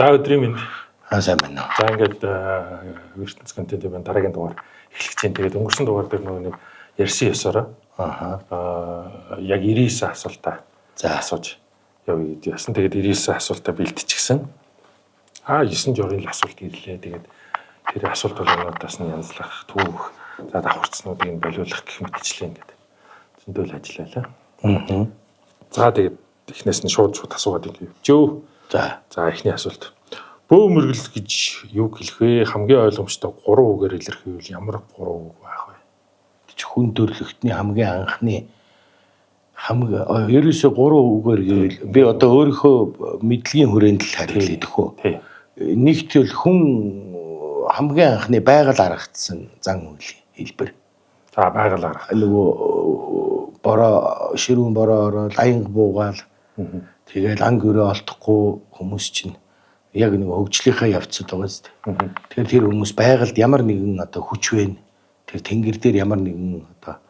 За, өдрийн мэнд. Аа, сайн байна уу. За, ингээд ертөнц контентын байна, дараагийн дугаар эхлэх чинь. Тэгээд өнгөрсөн дугаар дээр нөгөө нэг ярьсан ёсороо яг 99 асуултаа асууж явъя гэдэг ясан. Тэгээд 99 асуултаа бэлтчихсэн. 9 жорын л асуулт ирлээ. Тэгээд тэр асуулт болгонуудаас нь янзлах, түүх, за, давхарцнуудыг нь болиулах гэх мэтчлээ ингээд зөндөл ажиллалаа. За, тэгээд эхнээс нь шууд шууд асуугаад ингэ явчихөө. За. За, эхний асуулт. Бөө мөргөл гэж юу хэлэх вэ? Хамгийн ойлгомжтой гурван үгээр илэрхийлвэл ямар гурван үг байх вэ? Хүн төрөлхтний хамгийн анхны хамгийн ерөөсөө гурван үгээр гэвэл би одоо өөрийнхөө мэдлэгийн хүрээнд л хариулъя төхөө. Нэгт бол хүн хамгийн анхны байгаль аргацсан зан үйл хэлбэр. За, байгаль арга. Нөгөө бороо, ширүүн бороо ороод аянга буугаал, тэгэл анги өрөө олдохгүй хүмүүс чинь яг нэг хөгжлийнхаа явцад байгаа зү. Тэгэхээр тэр хүмүүс байгальд ямар нэгэн одоо хүч вэ? Тэр тэнгэр дээр ямар нэгэн одоо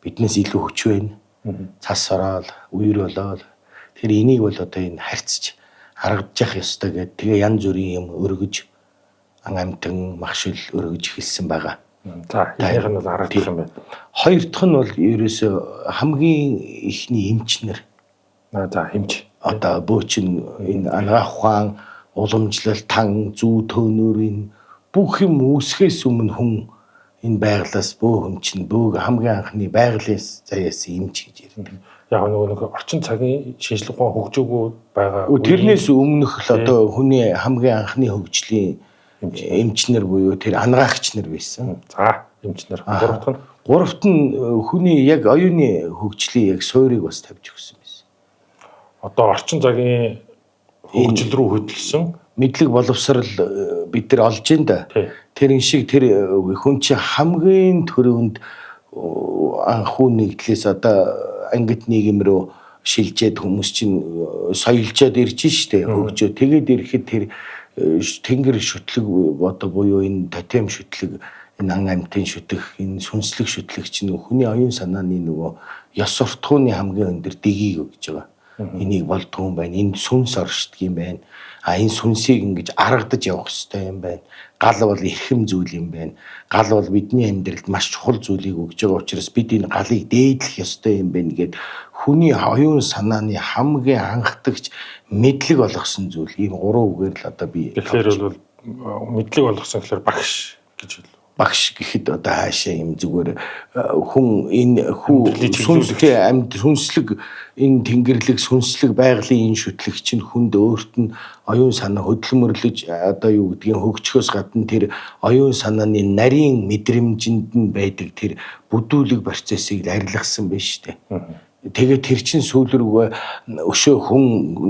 биднээс илүү хүч вэ? Цас ороод, үер болоод тэр энийг бол одоо энэ харьцаж аргадчих ёстой гэд тэгээ янз бүрийн юм өргөж, ан амтан махшил өргөж эхэлсэн байгаа. За, эхнийх нь бол аргадах юм байна. Хоёр дахь нь бол ерөөсөө хамгийн ихний эмчнэр. За, эмч. Одоо бөөчин энэ анагаах ухаан, уламжлал, тан, зүү төөнүүрийн бүх юм үүсгэхээс өмнө хүн энэ байглаас бөө хүм чинь бөөг хамгийн анхны байгалийн заяас эмч гэж ярьдаг. Яг нөгөө нэг орчин цагийн шинжлэх ухаан хөгжөөгүй байгаа. Тэрнээс өмнөх л одоо хүний хамгийн анхны хөгжлийн эмчнэр буюу тэр анагаагч нар байсан. За, эмчнэр. Гуравт нь Гуравт нь хүний яг оюуны хөгжлийн яг суурийг бас тавьж өгсөн байсан. Одоо орчин цагийн хөгжил рүү хөдөлсөн мэдлэг боловсрал бид нар олж ин да. Тэр шиг тэр хүн чинь хамгийн түрүүнд анх хүн нэгдлээс одоо ангид нийгэм рүү шилжээд хүмүүс чинь соёлжоод ирж штэ, хөгжөө. Тэгээд ирэхэд тэр тэнгэр шүтлэг одоо буюу энэ тотем шүтлэг, энэ ан амьтын шүтэх, энэ сүнслэг шүтлэг чинь хүний оюун санааны нөгөө ёс суртахууны хамгийн өндөр дэгийг өгж байгаа. Энийг болдгоо юм байна. Энэ сүнс оршдог юм байна. А энэ сүнсийг ингэж аргадаж явах хэрэгтэй юм байна. Гал бол эрхэм зүйл юм байна. Гал бол бидний амьдралд маш чухал зүйлийг өгж байгаа учраас бид энэ галыг дээдлэх ёстой юм байна гэд хүний оюун санааны хамгийн анхдагч мэдлэг олгосон зүйл ийм гурван үгээр л одоо би Тэгэхээр бол мэдлэг олгосон гэхээр багш гэж хэлв. Багш гэхэд одоо хаашаа юм зүгээр хүн энэ хүү сүнстэй амьд сүнслэг энэ тэнгэрлэг сүнслэг байгалийн энэ шүтлэг чинь хүнд өөрт нь оюун санаа хөдөлмөрлөж одоо юу гэдгийг хөгжихөөс гадна тэр оюун санааны нарийн мэдрэмжинд нь байдаг тэр бүдүүлэг процессыг арилгасан байж штэ. Тэгээд тэр чинь сүүл рүүгээ өшөө хүн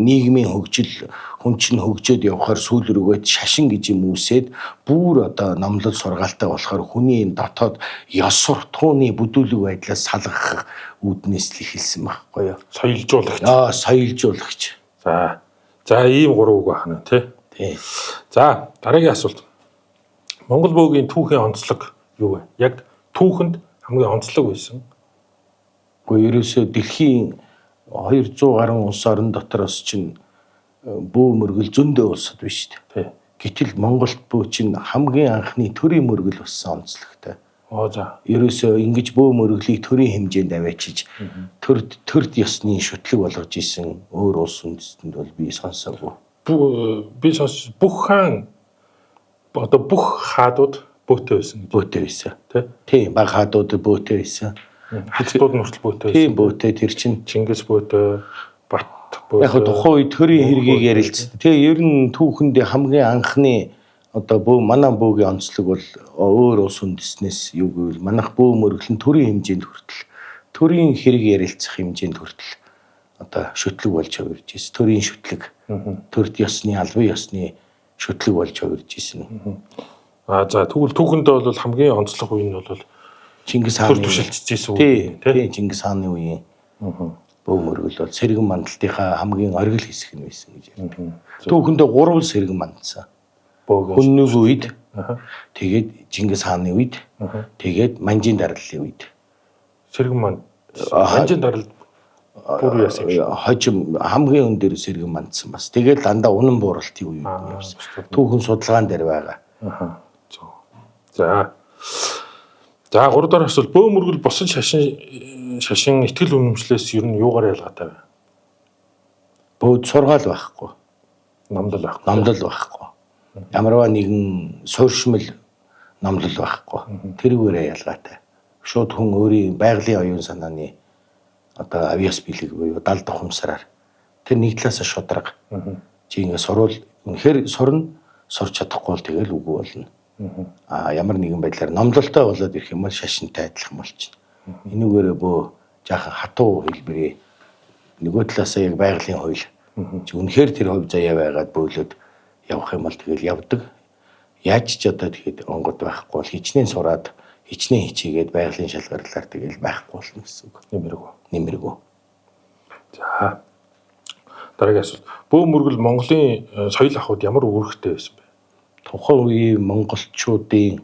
нийгмийн хөгжил, хүн чинь хөгжөөд явхаар сүүл рүүгээ шашин гэж юм үүсээд бүр одоо номлол сургаалтай болохоор хүний энэ дотоод ёс суртахууны бүдүүлэг байдлаас салгах үүднээс л эхэлсэн байхгүй юу? Соёлжуулагч. Аа, соёлжуулагч. За. За, ийм гурван үг байна тий. Тий. За, дараагийн асуулт. Монгол бөөгийн түүхийн онцлог юу вэ? Яг түүхэнд хамгийн онцлог байсан. Гэхдээ ерөөсөө дэлхийн 200 гаруй улс орон дотроос чинь бөө мөргөл зөндөө улсад биш үү? Тий. Гэтэл Монголд бөө чинь хамгийн анхны төрийн мөргөл болсон онцлогтой. Оо, за. Ерөөсөө ингэж бөө мөрөглийг төрийн хэмжээнд аваачиж төрд ёсны шүтлэг болгож исэн өөр улс үндэстэнд бол би сонсоогүй. Би сонс, бүх хаан одоо бүх хаадууд бөөтэй байсан гэж. Бөөтэй байсан. Тий. Тийм, баг хаадууд бөөтэй байсан. Хаттууд нь хүртэл бөөтэй байсан. Тийм, бөөтэй тэр чинь Чингис бөөтэй, Бат бөөтэй. Яг тухайн үед төрийн хэргийг ярилцсан. Тэгээ ер нь түүхэндээ хамгийн анхны одоо бөө манай бөөгийн онцлог бол өөр улс үндэснээс юу гэвэл манайх бөө мөрөглөн төрийн хэмжээнд хүртэл төрийн хэрэг ярилцах хэмжээнд хүртэл одоо шүтлэг болж хувирж ирсэн. Төрийн шүтлэг. Төрд ёсны, албан ёсны шүтлэг болж хувирж ирсэн. А за, тэгвэл түүхэндээ бол хамгийн онцлог үе нь бол Чингис төр хааны түшилжсэн үе, үе тий. Чингис хааны үеийн бөө мөргөл бол сэргэн мандалтынхаа хамгийн оргил хэсэг нь байсан гэж ярьдаг. Түүхэндээ гурван сэргэн мандсан. Бөөгийн Хүннүг үед, тэгээд Чингис хааны үед, тэгээд Манжин дарлалын үед. Сэргэн манд. Манжин дарал Бүр яасан юм шиг. Хожим хамгийн өндөр сэргэн мандсан бас. Тэгэл дандаа унан бууралтын үеуд нь явсан. Түүхэн судалгаан дээр байгаа. Аха. За. За 3 дахь асуулт бөө мөргөл босон шашин итгэл үнэмшлээс ер нь юугаар ялгаатай вэ? Бөөд сургаал байхгүй. Номлол байхгүй. Номлол байхгүй. Ямарваа нэгэн суурьшмал номлол байхгүй. Тэрүүгээрээ ялгаатай. Шууд хүн өөрийн байгалийн оюун санааны одоо авиас бэлэг буюу далд ухамсараар тэр нэг талаасаа шудраг. Чи ингээ сурвал үнэхээр сурна, сурч чадахгүй бол тэгэл үгүй болно. Аа ямар нэгэн байдлаар номлолтой болоод ирэх юм бол шашинтай адилхан болчихно. Энүүгээрээ бөө жаахан хатуу хэлбэрээ нөгөө талаасаа яг байгалийн хууль. Чи үнэхээр тэр хувь заяа байгаад бөөлөд явах юм бол тэгэл явдаг. Яаж ч одоо тэгэхэд онгод байхгүй бол хичнээн сураад хичнээн хичээгээд байгалийн шалгарлаар тэгэл байхгүй болно гэсэн үг. Нэмэргүй. Нэмэргүй. За. Дараагийн асуулт. Бөө мөргөл Монголын соёл ахуйд ямар үүрэгтэй байсан бэ? Тухайн үеийн монголчуудын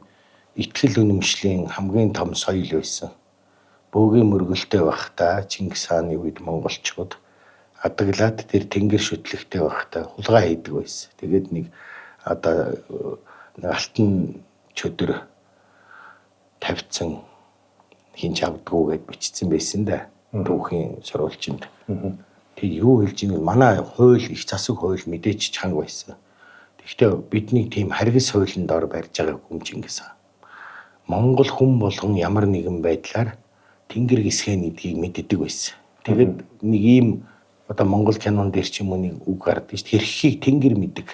итгэл үнэмшлийн хамгийн том соёл байсан. Бөөгийн мөргөлтэй байхдаа Чингис хааны үед монголчууд адаглаад тэр тэнгэр шүтлэгтэй байхдаа хулгай хийдэг байсан. Тэгээд нэг одоо нэг алтан чөдөр тавьсан хин ч авдггүй гэд бичсэн байсан да. Түүхийн сурвалжинд. Тэг юу хэлж ийн вэ? Манай хууль их засаг хууль мэдээч чанга байсан. Гэхдээ бидний тийм харгас хуулинд ор барьж байгаа хүн Чингис хаан. Монгол хүн болгон ямар нэгэн байдлаар тэнгэр гисгэн гэдгийг мэддэг байсан. Тэгээд нэг ийм одоо монгол кинон дээр ч юм уу нэг үг гардаг шүү дээ. Хэрхийг тэнгэр мэддэг.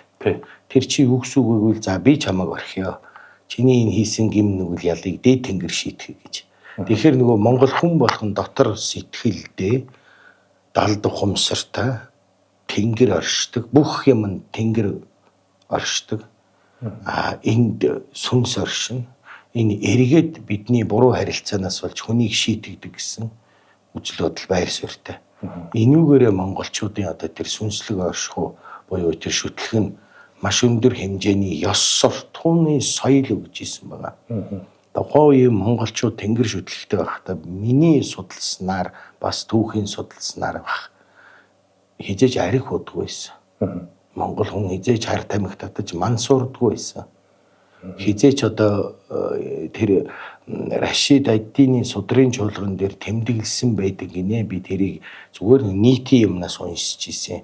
Тэр чи юу гэсэн үг вэ гэвэл за би чамайг орхиё. Чиний энэ хийсэн гим нүгэл ялыг дээд тэнгэр шийтгэх гэж. Тэгэхээр нөгөө монгол хүн болгон дотор сэтгэлдээ далд ухамсартай тэнгэр оршдог. Бүх юм тэнгэр оршдог. А энд сүнс оршин. Энэ эргээд бидний буруу харилцаанаас болж хүнийг шийтгдэг гэсэн үзэл бодол байр суурьтай. Энүүгээрээ монголчуудын одоо тэр сүнслэг оршихуу буюу тэр шүтлэг нь маш өндөр хэмжээний ёс суртахууны соёл өгж исэн байгаа. Тухайн үеийн монголчууд тэнгэр шүтлэгтэй байхдаа миний судалснаар бас түүхийн судалснаар бах хизээж арх удгүй байсан. Монгол хүн хизээж хар тамхи татаж мансуурдгүй байсан. Хизээч одоо тэр Рашид Аддины судрын чуулган дээр тэмдэглэсэн байдаг гинэ. Би тэрийг зүгээр нийтийн юмнаас уншиж ирсэн.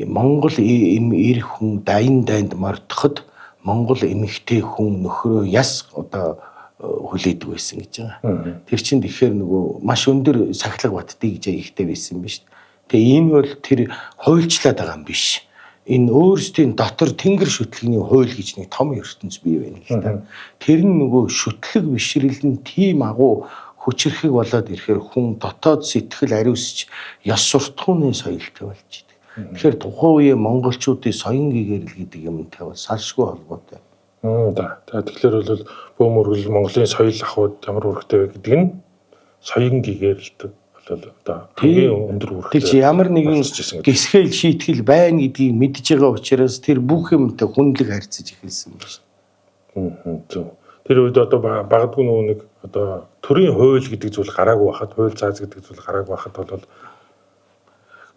Монгол эр хүн дайн дайнд мордоход монгол эмэгтэй хүн нөхрөө яс одоо хүлээдэг байсан гэж байгаа. Тэр чинь тэгэхээр нөгөө маш өндөр сахилга баттыг гэж ихтэй байсан биз. Тэгээ энэ бол тэр хуульчлаад байгаа юм биш. Энэ өөрсдийн дотор тэнгэр шүтлэгний хууль гэж нэг том ертөнц бий байна л да. Тэр нь нөгөө шүтлэг бишрэл нь тийм агуу хүчирхэг болоод ирэхээр хүн дотоод сэтгэл ариусч ёс суртахууны соёлтой болж идэг. Тэгэхээр тухайн үеийн монголчуудын соён гэгэрэл гэдэг юмтай бол салшгүй холбоотой. За. Тэгэхээр бол бөө мөргөл Монголын соёл ахуйд ямар үүрэгтэй вэ гэдэг нь соён гэгэрэлт бол одоо хамгийн өндөр үүрэгтэй. Тэр чи ямар нэгэн гисгэл шийтгэл байна гэдгийг мэдж байгаа учраас тэр бүх юмтай хүндлэг харьцаж эхэлсэн байна шүү дээ. Зөв. Тэр үед одоо магадгүй нөгөө нэг одоо төрийн хууль гэдэг зүйл гараагүй байхад, хууль цааз гэдэг зүйл гараагүй байхад бол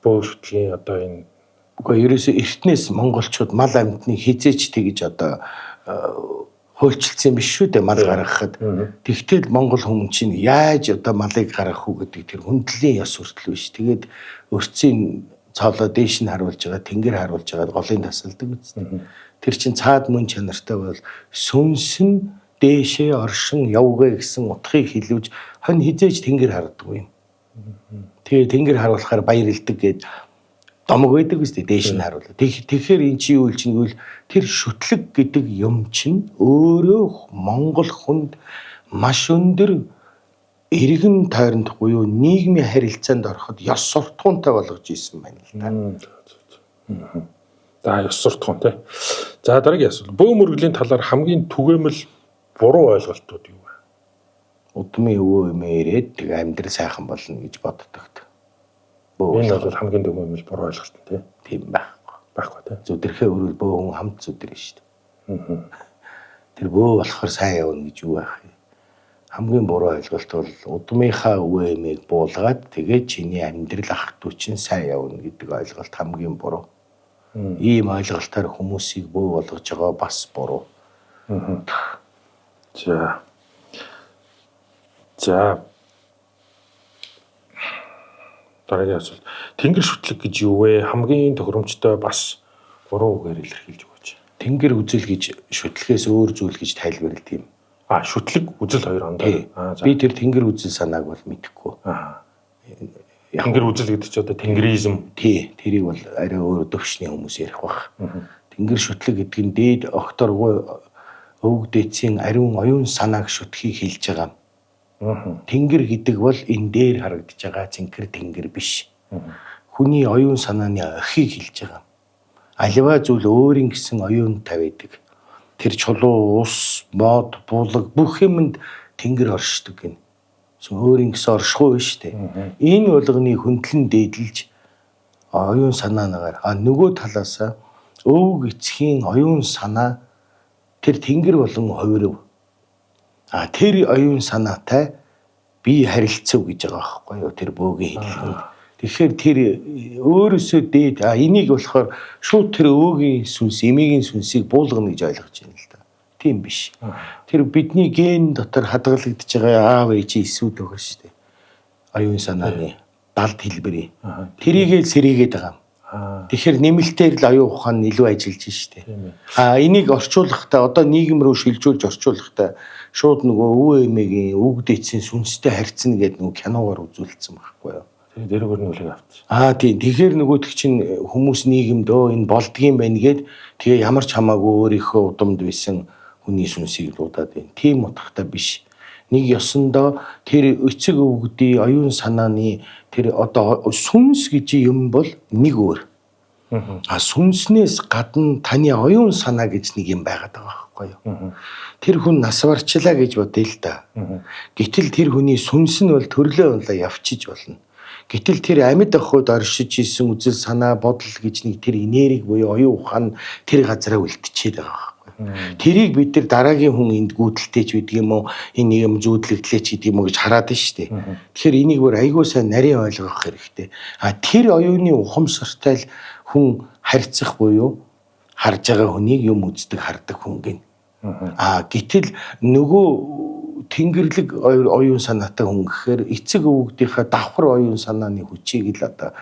бөө шүтлгийн одоо энэ үгүй ерөөсөө эртнээс монголчууд мал амьтныг хизээч тэгж одоо хуульчилсан биш шүү дээ мал гаргахад. Тэгтэл монгол хүн чинь яаж одоо малыг гаргах уу гэдэг тэр хүндлийн ёс хүртэл биш. Тэгээд өрцийн цоолоо дээш нь харуулж байгаа, тэнгэр харуулж байгаа голын тасалдаг үст. Тэр чинь цаад мөн чанартай бол сүнс нь дээшээ оршин явгээ гэсэн утгыг хэлүүж хонь хизээж тэнгэр харддаг юм. Тэгээд тэнгэр харуулахаар баярлдаг гээд домог байдаг үстэй дээш нь харуулаа. Тэгэхээр эн чи юу хэлж гэвэл тэр шүтлэг гэдэг юм чинь өөрөө монгол хүнд маш өндөр эргэн тойронд буюу нийгмийн харилцаанд ороход ёс суртахуунтай болгож исэн байна л да. За ёс суртахуун тий. За дараагийн асуулт. Бөө мөргөлийн талаар хамгийн түгээмэл буруу ойлголтууд юу вэ? Удмын өвөө эмээ ирээд тэг амьдрал сайхан болно гэж боддогт. Энэ бол хамгийн түгээмэл буруу ойлголт тий. Тийм байхгүй. Байхгүй тий. Зүдэрхээ өрвөл бөө хүн хамт зүдэрнэ шүү дээ. Тэр бөө болохоор сайн явна гэж юу байх юм? Хамгийн буруу ойлголт бол удмынхаа өвөө эмээг буулгаад тэгээд чиний амьдрал ах дүү чинь сайн явна гэдэг ойлголт хамгийн буруу. Ийм ойлголтоор хүмүүсийг бөө болгож байгаа бас буруу. За. За. Дараагийн асуулт. Тэнгэр шүтлэг гэж юу вэ? Хамгийн тохиромжтой бас гурван үгээр илэрхийлж өгөөч. Тэнгэр үзэл гэж шүтлгээс өөр зүйл гэж тайлбарладаг юм. А шүтлэг үзэл хоёр ондоо. Аа за. Би тэр тэнгэр үзэл санааг бол мэдэхгүй. Аа. Тэнгэр үзэл гэдэг чи одоо тэнгэризм. Тий, тэрийг бол арай өөр төвшний хүмүүс ярих бах. Тэнгэр шүтлэг гэдэг нь дээд огторгуй өвөг дээдсийн ариун оюун санааг шүтхийг хэлж байгаа. Тэнгэр гэдэг бол энэ дээр харагдаж байгаа цэнхэр тэнгэр биш. Хүний оюун санааны охийг хэлж байгаа. Аливаа зүйл өөрийн гэсэн оюун тавидаг. Тэр чулуу, ус, мод, булаг бүх юмд тэнгэр оршдог гин. Өөрийн гэсэн оршихуй биш үү? Энэ болгоны хөндлөн дээдэлж оюун санаагаар а нөгөө талаасаа өвөг эцгийн оюун санаа тэр тэнгэр болон хувирв. А тэр оюун санаатай би харилцав гэж байгаа байхгүй юу? Тэр бөөгийн хэллэгэнд. Тэгэхээр тэр өөрөөсөө дээд а энийг болохоор шууд тэр өвөгийн сүнс, эмээгийн сүнсийг буулгана гэж ойлгож байна л да. Тийм биш. Тэр бидний ген дотор хадгалагдж байгаа аав ээжийн эсүүд байгаа шүү дээ. Оюун санааны далд хэлбэрийн. Тэрийгээ л сэрийгээд байгаа юм. Тэгэхээр нэмэлтээр л оюун ухаан нь илүү ажиллаж штэ. А энийг орчуулахдаа одоо нийгэм рүү шилжүүлж орчуулахдаа шууд нөгөө өвөө эмээгийн өвөг дээдсийн сүнстэй харьцна гэдэг нөгөө киногоор үзүүлсэн байхгүй юу? Тэгээд дэрэгөр нь үлэг авчих. Аа тийм. Тэгэхээр нөгөөтг чинь хүмүүс нийгэмд өө энэ болдгийм байна гэд тэгээ ямар ч хамаагүй өөрийнхөө удамд байсан хүний сүнсийг дуудаад байна. Тийм утгатай биш. Нэг ёсондоо тэр эцэг өвгдийн оюун санааны тэр одоо сүнс гэж юм бол нэг өөр. А сүнснээс гадна таны оюун санаа гэж нэг юм байгаад байгаа байхгүй юу? Тэр хүн нас барчлаа гэж бодъё л да. Гэтэл тэр хүний сүнс нь бол төрлөө унлаа явчиж болно. Гэтэл тэр амьд охид оршиж исэн үзэл санаа бодол гэж нэг тэр энерги буюу оюун ухаан тэр газараа үлдчихэд байгаа байхгүй. Тэрийг бид нар дараагийн хүн энд гүйдэлтэй ч гэдэг юм уу, энэ нэг юм зүүдлэгдлээ ч гэдэг юм уу гэж хараад нь шүү дээ. Тэгэхээр энийг бүр айгүй сайн нарийн ойлгох хэрэгтэй. А тэр оюуны ухамсартай л хүн харьцах буюу харж байгаа хүнийг юм үздэг хардаг хүн гин. А гэтэл нөгөө тэнгэрлэг оюун санаатай хүн гэхээр эцэг өвгдийнхээ давхар оюун санааны хүчийг л одоо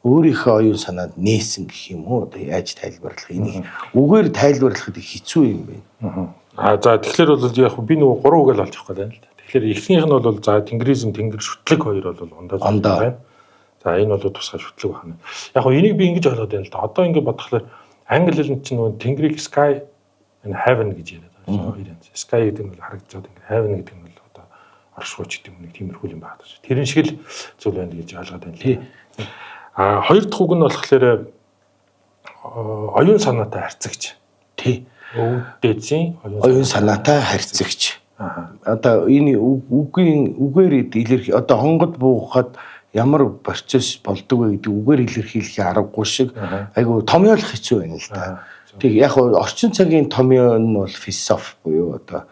өөрийнхөө оюун санаанд нээсэн гэх юм уу, одоо яаж тайлбарлах, энийг үгээр тайлбарлахад хэцүү юм байна. А за тэгэхээр бол яг би нөгөө гурван үг л олж авах гэдэг юм л да. Тэгэхээр эхнийх нь бол за тэнгэризм, тэнгэр шүтлэг хоёр бол ондоо зүйл байна. За энэ бол тусгай шүтлэг байна. Яг гоо энийг би ингэж ойлгоод байна л да. Одоо ингэ бодохлоор англи хэлэнд чинь нөгөө тэнгэрийг sky and heaven гэж яриад байгаа шүү дээ. Хоёр янз. Sky гэдэг нь бол харагдаж байгаа тэнгэр, heaven гэдэг нь бол одоо оршихуй ч гэдэг юм нэг тиймэрхүү юм байна. Тэрэн шиг л зүйл байна гэж ойлгоод байна л да. А хоёр дахь үг нь болохоор оюун санаатай харьцагч. Тий. Өвөг дээдсийн оюун санаатай харьцагч. Одоо энэ үгийн үгээр илэрхий одоо хонгод буугаад ямар процесс болдог вэ гэдэг үгээр илэрхийлэх аргагүй шиг айгу томьёолох хэцүү байна л да. Тэг яг орчин цагийн томьёо нь бол философи буюу одоо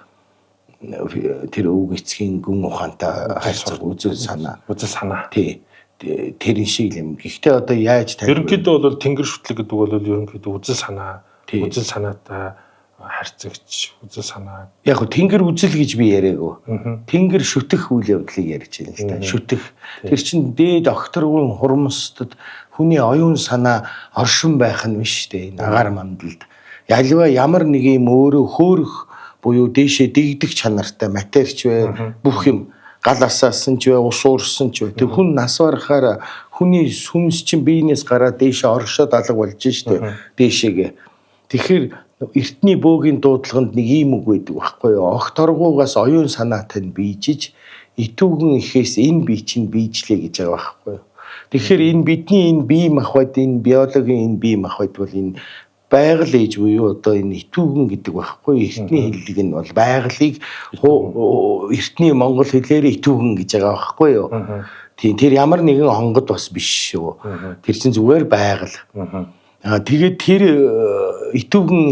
тэр өвөг эцгийн гүн ухаантай харьцаг үзэл санаа. Үзэл санаа. Тий. Тэр шиг юм. Гэхдээ одоо яаж тайлбар. Ерөнхийдөө бол тэнгэр шүтлэг гэдэг бол ерөнхийдөө үзэл санаа, үзэл санаатай харьцагч, үзэл санаа. Яг хөө тэнгэр үзэл гэж би яриаггүй. Тэнгэр шүтэх үйл явдлыг ярьж байна л да. Шүтэх. Тэр чинь дээд огторгуйн хурмстад хүний оюун санаа оршин байх нь биш дээ. Энэ агаар мандалд. Ялва ямар нэг юм өөрөө хөөрөх буюу дээшээ дэгдэх чанартай материч бай, бүх юм гал асаасан ч бай, ус уурсан ч бай. Тэр хүн нас барахаар хүний сүнс чинь биенээс гараад дээшээ оршоод алга болж штэ. Дээшээгээ. Тэгэхээр эртний бөөгийн дуудлаганд нэг ийм үг байдаг байхгүй юу? Огт торгуугаас оюун санаатай нь бийжиж, итүүгэн ихээс энэ бие чинь бийжлээ гэж байгаа байхгүй юу? Тэгэхээр энэ бидний энэ бие махбод, энэ биологийн энэ бие махбод бол энэ байгаль ээж буюу одоо энэ итүүгэн гэдэг байхгүй юу? Эртний хэллэг нь бол байгалийг эртний монгол хэлээр итүүгэн гэж байгаа байхгүй юу? Тийм, тэр ямар нэгэн хонгод бас биш шүү. Тэр чинь зүгээр байгаль. Тэгээд тэр итүүгэн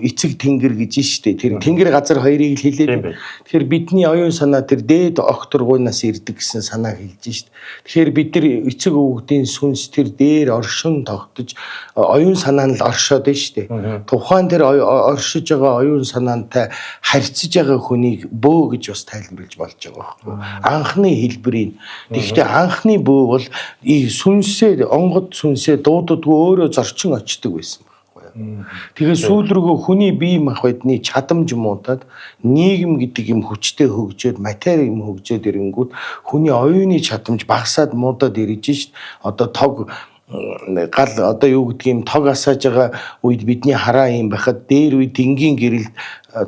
эцэг тэнгэр гэж штэ. Тэр тэнгэр газар хоёрыг л хэлээд. Тэгэхээр бидний оюун санаа тэр дээд огторгуйнаас ирдэг гэсэн санаа хэлж штэ. Тэгэхээр бид нар эцэг өвгдийн сүнс тэр дээр оршин тогтож оюун санаа нь л оршоод штэ. Тухайн тэр оршиж байгаа оюун санаантай харьцаж байгаа хүнийг бөө гэж бас тайлбарлаж болж байгаа байхгүй. Анхны хэлбэрийг. Тэгэхдээ анхны бөө бол сүнсээ онгод сүнсээ дууддаггүй өөрөө зорчин очдөг байсан байхгүй юу. Тэгээ сүүл рүүгээ хүний бие махбодны чадамж муудаад нийгэм гэдэг юм хүчтэй хөгжөөд матери юм хөгжөөд ирэнгүүт хүний оюуны чадамж багасаад муудаад ирж шít. Одоо тог гал одоо юу гэдэг юм тог асааж байгаа үед бидний хараа юм байхад дээр үе дэнгийн гэрэлд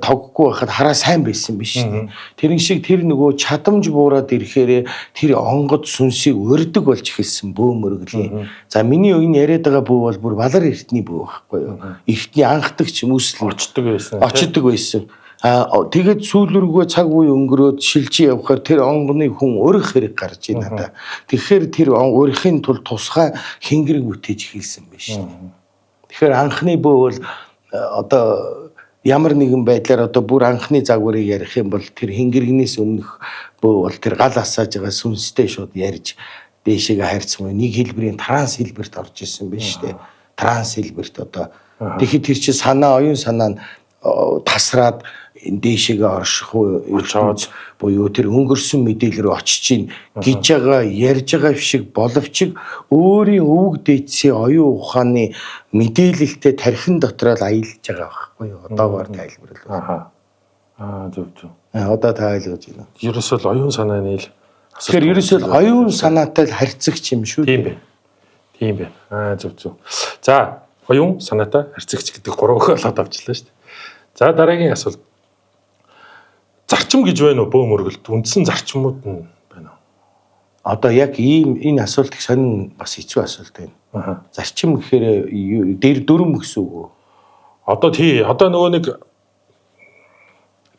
тоггүй байхад хараа сайн байсан биш үү. Тэрэн шиг тэр нөгөө чадамж буураад ирэхээр тэр онгод сүнсийг урьдаг болж эхэлсэн бөө мөргөлийн. За миний энэ яриад байгаа бөө бол бүр балар эртний бөө байхгүй юу. Эртний анхдагч үүсэл очдөг байсан. Очдөг байсан. Тэгээд сүүл рүүгээ цаг үе өнгөрөөд шилжиж явхаар тэр онгоны хүн урих хэрэг гарч ийн надаа. Тэгэхээр тэр урихын тулд тусгай хингэрэг бүтээж эхэлсэн биш. Тэгэхээр анхны бөө бол одоо ямар нэгэн байдлаар одоо бүр анхны загварыг ярих юм бол тэр хингэрэгнээс өмнөх бөө бол тэр гал асааж байгаа сүнстэй шууд ярьж дээшээгээ хайрцсан нэг хэлбэрийн транс хэлбэрт орж исэн биш үү? Транс хэлбэрт одоо тэгэхэд тэр чинь санаа оюун санаа нь тасраад дээшээгээ орших ертөнц буюу тэр өнгөрсөн мэдээлэл рүү очиж гин гэж байгаа ярьж байгаа шиг боловч өөрийн өвөг дээдсийн оюун ухааны мэдээлэлтэй тархин дотроо л аялж байгаа байхгүй юу? Одоогоор тайлбарлавал. Зөв зөв. Одоо та ойлгож байна. Ерөөсөө л оюун санааны л Тэгэхээр ерөөсөө л оюун санаатай л харьцагч юм шүү. Тийм бэ. Тийм бэ. Зөв зөв. За, оюун санаатай харьцагч гэдэг гурван болоод авчлаа шүү дээ. За, дараагийн асуулт. Зарчим гэж байна уу бөө мөргөлд? Үндсэн зарчмууд нь байна уу? Одоо яг ийм энэ асуулт их сонин бас хэцүү асуулт байна. Зарчим гэхээр дээр дүрм гэсэн үг үү? Одоо тий, одоо нөгөө нэг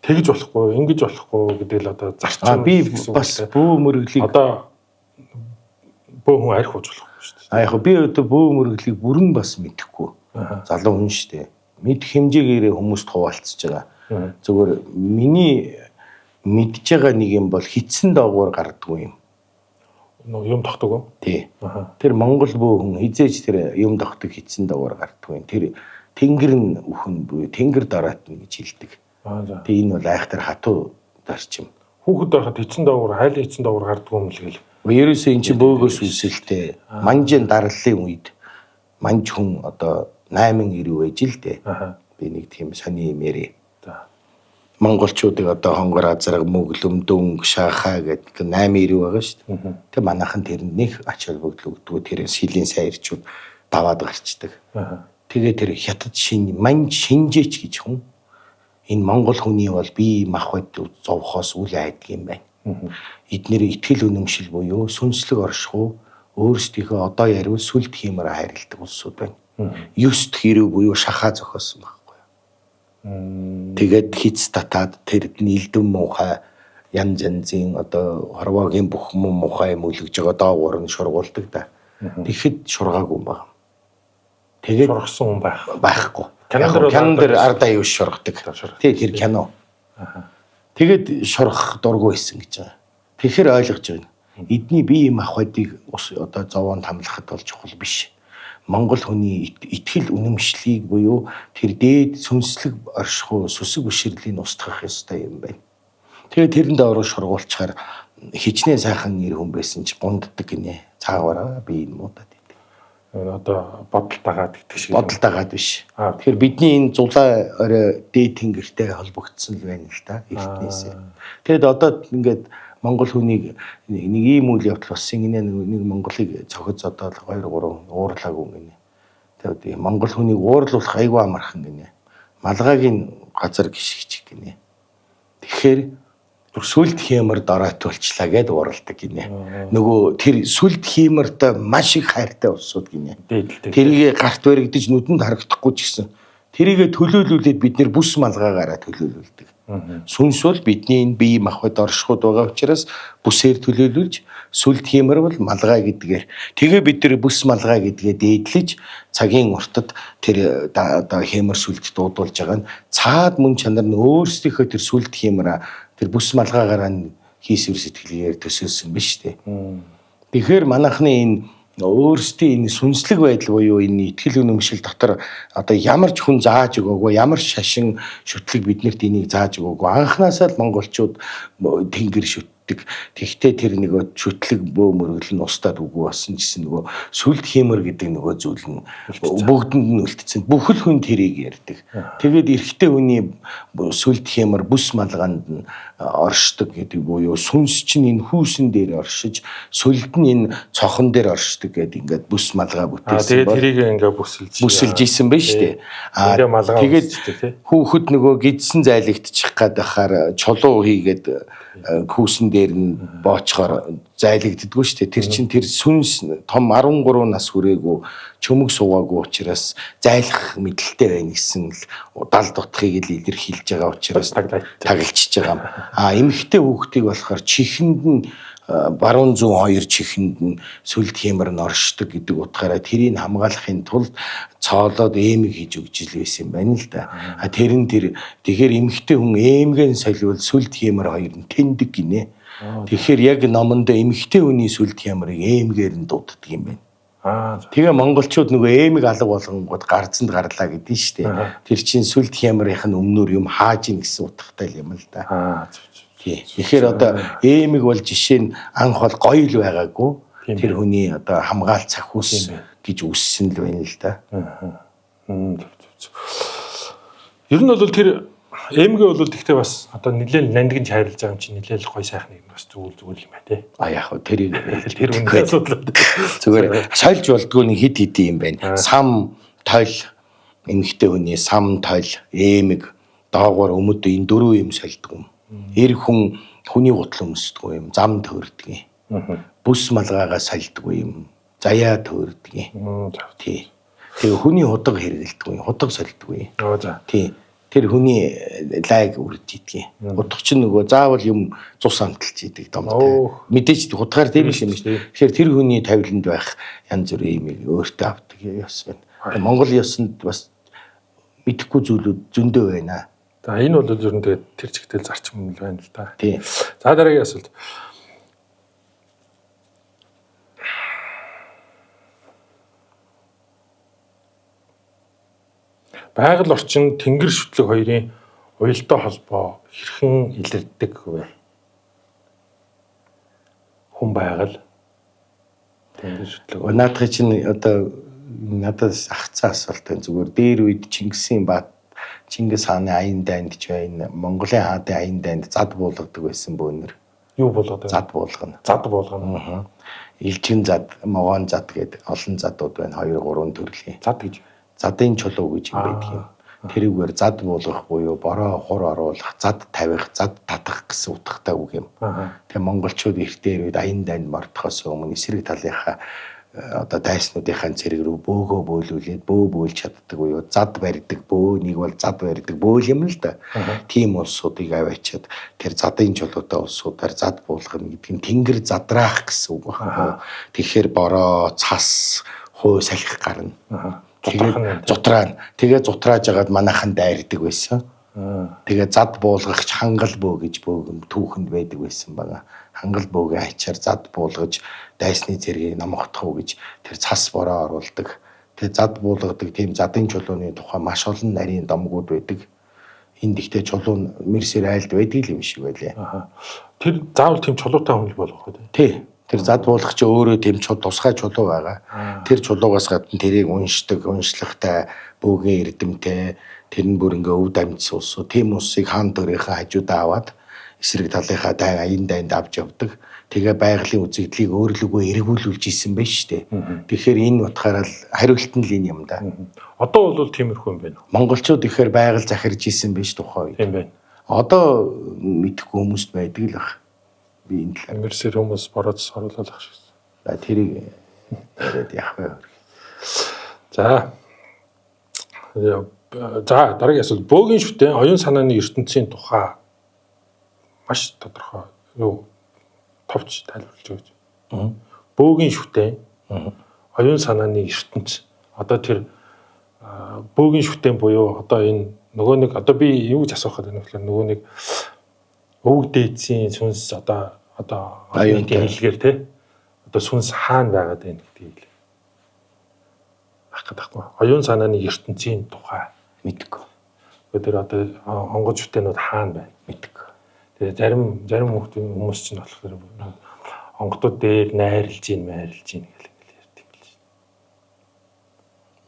тэгж болохгүй, ингэж болохгүй гэдэг л одоо зарчим. Би бас бөө мөрөглийг одоо бөө хүн арх ууж болохгүй шүү дээ. Яг би одоо бөө мөрөглийг бүрэн бас мэдэхгүй. Залуу хүн шүү дээ. Мэдх хэмжээгээрээ хүмүүст хуваалцж байгаа. Зүгээр миний мэдж байгаа нэг юм бол хитсэн доогуур гардаггүй юм. Нөө юм тогтдог уу? Тий. Тэр Монгол бөө хүн хизээж тэр юм тогтдог хитсэн доогуур гардаггүй юм. Тэр тэнгэр нь үхэн буюу тэнгэр дараатна гэж хэлдэг. Тэгээ энэ бол айхтар хатуу зарчим. Хүүхэд байхад хитсэн доогуур, хайлын хитсэн доогуур гардаггүй юм л гэл. Ерөөсөө эн чинь бөөгөөс үүсэлтэй. Манжийн дарлалын үед манж хүн одоо 8 90 байж л дээ. Би нэг тийм сони юм ярив. Монголчуудыг одоо хонгор азраг, мөглөм, дүнг, шахаа гэдэг 8 90 байгаа шүү дээ. Тэг манайхан тэрэнд нэг ач холбогдол өгдөг. Тэр силийн сайрчууд даваад гарчдаг. Тэгээ тэр хятад шин манж шинжээч гэж хүн энэ монгол хүний бол бие махбод зовхоос үл айдаг юм байна. Эднэр итгэл үнэмшил буюу сүнслэг оршихуу өөрсдийнхөө одоо яриул сүлд хиймээр хайрладаг улсууд байна. 9 дэх ирүү буюу шахаа зохиосон байхгүй юу. Тэгээд хиц татаад тэрд нь элдэн муухай янз янзын одоо хорвоогийн бүх муухай юм үлгэж байгаа доогуур нь шургуулдаг да. Тэгэхэд шургаагүй юм байна. Тэгээд шургасан хүн байхгүй. Кинон дээр ард аюу шургадаг. Тий, тэр кино. Тэгээд шургах дургүй байсан гэж байгаа. Тэгэхээр ойлгож байна. Эдний бие махбодыг ус одоо зовоон тамлахад бол чухал биш. Монгол хүний итгэл үнэмшлийг буюу тэр дээд сүнслэг оршихуу сүсэг бишрэлийн устгах ёстой юм байна. Тэгээд тэрэнд ороо шургуулчаар хичнээн сайхан нэр хүн байсан ч гунддаг гинэ. Цаагаараа би энэ муудаад идэг. Одоо бодол дагаад гэдэг шиг. Бодол дагаад биш. Тэгэхээр бидний энэ зулаа орой дээд тэнгэртэй холбогдсон л байна л да эртнээсээ. Тэгэд одоо ингээд Монгол хүнийг нэг ийм үйл явдал болсон гинэ, нэг Монголыг цохиц одоо 2 3 уурлаагүй гинэ. Тэгээд Монгол хүнийг уурлуулах айгүй амархан гинэ. Малгайгийн газар гიშгчих гинэ. Тэгэхээр сүлд хиймэр дороот болчлаа гэд ууралдаг гинэ. Нөгөө тэр сүлд хиймэртэй маш их хайртай улсууд гинэ. Тэрийг гарт баригдаж нүдэнд харагдахгүй ч гэсэн Тэрийгэ төлөөлүүлээд бид нэр бүс малгаагаараа төлөөлүүлдэг. Сүнс бол бидний энэ бие махбод оршихуд байгаа учраас бүсээр төлөөлүүлж, сүлд хиймэр бол малгай гэдгээр. Тэгээ бид нар бүс малгай гэдгээ дээдлэж цагийн уртад тэр одоо хиймэр сүлд дуудуулж байгаа нь цаад мөн чанар нь өөрсдийнхөө тэр сүлд хиймэр тэр бүс малгайгаараа нь хийсвэр сэтгэлгээр төсөөлсөн биш үү? Тэгэхээр манайхны энэ өөрсдийн энэ сүнслэг байдал буюу энэ итгэл үнэмшил дотор одоо ямар ч хүн зааж өгөөгүй, ямар ч шашин шүтлэг биднэрт энийг зааж өгөөгүй. Анхнаасаа л монголчууд тэнгэр шүтдэг. Тэгтээ тэр нөгөө шүтлэг бөө мөрөглөл нь устдаад үгүй болсон гэсэн нөгөө сүлд хиймэр гэдэг нөгөө зүйл нь бүгдэнд нь үлдсэн. Бүхэл хүн тэрийг ярьдаг. Тэгээд эрэгтэй хүний сүлд хиймэр бүс малгаанд нь оршдог гэдэг буюу сүнс чинь энэ хүүсэн дээр оршиж, сүлд нь энэ цохон дээр оршдог гэдэг ингээд бүс малгай бүтээсэн. Тэгээд тэрийг ингээд бүсэлж исэн байна шүү дээ. Тэгээд хүүхэд нөгөө гидсэн зайлагдчих гээд байхаар чулуу хийгээд хүүсэн дээр нь боочхоор зайлагддаггүй шүү дээ. Тэр чинь тэр сүнс том 13 нас хүрээгүй чөмөг суугаагүй учраас зайлах мэдлэлтэй байна гэсэн л дал дутхыг л илэрхийлж байгаа учраас таглчиж байгаа юм. А эмэгтэй хүүхдийг болохоор чихэнд нь баруун зүүн хоёр чихэнд нь сүлд хиймэр нь оршдог гэдэг утгаараа тэрийг хамгаалахын тулд цоолоод эмэг хийж өгч ил байсан юм байна л да. А тэр нь тэр тэгэхээр эмэгтэй хүн эмгэн соливол сүлд хиймэр хоёр нь тэндэг гинэ. Тэгэхээр яг номонд эмэгтэй хүний сүлд хиймэрийг эмгээр нь дууддаг юм байна. Тэгээ монголчууд нөгөө эмэг алга болгонгууд гарцанд гарлаа гэдэг нь шүү дээ. Тэр чинь сүлд хиймэрийнх нь өмнөр юм хааж ийн гэсэн утгатай юм л да. Тий. Тэгэхээр одоо эмэг бол жишээ нь анх бол гоё л байгаагүй. Тэр хүний одоо хамгаалт цахиус гэж үссэн л байна л да. Ер нь бол тэр эмгээ бол тэгтээ бас одоо нэлээл нандинж хайрлаж байгаа юм чинь нэлээл гоё сайхан нэг бас зүгээр юм байна тий. А яг хөө тэрийг тэр үнэ асуудал. Зүгээр сольж болдгоо нэг хит хит юм байна. Сам тойл эмэгтэй хүний сам тойл эмэг доогоор өмд энэ дөрөв юм сольдог юм. Эр хүн хүний гутал өмсдөггүй юм, зам төөрдөг юм. Бүс малгайгаа сольдгүй юм, заяа төөрдөг юм. Тий. Тэгээ хүний худаг хэрэгэлдэггүй, худаг сольдгүй. Тий. Тэр хүний лайг үрж идэг юм. Худаг чинь нөгөө заавал юм цус амталж идэг домтой. Мэдээж худгаар тийм юм шүү. Тэгэхээр тэр хүний тавиланд байх янз бүрийн юм өөртөө авдаг ёс байна. Монгол ёсонд бас мэдэхгүй зүйлүүд зөндөө байна. За энэ бол ер нь тэгээд тэр чигтэл зарчим л байна л да. Тий. За дараагийн асуулт. Байгаль орчин тэнгэр шүтлэг хоёрын уялдаа холбоо хэрхэн илэрдэг вэ? Хүн байгаль тэнгэр шүтлэг. Наадах чинь одоо надад ахцсан асуулт байна. Зүгээр дээр үед Чингисийн бат Чингис хааны аян дайнд ч байна. Монголын хааны аян дайнд зад буулгадаг байсан бөөнөр. Юу буулгадаг? Зад буулгана. Зад буулгана. Илжин зад, могоон зад гэдэг олон задууд байна. 2 3 төрлийн. Зад гэж. Задын чулуу гэж юм байдаг юм. Тэрүүгээр зад буулгах буюу бороо хур оруулах, зад тавих, зад татах гэсэн утгатай үг юм. Тэгээ монголчууд эртээр үед аян дайнд мордохоос өмнө эсрэг талынхаа одоо дайснуудынхаа цэрэг рүү бөөгөө бөөлүүлээд бөө бөөлж чаддаг буюу зад барьдаг бөө нэг бол зад барьдаг бөөл юм л да. Тийм улсуудыг аваачаад тэр задын чулуутай улсуудаар зад буулгана гэдэг нь тэнгэр задраах гэсэн үг байна. Тэгэхээр бороо, цас, хуу салхи гарна. Тэгээд зутраана. Тэгээ зутрааж агаад манайхан дайрдаг байсан. Тэгээ зад буулгахч хангал бөө гэж бөөгөн түүхэнд байдаг байсан байгаа. Хангал бөөгийн ачаар зад буулгаж дайсны зэргийг намгах уу гэж тэр цас бороо оруулдаг. Тэгээ зад буулгадаг тийм задын чулууны тухай маш олон нарийн домгууд байдаг. Энд ихтэй чулуу мэрсэр айлд байдаг юм шиг байлээ. Тэр заавал тийм чулуутай хүн л болох үү? Тий. Тэр зад буулгах чи өөрөө тийм тусгай чулуу байгаа. Тэр чулуугаас гадна тэрийг уншдаг, уншлагатай, бөөгийн эрдэмтэй, тэр нь бүр ингээ өв дамжсан улсуу. Тийм улсыг хаан төрийнхээ хажуудаа аваад эсрэг талынхаа дай аян дайнд авч явдаг. Тэгээ байгалийн үзэгдлийг өөрлөгөө эргүүлүүлж исэн байж штэ. Тэгэхээр энэ утгаараа л хариулт нь л энэ юм да. Одоо бол тиймэрхүү юм байна уу? Монголчууд ихээр байгаль захирж исэн байж тухайн үед. Тийм байна. Одоо мэдэхгүй хүмүүст байдаг л баг. Би энэ талаар Мэрсэр хүмүүс борооц оруулах шиг. За тэрийг яриад явах вэ? За. За, дараагийн асуулт. Бөөгийн шүтэн оюун санааны ертөнцийн тухай маш тодорхой юу товч тайлбарлаж өгөөч. Бөөгийн шүтэн оюун санааны ертөнц. Одоо тэр бөөгийн шүтэн буюу одоо энэ нөгөө нэг одоо би юу гэж асуух гэдэг нь гэхээр нөгөө нэг өвөг дээдсийн сүнс одоо оюунтай хэлгээр те одоо сүнс хаана байгаад байна гэдгийг л ах гэдэг. Оюун санааны ертөнцийн тухай мэдгүй. Тэр одоо онгоц шүтэнүүд хаана байна мэдгүй. Тэгээ зарим хүмүүс чинь болохоор онгодууд дээр найрлж ийн майрлж ийн гэл ингээл ярьдаг юм л.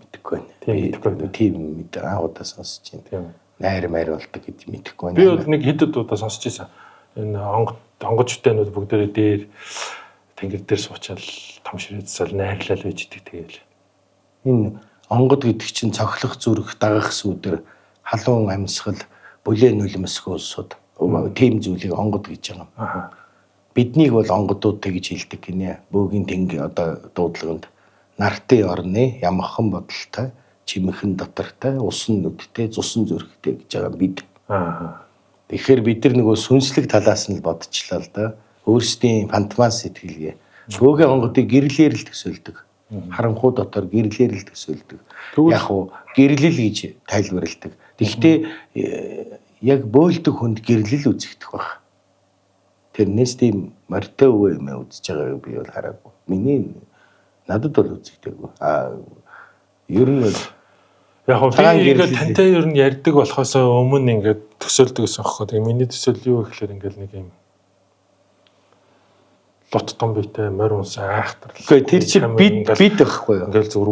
Мэдгүй байна. Тийм мэдгүй. Тийм мэд анх удаа сонсож байна. Тийм. Найр майр болдог гэж мэдэхгүй байна. Би бол нэг хэд удаа сонсч байсан. Энэ онгоц шүтэнүүд бүгдээрээ дээр тэнгэр дээр суучаал том ширээдсэл найрлал байж идэг тэгэл. Энэ онгод гэдэг чинь цохилох зүрх, дагах сүүдэр, халуун амьсгал, бүлээн нулимсгүй улсууд тийм зүйлийг онгод гэж байгаа юм. Биднийг бол онгодууд тэгж хэлдэг гинэ. Бөөгийн тэнг одоо дуудлаганд нартын орны ямхан бодолтой, чимхэн дотортой, усан нүдтэй, цусан зүрхтэй гэж байгаа бид. Тэгэхээр бид нар нөгөө сүнслэг талаас нь л бодчихлоо л да. Өөрсдийн фантмас сэтгэлгээ. Бөөгийн онгодыг гэрлээр л төсөөлдөг. Харанхуу дотор гэрлээр л төсөөлдөг. Яг уу гэрлэл гэж тайлбарладаг. Тэгэхдээ яг бөөлдөг хүнд гэрлэл үзэгдэх баг. Тэрнээс тийм морьтой өвөө юм үзэж байгааг би бол хараагүй. Миний надад бол үзэгдээгүй. А ер нь бол яг хөө би ингээд тантай ер нь ярьдаг болохоос өмнө ингээд төсөөлдөг гэсэн аахгүй. Тэгээ миний төсөөл юу гэхээр ингээд нэг юм лот том биетэй морь унсан айхтар. Үгүй тэр чинь бид байхгүй юу? Ингээл зүгээр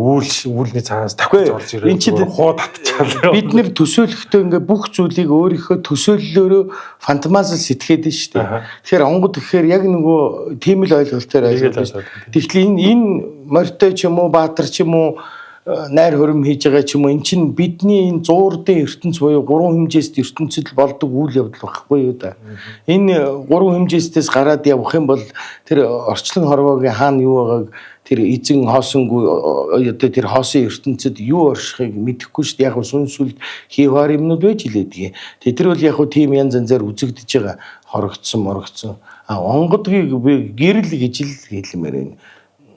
үүлний цаанаас давхиж орж ирээд энэ чинь хуу татчихлаа. Бид нэр төсөөлөхдөө ингээ бүх зүйлийг өөрийнхөө төсөөллөөрөө фантомасл сэтгээд нь шүү дээ. Тэгэхээр онгод гэхээр яг нөгөө тийм л ойлголтоор ойлгож шүү дээ. Тэгэхээр энэ морьтой ч юм уу, баатар ч юм уу, найр хөрөм хийж байгаа ч юм уу, эн чинь бидний энэ зуурдын ертөнц буюу гурван хэмжээст ертөнцид болдог үйл явдал байхгүй юу да. Энэ гурван хэмжээстээс гараад явах юм бол тэр орчлон хорвоогийн хаана юу байгааг тэр эзэн хоосонгүй одоо тэр хоосон ертөнцид юу оршихыг мэдэхгүй шүү дээ. Яг сүнсүлд хийвар юмнууд байж илээдгийг. Тэр бол яг тийм янз янзаар үзэгдэж байгаа хорогдсон морогдсон. А онгодгийг би гэрэл гэж л хэлмээр байна.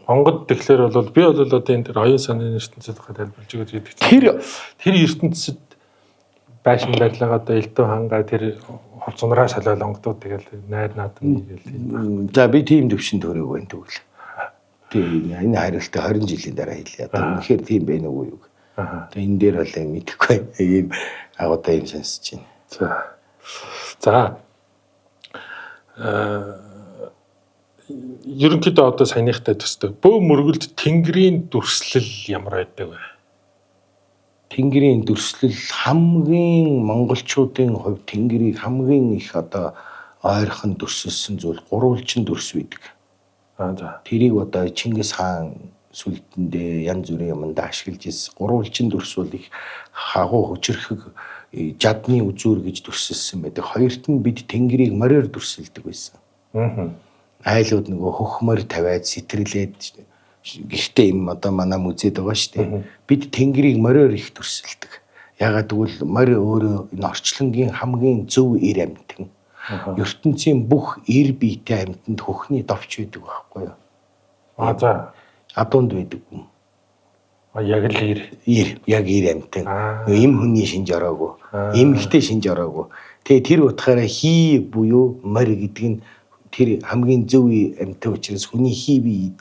Онгод тэгэхээр бол би бол одоо энэ тэр оюун санааны ертөнцид тухай тайлбарлаж өгöd гэдэг чинь тэр ертөнцид байшин барилга одоо элдв хангаа тэр хувц унраа шалал онгодууд тэгэл найр наадам гээл тийм. За би тийм төвшин төрөөг байна тэгвэл. Тийм энэ хариултаа 20 жилийн дараа хэлье. Одоо үнэхээр тийм байх уу юу. Одоо энэ дээр бол мэдэхгүй ийм агуудаа юм сонсож байна. За. Ерөнхийдөө одоо саяныхтай төстэй. Бөө мөргөлд тэнгэрийн дүрслэл ямар байдаг вэ? Тэнгэрийн дүрслэл хамгийн монголчуудын хувьд тэнгэрийг хамгийн их одоо ойрхон дүрсэлсэн зүйл гурвалжин дүрс байдаг. За. Тэрийг одоо Чингис хаан сүлдэндээ янз бүрийн юмдаа ашиглаж ирсэн. Гурвалжин дүрс бол их хагуу хүчрхэг жадны үзүүр гэж дүрсэлсэн байдаг. Хоёрт нь бид тэнгэрийг мориор дүрсэлдэг байсан. Айлууд нөгөө хөх морь тавиад сэтэрлээд гэртээ юм одоо манай музейд байгаа шүү дээ. Бид тэнгэрийг мориор их дүрсэлдэг. Ягаад гэвэл морь өөрөө энэ орчлонгийн хамгийн зөв эр амьтан. Ертөнцийн бүх эр биетэй амьтанд хөхний довч байдаг байхгүй юу? А за. Адуунд байдаг юм. Яг л эр. Эр, яг эр амьтан. Эм хүний шинж ороогүй. Эмэгтэй шинж ороогүй. Тэгээ тэр утгаараа хий буюу морь гэдэг нь тэр хамгийн зөв амьтан учраас хүний хий бие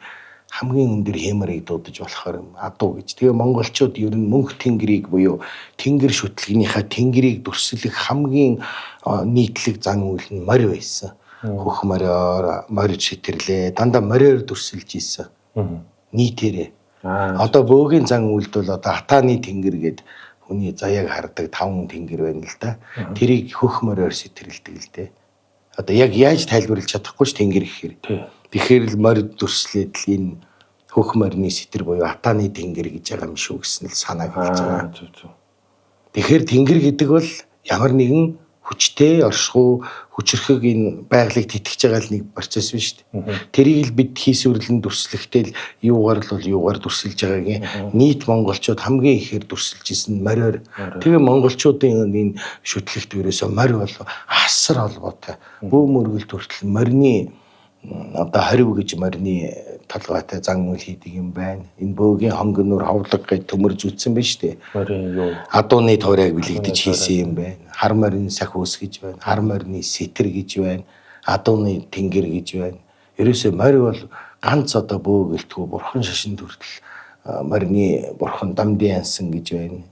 хамгийн өндөр хэмэрийг дуудаж болохоор адуу гэж. Тэгээ монголчууд ер нь мөнх тэнгэрийг буюу тэнгэр шүтлэгнийхаа тэнгэрийг дүрслэх хамгийн нийтлэг зан үйл нь морь байсан. Хөх мориор, морь сэтэрлээ. Дандаа мориор дүрсэлж исэн. Нийтээрээ. Одоо бөөгийн зан үйлд бол одоо хатааны тэнгэр гээд хүний заяаг хардаг 5 тэнгэр байна л да. Тэрийг хөх мориор сэтэрэлдэг л дээ. Одоо яг яаж тайлбарлаж чадахгүй ч тэнгэр гэхээр. Тэгэхээр л морь дүрслээд л энэ хөх морины сэтэр буюу хатааны тэнгэр гэж байгаа юм шүү гэсэн л санааг хэлж байгаа. Тэгэхээр тэнгэр гэдэг бол ямар нэгэн Хүчтэй, оршихуй, хүчрхэг энэ байгалыг тэтгэж байгаа л нэг процесс биш шүү дээ. Тэрийг л бид хийсвэрлэн дүрслэхдээ л юугаар л бол юугаар дүрсэлж байгаагийн нийт монголчууд хамгийн ихээр дүрсэлж исэн мориор. Тэгээ монголчуудын энэ шүтлэгт ерөөсөө морь бол асар холбоотой. Бөө мөргөлд хүртэл морины одоо хорив гэж морины толгойтой зан үйл хийдэг юм байна. Энэ бөөгийн хонгоноор ховлог гэж төмөр зүтсэн байна шүү дээ. Морин юу? Адууны туурайг бэлэгдэж хийсэн юм байна. Хар морин сах ус гэж байна. Хар морины сэтэр гэж байна. Адууны тэнгэр гэж байна. Ерөөсөө морь бол ганц одоо бөө гэлтгүү бурхан шашинд хүртэл морины бурхан дамдын янсан гэж байна.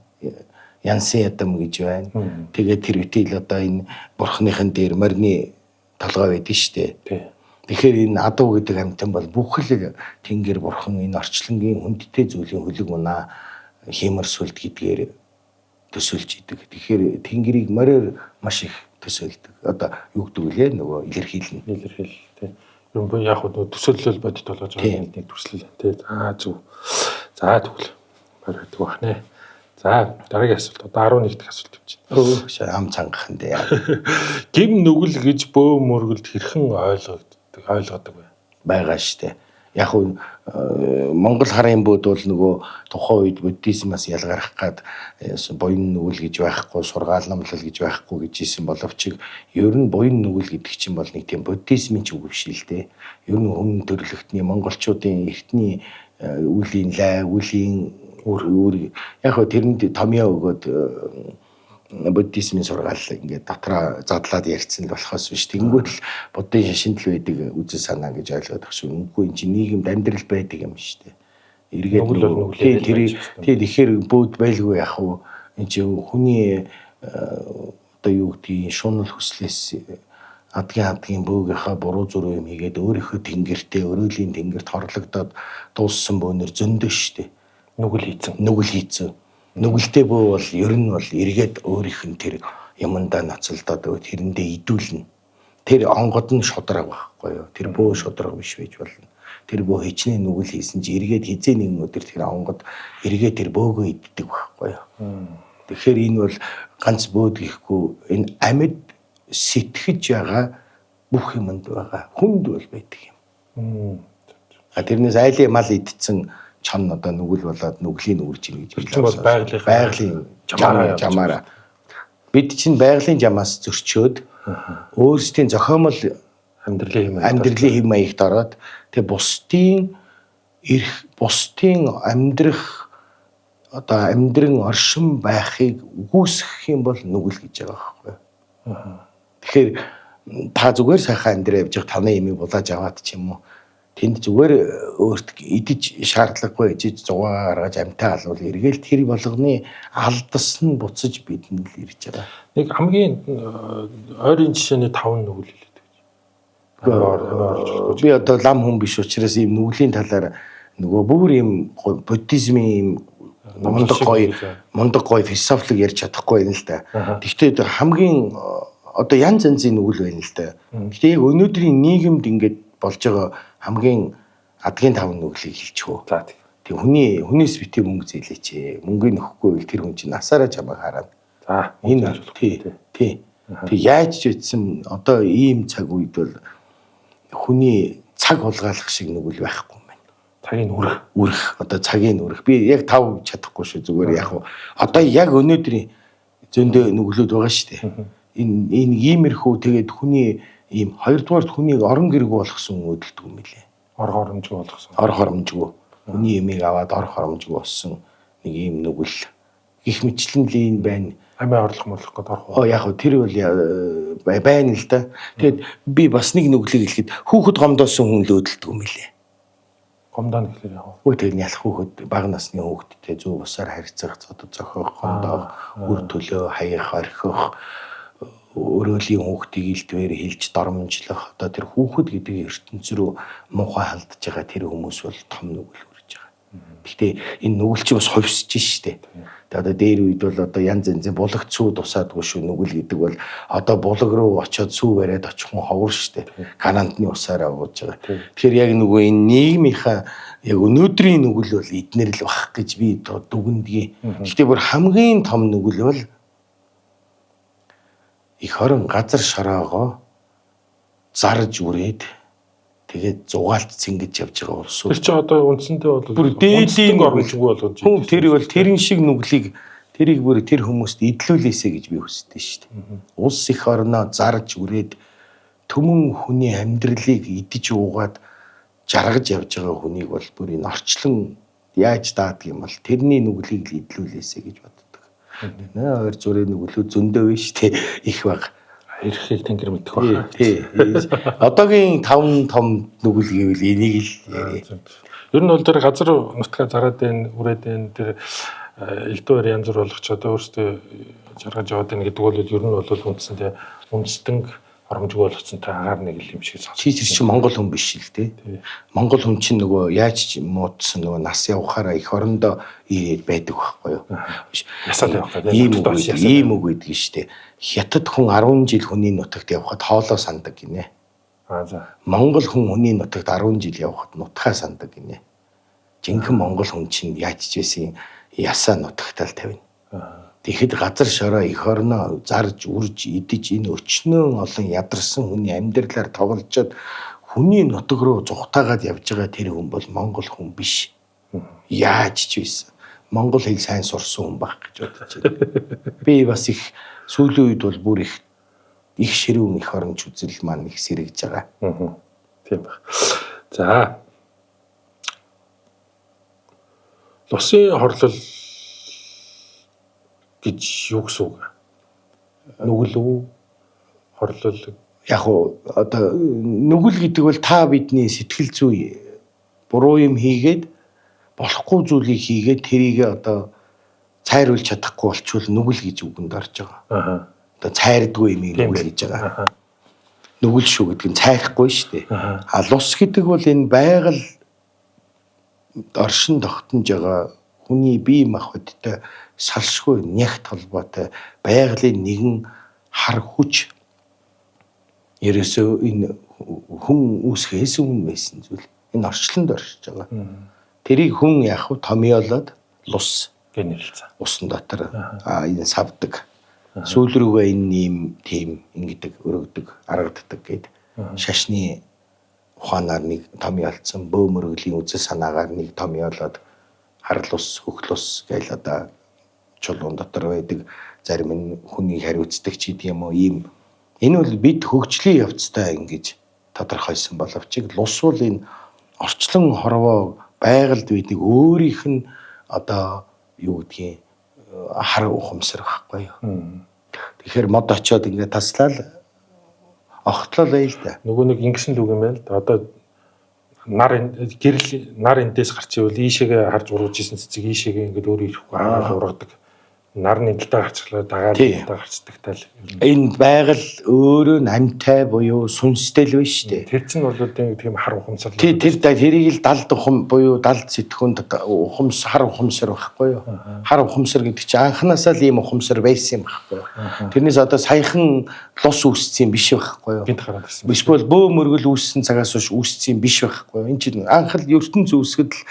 Янсын ядам гэж байна. Тэгээд тэр үтэл одоо энэ бурхныхан дээр морины толгой байдаг шүү дээ. Тэгэхээр энэ адуу гэдэг амьтан бол бүхэл тэнгэр бурхан энэ орчлонгийн хүндтэй зүйлийн хөлөг унаа хиймэр сүлд гэдгээр төсөөлж идэг. Тэгэхээр тэнгэрийг мориор маш их төсөөлдөг. Одоо юу гэдэг вүлээ нөгөө илэрхийлнэ. Илэрхийл тий. Юм бо яг хөө төсөөлөл бодит болгож байгаа нэг төсөл тий. За зөв. За тэгвэл морь байдаг байх нэ. За дараагийн асуулт одоо 11 дахь асуулт явж байна. Өө ам цангахан дээ. Гим нүгэл гэж бөө мөргөлд хэрхэн ойлгодог вэ? Байгаа штэ. Яг нь Монгол харын бөөд бол нөгөө тухайн үед буддизмаас ялгарах гад буян нүгэл гэж байхгүй, сургаал номлол гэж байхгүй гэж хэлсэн боловч ер нь буян нүгэл гэдэг чинь бол нэг тийм буддизмын ч үг биш л дээ. Ер нь өмнө төрлөختний монголчуудын эртний үлийн лай, үлийн үр яг хөө тэрэнд томьёо өгөөд буддизмын сургаал ингээд дотроо задлаад ярьсан л болохоос биш. Тэгэнгүүт л буддын шашинд л байдаг үзэл санаа гэж ойлгоод байгаа шүү. Үгүй энэ чинь нийгэмд амьдрал байдаг юм шүү дээ. Эргээд тэр тэгэхээр бөөд байлгүй яах вэ? Энэ чинь хүний одоо юу гэдгийг шунал хүслээс адгийн бөөгийнхаа буруу зүрх юм хийгээд өөрийнхөө тэнгэртээ өрөөлийн тэнгэрт хорлогдоод дууссан бөөнөр зөндөө шүү дээ. Нүгэл хийцэн. Нүгэл хийцэн. Нүгэлтэй бөө бол ер нь бол эргээд өөрийнх нь тэр юмдаа ноцолдоод тэрэндээ идүүлнэ. Тэр онгод нь шудраг байхгүй юу? Тэр бөө шудраг биш байж болно. Тэр бөө хичнээн нүгэл хийсэн чи эргээд хизээ нэгэн өдөр тэр онгод эргээд тэр бөөгөө иддэг байхгүй юу? Тэгэхээр энэ бол ганц бөөд гэхгүй энэ амьд сэтгэж байгаа бүх юмд байгаа. Хүнд бол байдаг юм. А тэрнээс айлын мал идсэн чон одоо нүгэл болоод нүглийн үрж ийн гэж би бол байгалийн жамаараа бид чинь байгалийн жамаас зөрчөөд өөрсдийн зохиомол амьдралын хэм маягт ороод тэгээ бусдын эрх бусдын амьдрах одоо амьдран оршин байхыг үгүйсгэх юм бол нүгэл гэж байгаа байхгүй. Тэгэхээр та зүгээр сайхан амьдраа явж байгаа таны имийг булааж аваад ч юм уу тэнд зүгээр өөрт идэж шаардлагагүй ижиж зугаа гаргаж амтаа алвал эргээл тэр болгоны алдсан буцаж бидэнд л ирж байгаа. Нэг хамгийн ойрын жишээний 5 нүгэл хэлээд гэж. Би одоо лам хүн биш учраас ийм нүглийн талаар нөгөө бүр ийм буддизмын ийм мундаг гоё философик ярьж чадахгүй юм л да. Гэхдээ хамгийн одоо янз янзын нүгэл байна л да. Гэхдээ яг өнөөдрийн нийгэмд ингээд болж байгаа хамгийн адгийн 5 нүглийг хэлчихв. За тийм. Тэг хүнээс бити мөнгө зээлээч. Мөнгө нөхгүй байвал тэр хүн чинь насаараа чамайг харна. За энэ тий. Тий. Тэг яаж ч үтсэн одоо ийм цаг үед бол хүний цаг хулгайлах шиг нүгэл байхгүй юм байна. Цагийн үрэх. Үрэх одоо цагийн үрэх. Би яг тав чадахгүй шүү зүгээр яг уу. Одоо яг өнөөдрийн зөндөө нүглүүд байгаа шүү дээ. Энэ иймэрхүү тэгээд хүний ийм хоёрдугаар хүнийг орон гэргүй болгосон өөдөлдөг юм билээ. Ор хоромжгүй болгосон. Ор хоромжгүй. Хүний ямиг аваад ор хоромжгүй болсон нэг ийм нүгэл. Гэх мэтлэн л ийм байна. Амиа орлох морлох гээд орох. Оо яг хөө тэр бол байна л да. Тэгээд би бас нэг нүглийг хэлэхэд хүүхэд гомдоосон хүн л өөдөлдөг юм билээ. Гомдоо гэхлээр яг. Үгүй тэр нь ялах хүүхэд бага насны хүүхэдтэй зөв бусаар харьцах, зодод зохиох, гомдоох, үр төлөө хаях, орхих, өрөөлийн хүүхдийг илдвэр хилж дормжлох одоо тэр хүүхэд гэдэг ертөнц рүү муухай халдж байгаа тэр хүмүүс бол том нүгэл хүрж байгаа. Гэхдээ энэ нүгэл чи бас хувьсж штэ. Тэгээ одоо дээр үед бол одоо янз янзын булагт сүү тусаадгүй шүү нүгэл гэдэг бол одоо булаг руу очиод сүү бариад очих хүн ховор штэ. Канадны усаараа ууж байгаа. Тэгэхээр яг нөгөө энэ нийгмийнхаа яг өнөөдрийн нүгэл бол эднэр л бах гэж би дүгнэдгийг. Гэхдээ бүр хамгийн том нүгэл бол Эх орон газар шороогоо зарж үрээд тэгээд зугаалт цэнгэж явж байгаа улсууд. Тэр чинь одоо үндсэндээ бол Бүр дээдийн оромжгүй болгож Хүн тэр бол тэрэн шиг нүглийг тэрийг бүр тэр хүмүүст идлүүлээсэй гэж би хүсдэг шүү дээ. Улс эх орноо зарж үрээд төмөн хүний амьдралыг идэж уугаад жаргаж явж байгаа хүнийг бол бүр энэ орчлон яаж даадаг юм бол тэрний нүглийг л идлүүлээсэй гэж боддог. Нэ ойр зүрийн нүглүүд зөндөө байна шүү дээ. Их баг. Эрхийг тэнгэр мэдэх байна. Тий. Одоогийн 5 том нүгэл гэвэл энийг л яриа. Ер нь бол тэр газар нутгаа зараад байна, үрээд байна, тэр элдвээр янз бүр болгоч одоо өөрсдөө жаргаж яваад байна гэдэг бол ер нь бол үндсэндээ үндэстэн оромжгүй болгоцсон агаар нэг л юм шиг сонсож. Чи тэр чинь монгол хүн биш л дээ. Монгол хүн чинь нөгөө яаж ч муудсан нөгөө нас явахаараа эх орондоо ирээд байдаг байхгүй юу? Ясаад явах гэдэг. Ийм үг байдаг шүү дээ. Хятад хүн 10 жил хүний нутагт явхад хоолоо сандаг гинэ. Аа за. Монгол хүн хүний нутагт 10 жил явхад нутгаа сандаг гинэ. Жинхэнэ монгол хүн чинь яаж ч байсан ясаа нутагтаал тавина. Тэгэхэд газар шороо эх орноо зарж үрж идэж энэ өчнөөн олон ядарсан хүний амьдралаар тоглолцоод хүний нутаг руу зугатаагаад явж байгаа тэр хүн бол монгол хүн биш. Яаж ч байсан. Монгол хэл сайн сурсан хүн байх гэж бодож байна. Би бас их сүүлийн үед бол бүр их их ширүүн эх оронч үзэл маань их сэрэгж байгаа. Тийм байх. За. Лусын хорлол гэж юу гэсэн үг? Нүгэл үү? Хорлол яг уу одоо нүгэл гэдэг бол та бидний сэтгэл зүй буруу юм хийгээд болохгүй зүйлийг хийгээд тэрийг одоо цайруулж чадахгүй болчвол нүгэл гэж үгэнд орж байгаа. Аа. Одоо цайрдгүй юм нүгэл гэж байгаа. Нүгэл шүү гэдэг нь цайрахгүй шүү дээ. А лус гэдэг бол энэ байгаль оршин тогтнож байгаа хүний бие махбодтой салшгүй нягт холбоотой байгалийн нэгэн хар хүч ерөөсөө энэ хүн үүсгэхээс өмнө байсан зүйл. Энэ орчлонд оршиж байгаа. Тэрийг хүн яг хав томьёолоод лус гэж нэрлэсэн. Усан дотор энэ савдаг. Сүүл рүүгээ энэ ийм тийм ингэдэг, өргөдөг, аргаддаг гэд шашны ухаанаар нэг томьёолцсон, бөө мөргөлийн үзэл санаагаар нэг томьёолоод харал ус, хөхл ус гээл одоо чулуун дотор байдаг зарим нь хүний хариуцдаг ч гэдэг юм уу ийм. Энэ бол бид хөгжлийн явцтай ингэж тодорхойлсон боловч лус бол энэ орчлон хорвоо байгальд байдаг өөрийнх нь одоо юу гэдгийг хар ухамсар байхгүй юу. Тэгэхээр мод очиод ингээд таслал огтлол байл да. Нөгөө нэг ингэсэн л үг юм байна л да. Одоо нар гэрэл нар эндээс гарч ивэл ийшээгээ харж ургаж исэн цэцэг ийшээгээ ингээд өөрөө ирэхгүй хараал ургадаг. Нар нь энэлтэй гарчлаа дагаад энэлтэй гарчдаг тал. Энэ байгаль өөрөө нь амьтай буюу сүнстэй л байна шүү дээ. Тэр чинь бол тийм тийм хар ухамсар. Тий, тэр тэрийг л далд ухам буюу далд сэтгүүнд ухамс хар ухамсар байхгүй юу? Хар ухамсар гэдэг чинь анханасаа л ийм ухамсар байсан юм байхгүй юу? Тэрнээс одоо саяхан лус үүссэн юм биш байхгүй юу? Гинт гараад ирсэн. Эсвэл бөө мөргөл үүссэн цагаас хойш үүссэн юм биш байхгүй юу? Энэ чинь анх л ертөнц үүсгэд л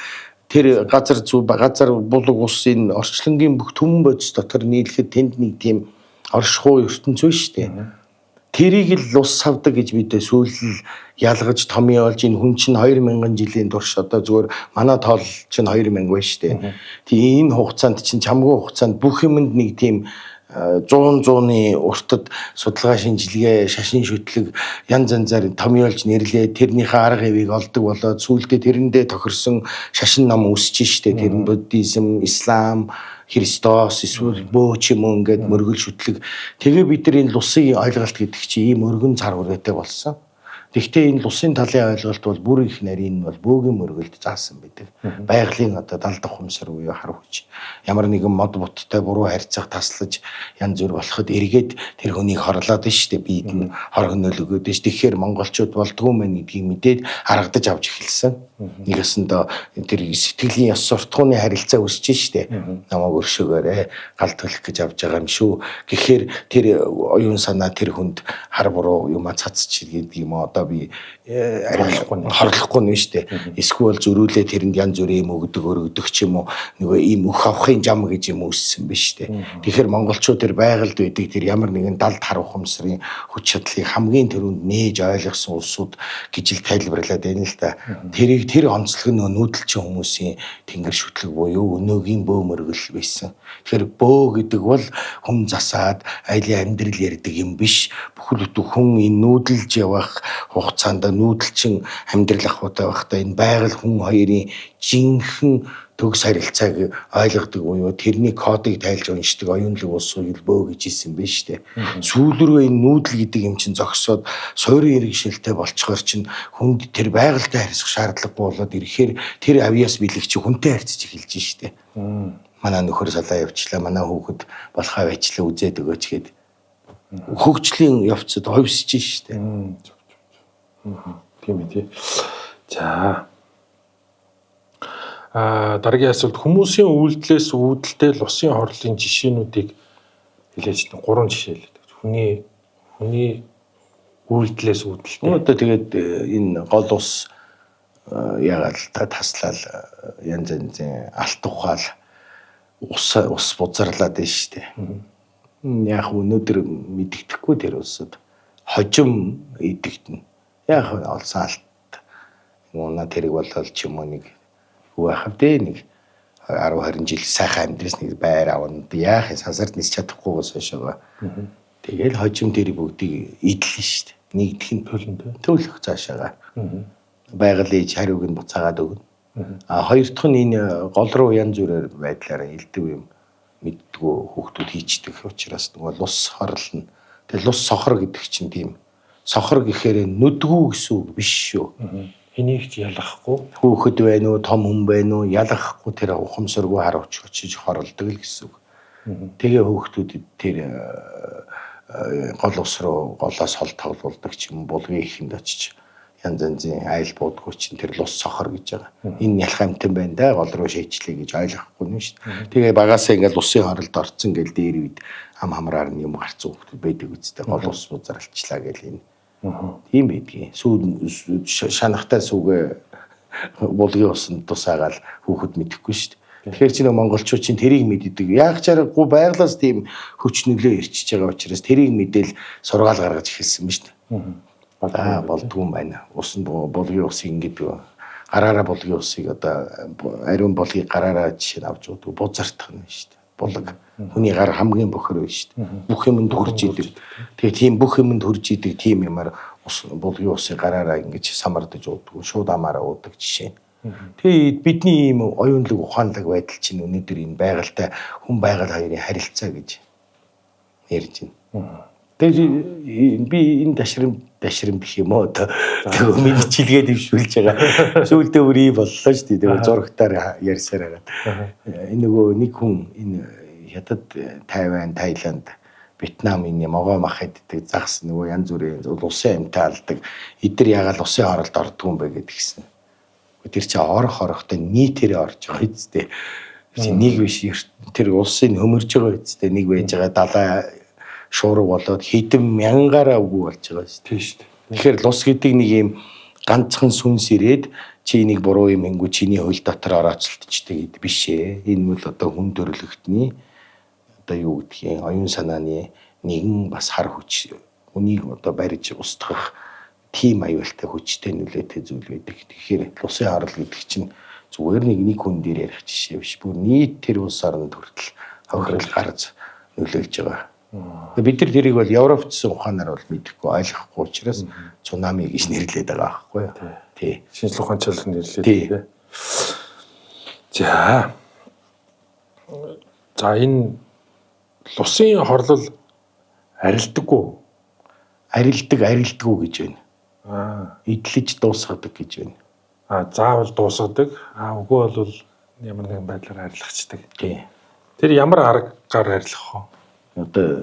тэр газар зүү газар булаг ус энэ орчлонгийн бүх түмэн бодис дотор нийлэхэд тэнд нэг тийм оршихуй ертөнц байна шүү дээ. Тэрийг л ус савдаг гэж бид сүүлэл ялгаж томьёолж энэ хүн чинь 2000 жилийн турш одоо зүгээр манай тоол чинь 2000 байна шүү дээ. Тийм энэ хугацаанд чинь чамгүй хугацаанд бүх юмд нэг тийм 100-ны уртад судалгаа шинжилгээ, шашин шүтлэг янз янзаар томьёолж нэрлээ. Тэрнийхээ арга хэвийг олдог болоод сүүлдээ тэрэндээ тохирсон шашин ном үүсэж штэ. Тэр нь буддизм, ислам, Христос эсвэл бөө ч юм уу ингээд мөргөл шүтлэг. Тэгээ бид нар энэ лусын ойлголт гэдэг чинь ийм өргөн цар хүрээтэй болсон. Тэгэхдээ энэ лусын талын ойлголт бол бүр их нарийн нь бол бөөгийн мөргөлд заасан байдаг. Байгалийн одоо далд ухамсар буюу хар хүч. Ямар нэгэн мод буттай буруу харьцах таслаж янз бүр болоход эргээд тэр хүнийг хорлоод нь шүү дээ. Бид нь хор хөнөөл өгөөд ш. Тэгэхээр монголчууд болдгоо мэн гэдгийг мэдээд харагдаж авч эхэлсэн. Нэг ёсондоо тэр сэтгэлийн ёс суртахууны харилцаа үүсэж шүү дээ. Намайг өршөөгөөрэй, гал төлөх гэж авч байгаа юм шүү. Гэхээр тэр оюун санаа тэр хүнд хар буруу юмаа цацч гэдэг юм уу. Одоо одоо би хорлохгүй нь шүү дээ. Эсвэл зөрүүлээ тэрэнд янз бүрийн юм өгдөг, өргөдөг ч юм уу, нөгөө ийм өөх авахын жам гэж юм үүссэн биш үү. Тэгэхээр монголчууд тэр байгальд байдаг тэр ямар нэгэн далд хар ухамсарын хүч чадлыг хамгийн түрүүнд нээж ойлгосон улсууд гэж л тайлбарлаад байна л да. Тэрийг тэр онцлог нь нүүдэлчин хүмүүсийн тэнгэр шүтлэг буюу өнөөгийн бөө мөргөл байсан. Тэгэхээр бөө гэдэг бол хүн засаад айлын амьдрал ярьдаг юм биш. Бүхэл бүтэн хүн энэ нүүдэлж явах хугацаанд нүүдэлчин амьдрал ахуйтай байхдаа энэ байгаль хүн хоёрын жинхэнэ төгс харилцааг ойлгодог буюу тэрний кодыг тайлж уншдаг оюунлаг улсыг л бөө гэж хэлсэн байх шүү дээ. Сүүл рүү энэ нүүдэл гэдэг юм чинь зогсоод суурин иргэншилтэй болцохоор чинь хүнд тэр байгальтай харьцах шаардлагагүй болоод ирэхээр тэр авьяас бэлэг чи хүнтэй харьцаж эхэлж шүү дээ. Манай нөхөр салаа явчлаа, манай хүүхэд болохоо байчлаа үзээд өгөөч гээд хөгжлийн явцад хувьсэж шүү дээ. Тийм ээ тий. За. Дараагийн асуулт хүмүүсийн үйлдэлээс үүдэлтэй лусын хорлолын жишээнүүдийг хэлээч. 3 жишээ хэлээд. Хүний үйлдэлээс үүдэлтэй. Одоо тэгээд энэ гол ус ягаал та таслал янз янзын алт ухаал ус бузарлаад байна шүү дээ. Яг өнөөдөр мэддэхгүй тэр усад хожим идэгдэнэ. Яг олсон алт унаа тэрэг болол ч юм уу нэг юу байх вэ нэг 10 20 жил сайхан амьдрээс нэг байр авна. Яах юм сансарт нисч чадахгүйгээс хойшоогоо. Тэгэл хожим тэр бүгдийг идлэн шүү дээ. Нэгдэх нь төлөн төлөх цаашаага. Байгаль ээж хариуг нь буцаагаад өгнө. А хоёр дахь нь энэ гол руу янз бүрээр байдлаараа элдв юм мэддгүү хүүхдүүд хийчдэг учраас нөгөө лус хорлно. Тэгээ лус сохор гэдэг чинь тийм сохор гэхээр нүдгүү гэсэн үг биш шүү. Энийг ч ялгахгүй. Хүүхэд байна уу, том хүн байна уу, ялгахгүй тэр ухамсаргүй харавч очиж хорлдог л гэсэн үг. Тэгээ хүүхдүүд тэр гол ус руу голоос хол тоглуулдаг ч юм булгийн ихэнд очиж янз янзын айл буудгүй чинь тэр лус сохор гэж байгаа. Энэ ялах амтан байна да гол руу шийчлээ гэж ойлгохгүй нь шүү дээ. Тэгээ багасаа ингээл усын хоролд орцсон гэл дээр үед ам хамраар нь юм гарцсан хүүхдүүд байдаг үстэй гол ус бузралчлаа гэл энэ. Тийм байдгийн. Сүү шанахтай сүгэ булгийн усанд тусаагаал хүүхэд мэдэхгүй шүү дээ. Тэгэхээр чи нэг монголчууд чинь тэрийг мэддэг. Яг ч аргагүй байглаас тийм хүч нөлөө ирчиж байгаа учраас тэрийг мэдээл сургаал гаргаж эхэлсэн ба шүү дээ. Аа болдгүй юм байна. Усанд булгийн усыг ингээд гараараа булгийн усыг одоо ариун булгийг гараараа жишээ нь авч уудаг. Бузартах нь шүү дээ. Булаг хүний гар хамгийн бохор байна шүү дээ. Бүх юмд хурж идэг. Тэгээ тийм бүх юмд хурж идэг тийм юмар ус булгийн усыг гараараа ингэж самардаж уудаг. Шууд амаараа уудаг жишээ. Тэгээ бидний ийм оюунлаг ухаанлаг байдал чинь өнөөдөр энэ байгальтай хүн байгаль хоёрын харилцаа гэж ярьж байна. Тэгээ би энэ дашрам гэх юм уу тэгээ мэдчилгээ дэвшүүлж байгаа. Сүүлдээ бүр ийм боллоо шүү дээ. Тэгээ зурагтаар ярьсаар байгаа. Энэ нөгөө нэг хүн энэ хятад, Тайван, Таиланд, Вьетнам энэ могоо мах иддэг загас нөгөө янз бүрийн улсын амьтаа алдаг. Эдгээр ягаал усын оролд ордгоо юм бэ гэдгийгсэн. Тэр чинь орох орохтой нийтээрээ орж байгаа үстэй. Нэг биш тэр улсын хөмөрж байгаа үстэй. Нэг байж байгаа далай шуурга болоод хэдэн мянгаараа үгүй болж байгаа шүү дээ. Тийм шүү дээ. Тэгэхээр лус гэдэг нэг юм ганцхан сүнс ирээд чи нэг буруу юм ингүү чиний хөл дотор орооцолтчтэй гэд биш ээ. Энэ бол одоо хүн төрөлхтний одоо юу гэдгийг оюун санааны нэгэн бас хар хүч хүнийг одоо барьж устгах тийм аюултай хүчтэй нөлөөтэй зүйл байдаг. Тэгэхээр лусын орол гэдэг чинь зүгээр нэг хүн дээр ярих жишээ биш. Бүр нийт тэр улс оронд хүртэл хохирол гарч нөлөөлж байгаа. Бид нар тэрийг бол Европчсан ухаанаар бол мэдэхгүй ойлгохгүй учраас цунами гэж нэрлэдэг байгаа байхгүй юу? Тий. Шинжлэх ухааны чиглэл нэрлэдэг тий. За. За энэ лусын хорлол арилдаггүй. Арилдаг, арилдаггүй гэж байна. Эдлэж дуусгадаг гэж байна. Заавал дуусгадаг. Үгүй бол ямар нэгэн байдлаар арилгачдаг. Тий. Тэр ямар аргаар арилгах вэ? Одоо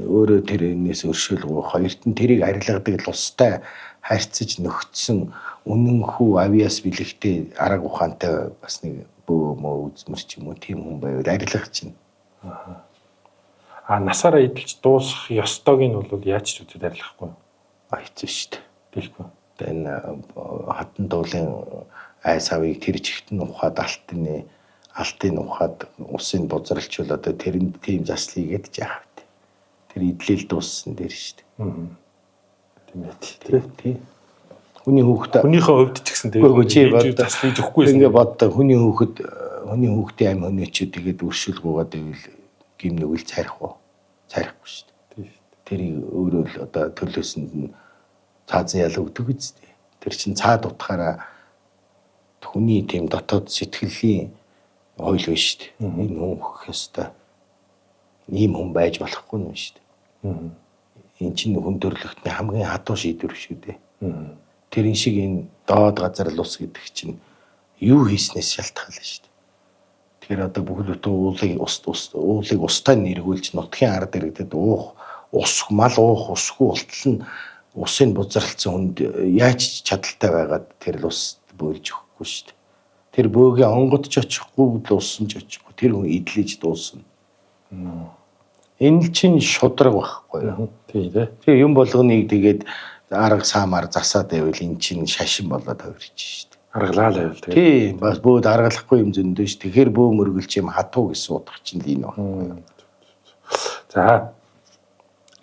өөрөө тэр энэс өршөөлгөө хоёрт нь тэрийг арилгадаг лустай харьцаж нөхцсөн үнэнхүү авиас бэлэгтэй арга ухаантай бас нэг бөө мөө үзмэр ч юм уу тийм хүн байвал арилгах чинь. Насаараа эдэлж дуусах ёстойг нь бол яаж ч үтэд арилгахгүй. Хэцүү шүү дээ. Тийхгүй. Энэ хатан дуулын айс авыг тэр чигт нь ухаад алтын ухаад усын бузралчвал одоо тэрэнд тийм засал хийгээд ч яах вэ? Тэр идлэл дууссан дээр шүү дээ. Тийм ээ. Тий. Хүний хүүхэд Хүнийхээ хувьд ч гэсэн тэгээд засал хийж өгөхгүй байсан. Ингээ боддоо хүний хүүхэд хүний хүүхдийн ам хөнөөчөө тэгээд өршөөл гуугаад байвал гим нүгэл цайрах уу? Цайрахгүй шүү дээ. Тийм шүү дээ. Тэрийг өөрөө л одоо төлөөсөнд нь цаазан ял өгдөг үстэй. Тэр чинь цаад утгаараа хүний тийм дотоод сэтгэлийн хойл байна шүү дээ. Энэ хүн хөх ёстой. Ийм хүн байж болохгүй юм шүү дээ. Энэ чинь хүн төрөлхтний хамгийн хатуу шийдвэр шүү дээ. Тэрэн шиг энэ доод газар л ус гэдэг чинь юу хийснээс шалтгаална шүү дээ. Тэгэхээр одоо бүхэл бүтэн уулыг устай нэргүүлж нутгийн ард иргэдэд уух ус мал уух усгүй болтол нь усын бузралцсан хүнд яаж чадaltaй байгаад тэр л ус бөөлж өгөхгүй шүү дээ. Тэр бөөгийн онгод ч очихгүй, усан ч очихгүй. Тэр хүн идлэж дуусна. Энэ л чинь шудраг байхгүй юу? Тий, тий. Тэр юм болгоныг тэгээд арга саамаар засаад байвал эн чинь шашин болоод хувирч шүү дээ. Аргалаа л байвал тий. Тий, бас бөөд аргалахгүй юм зөндөө ш. Тэгэхээр бөө мөргөлч юм хатуу гэсэн утга чинь л энэ байхгүй юу? За.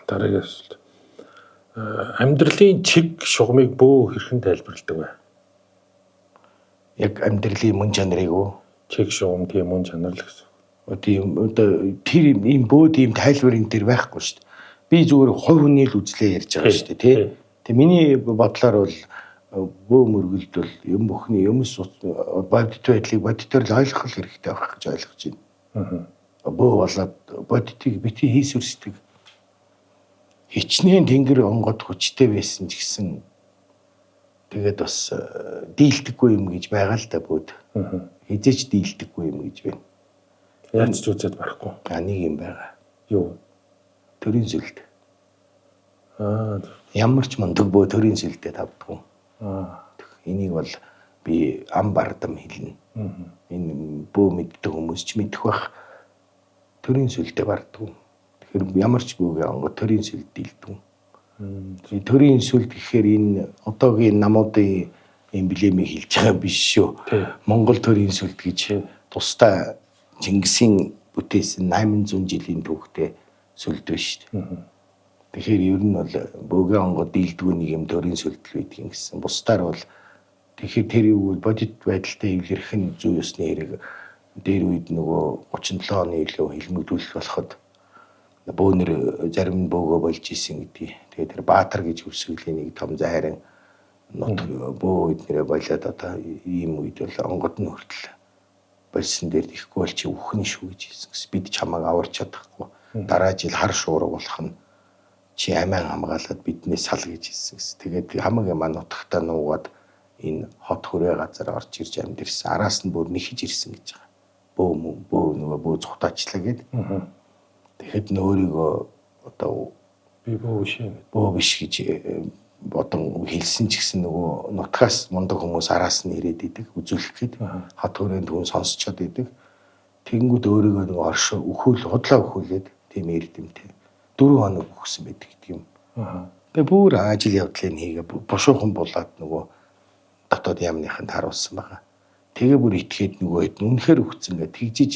Дараагийн асуулт. Амьдралын чиг шугамыг бөө хэрхэн тайлбарладаг вэ? Яг амьдралын мөн чанарыг үү? Чиг шугам тийм мөн чанар л гэсэн. Тийм одоо тэр ийм бөөд ийм тайлбар энэ төр байхгүй шүү дээ. Би зүгээр хувь хүний л үзлээ ярьж байгаа шүү дээ, тий. Тэг миний бодлоор бол бөө мөргөлд бол юм бүхний юмс бодит байдлыг бодитоор л ойлгох хэрэгтэй байх гэж ойлгож байна. Бөө болоод бодитыг бити хийсвэрсдэг. Хичнээн тэнгэр онгод хүчтэй байсан ч гэсэн тэгээд бас дийлдэггүй юм гэж байгаа л да бөөд. Хизээч дийлдэггүй юм гэж байна. Яаж ч үзээд барахгүй. А нэг юм байгаа. Юу? Төрийн сүлд. Аа. Ямар ч мундаг бөө төрийн сүлдээ тавдгүй. Аа. Энийг бол би ам бардам хэлнэ. Энэ бөө мэддэг хүмүүс ч мэдэх бах. Төрийн сүлдээ бардгүй. Тэгэхээр ямар ч бөөгээ онгод төрийн сүлд дийлдэг. Төрийн сүлд гэхээр энэ одоогийн намуудын эмблемийг хэлж байгаа биш шүү. Монгол төрийн сүлд гэж тусдаа Чингисийн бүтээсэн 800 жилийн түүхтэй сүлд биш шүү дээ. Тэгэхээр ер нь бол бөөгээ онгод дийлдгүй нэг юм төрийн сүлдэл байдаг юм гэсэн. Бусдаар бол тэгэхээр тэр юу бол бодит байдалтай эвлэрэх нь зүй ёсны хэрэг. Дээр үед нөгөө 37 оны илүү хилмигдүүлэх болоход бөөнөр зарим нь бөөгөө болж исэн гэдгийг. Тэгээд тэр Баатар гэж хөвсгөлийн нэг том зайран нут бөө үед нэрээ болоод одоо ийм үед бол онгод нь хүртэл болсон дээр ихгүй бол чи үхэн шүү гэж хэлсэн гэсэн. Бид чамайг аварч чадахгүй. Дараа жил хар шуурга болох нь чи амиа хамгаалаад биднээс сал гэж хэлсэн гэсэн. Тэгээд хамаг юм нутагтаа нуугаад энэ хот хүрээ газар орж ирж амьдэрсэн. Араас нь бүр нэхэж ирсэн гэж байгаа. Бөө нөгөө бөө зүхтаачлаа гэд. Тэгэхэд нөөрийгөө одоо би бөө биш юм. Бөө биш гэж бодон хэлсэн ч гэсэн нөгөө нутгаас мундаг хүмүүс араас нь ирээд идэг, үзүүлэх гээд хот хүрээнд хүн сонсчод идэг. Тэгэнгүүт өөрийгөө нөгөө оршоо өхөөл худлаа өхөөлээд тийм эрдэмтэй 4 хоног өгсөн байдаг гэдэг юм. Тэгээ бүр ажил явдлыг хийгээ бушуухан булаад нөгөө дотоод яамныханд харуулсан байгаа. Тэгээ бүр итгээд нөгөө хэд үнэхээр өгцөн гэ тэгжиж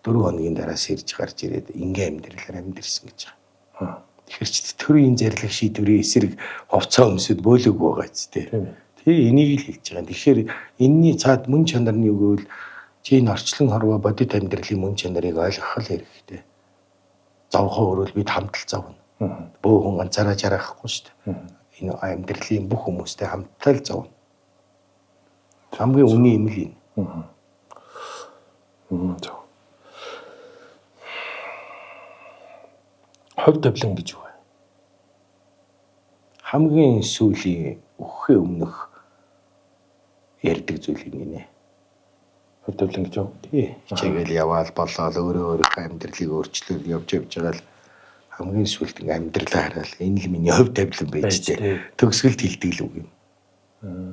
4 хоногийн дараа сэрж гарч ирээд ингийн амьдралаар амьдэрсэн гэж байгаа. Тэгэхээр ч төрийн зарлиг шийдвэрийн эсрэг хувцас өмсөд бөөлөг байгаа ч тий. Тий, энийг л хэлж байгаа. Тэгэхээр энэний цаад мөн чанар нь юу гэвэл чи энэ орчлон хорвоо бодит амьдралын мөн чанарыг ойлгох л хэрэгтэй. Зовхоо өрөөл бид хамтал зовно. Бөө хүн ганцаараа жаргахгүй шүү дээ. Энэ амьдралын бүх хүмүүстэй хамтдаа л зовно. Хамгийн үнийн юм л энэ. Зөв. Хувь тавилан гэж юу вэ? Хамгийн сүүлийн үхэхээ өмнөх ярьдаг зүйл юм гинэ. Хувь тавилан гэж юу? Тий. Хичээгээл яваал болоол өөрөө өөрийнхөө амьдралыг өөрчлөөд явж байгаа л хамгийн сүүлд ингээ амьдралаа хараал энэ л миний хувь тавилан байж тээ. Төгсгөлд хэлдэг л үг юм.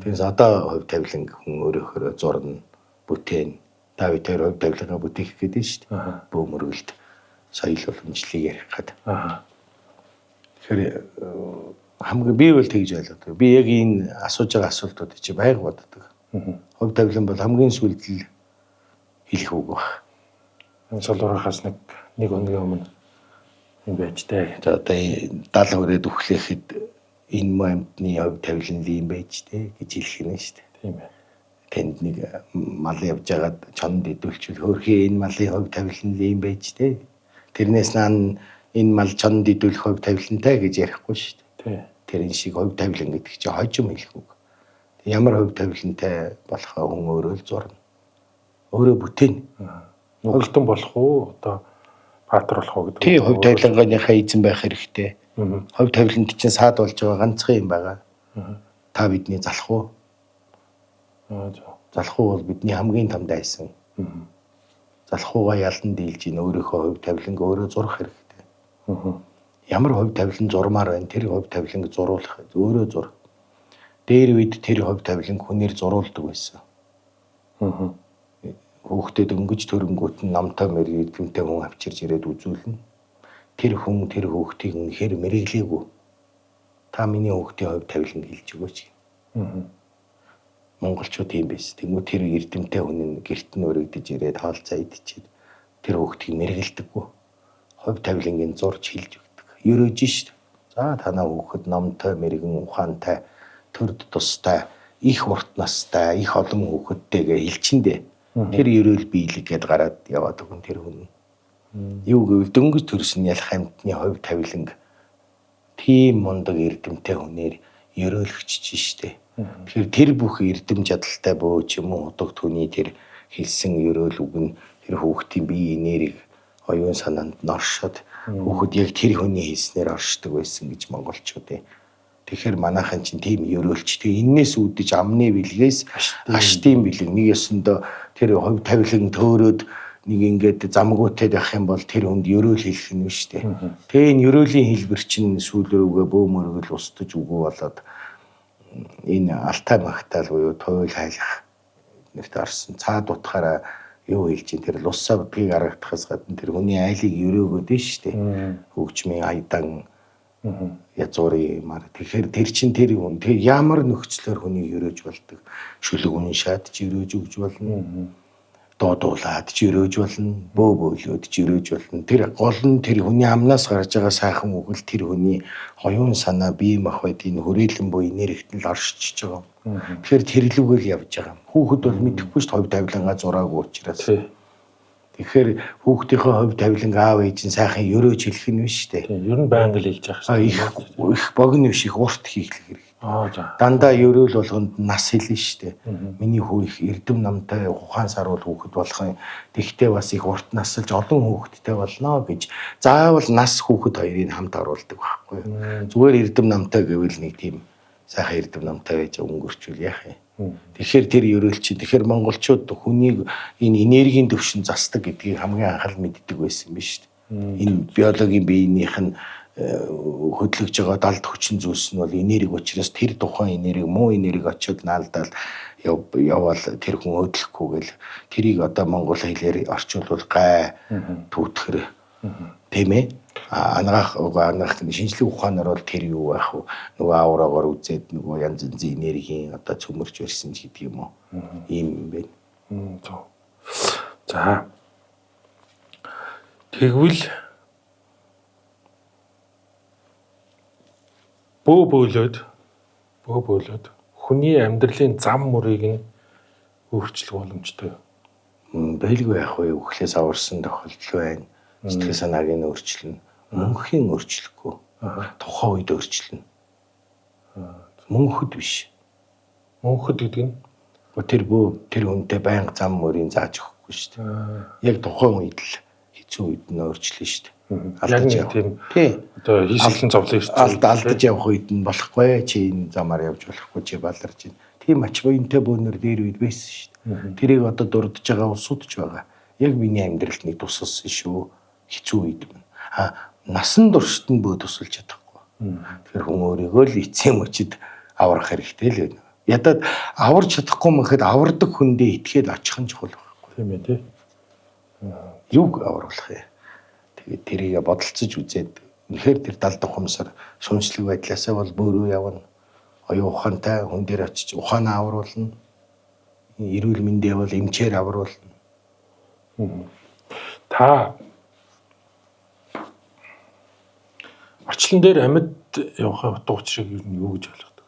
Тэгээс одоо хувь тавилан хүн өөрөөхөө зурна, бүтээн. Та бид тэр хувь тавилангаа бүтээх гэдэг нь шүү дээ. Бөө мөргөлд соёл уламжлалыг ярих гээд. Тэгэхээр Хамгийн би бол тэгж ойлгодог. Би яг энэ асууж байгаа асуултуудыг чи байнга боддог. Хувь тавилан бол хамгийн сүүлд л хэлэх үг баг. Энэ солуурахаас нэг хоногийн өмнө юм байж тээ. За одоо 70 хүрээд үхлэхэд энэ муу амьтны хувь тавилан л юм байж тээ гэж хэлэх нь шүү дээ. Тийм ээ. Тэнд нэг мал явж байгаад чонд идүүлчихвэл хөөрхий энэ малын хувь тавилан л юм байж тээ. Тэрнээс наан энэ мал чонд идүүлэх хувь тавилантай гэж ярихгүй шүү дээ. Тийм. Тэрэн шиг хувь тавилан гэдэг чинь хожим хэлэх үг. Ямар хувь тавилантай болохоо хүн өөрөө л зурна. Өөрөө бүтээн. Нүгэлтэн болох уу? Одоо баатар болох уу гэдэг. Тий, хувь тавилангийнхаа эзэн байх хэрэгтэй. Хувь тавиланд чинь саад болж байгаа ганцхан юм байгаа. Та бидний залах уу? Залах уу бол бидний хамгийн том дайсан. Залах уугаа ялан дийлж ин өөрийнхөө хувь тавиланг өөрөө зурах хэрэгтэй. Ямар хувь тавилан зурмаар байна? Тэр хувь тавиланг зуруулах өөрөө зур. Дээр үед тэр хувь тавиланг хүнээр зуруулдаг байсан. Хүүхдэд дөнгөж төрөнгүүт нь намтай мэрэгдэмтэй хүн авчирч ирээд үзүүлнэ. Тэр хүн тэр хүүхдийг үнэхээр мэрэгЛээгүй. Та миний хүүхдийн хувь тавиланг хэлж өгөөч. Монголчууд тийм байсан. Тэнгүү тэр эрдэмтэй хүн нь гэрт нь өргөдөж ирээд хоолцоо идчихэд тэр хүүхдийг мэргэлдэггүй. Хувь тавилангийн зурж хэлж өгдөг. Ерөөж шít. За танаа хүүхэд номтой, мэрэгэн ухаантай, төрд тустай, их урт настай, их олон хүүхэдтэйгээ хэлчиндээ. Тэр ерөөл биелэг гэдээ гараад яваад өгөн тэр хүн. Юу гэвэл дөнгөж төрсөн ялах амьтны хувь тавиланг тийм мундаг эрдэмтэй хүнээр ерөөлөгчж штэ. Тэгэхээр тэр бүх эрдэм чадaltaй бөө ч юм уу худаг түүний тэр хэлсэн ерөөл үг нь тэр хүүхдийн бие энергийг оюун санаанд норшоод хүүхэд яг тэр хүний хэлснээр оршдог байсан гэж монголчууд. Тэгэхээр манайхан чинь тийм ерөөлч. Тэгээ энээс үүдэж амны бэлгээс аштын бэлэг нэг ёсондоо тэр хувь тавилан төөрөөд нэг ингээд замгуутай байх юм бол тэр хүнд ерөөл хэлэх нь биш үү. Тэгээ энэ ерөөлийн хэлбэр чинь сүүл рүүгээ бөө мөргөл устж үгүй болоод энэ алтай магтаал буюу туйл хайлах нэрт орсон. Цаад утгаараа юу хэлж чинь тэр лусаа бидгийг харагдахаас гадна тэр хүний айлыг өрөөгөөд нь шүү дээ. Хөгжмийн хайдан язгуурын мар. Тэгэхээр тэр чин тэр хүн тэр ямар нөхцлөөр хүнийг өрөөж болдог. Шүлэг уншаад ч өрөөж өгч болно. Дуудуулаад ч өрөөж болно. Бөө бөөлөөд ч өрөөж болно. Тэр гол нь тэр хүний амнаас гарч байгаа сайхан үг л тэр хүний оюун санаа, бие махбод энэ хүрээлэн буй энергит нь л оршиж байгаа. Тэгэхээр тэрлүүгээл явж байгаа. Хүүхэд бол мэдэхгүй шүү дээ хувь тавилангаа зураагүй учраас. Тэгэхээр хүүхдийнхээ хувь тавиланг аав ээж нь сайхан өрөөж хэлэх нь биш үү? Тийм, ер нь байнга л хэлж явах шүү. Их богино биш, их урт хийх хэрэгтэй. Дандаа өрөөл болгонд нас хэлнэ шүү дээ. Миний хүү их эрдэм намтай ухаан саруул хүүхэд болох юм. Тэгтээ бас их урт насалж олон хүүхэдтэй болно гэж заавал нас хүүхэд хоёрыг хамт оруулдаг байхгүй юу? Зүгээр эрдэм намтай гэвэл нэг тийм сайхан эрдэм намтай байж өнгөрчүүл яах юм. Тэгэхээр тэр ерөөл чинь тэгэхээр монголчууд хүнийг энэ энергийн төвшин засдаг гэдгийг хамгийн анх л мэддэг байсан биз дээ. Энэ биологийн биенийх нь хөдлөж байгаа далд хүчин зүйлс нь бол энерги учраас тэр тухайн энерги муу энерги очиод наалдаал яваал тэр хүн хөдлөхгүй гэл тэрийг одоо монгол хэлээр орчуулвал гай түүтгэр тийм ээ. Анагаах шинжлэх ухаанаар бол тэр юу байх вэ? Нөгөө аураагаар үзээд нөгөө янз янзын энергийн одоо цөмөрч барьсан ч гэдэг юм уу. Ийм юм байна. За. Тэгвэл бөө бөөлөөд хүний амьдралын зам мөрийг нь өөрчлөх боломжтой юу? Байлгүй яах вэ? Үхлээс аварсан тохиолдол байна. Сэтгэл санааг нь өөрчилнө. Мөнхийн өөрчлөхгүй. Тухайн үед өөрчилнө. Мөнхөд биш. Мөнхөд гэдэг нь тэр бөө тэр хүнтэй байнга зам мөрийг зааж өгөхгүй шүү дээ. Яг тухайн үед л хэцүү үед нь өөрчлөнө шүү дээ. Алдаж явах. Тийм. Одоо хийсгэлэн зовлон ирсэн. Алдаж явах үед нь болохгүй. Чи энэ замаар явж болохгүй, чи баларч байна. Тийм ач буянтай бөөнөр дээр үед байсан шүү дээ. Тэрийг одоо дурдж байгаа улсууд ч байгаа. Яг миний амьдралд нэг тусалсан шүү. Хэцүү үед байна. Насан туршид нь бөө тусалж чадахгүй. Тэгэхээр хүн өөрийгөө л эцсийн мөчид аврах хэрэгтэй л байна. Ядаад аварч чадахгүй мөнхөд авардаг хүндээ итгээд очих нь чухал байхгүй. Тийм ээ тий. Юг авруулах юм. Тэгээд тэрийг бодолцож үзээд Үнэхээр тэр далд ухамсар сүнслэг байдлаасаа бол бөөрөө явна. Оюун ухаантай хүн дээр очиж ухаанаа авруулна. Эрүүл мэндээ бол эмчээр авруулна. Та орчлон дээр амьд явахын утга учирыг юу нь юу гэж ойлгодог?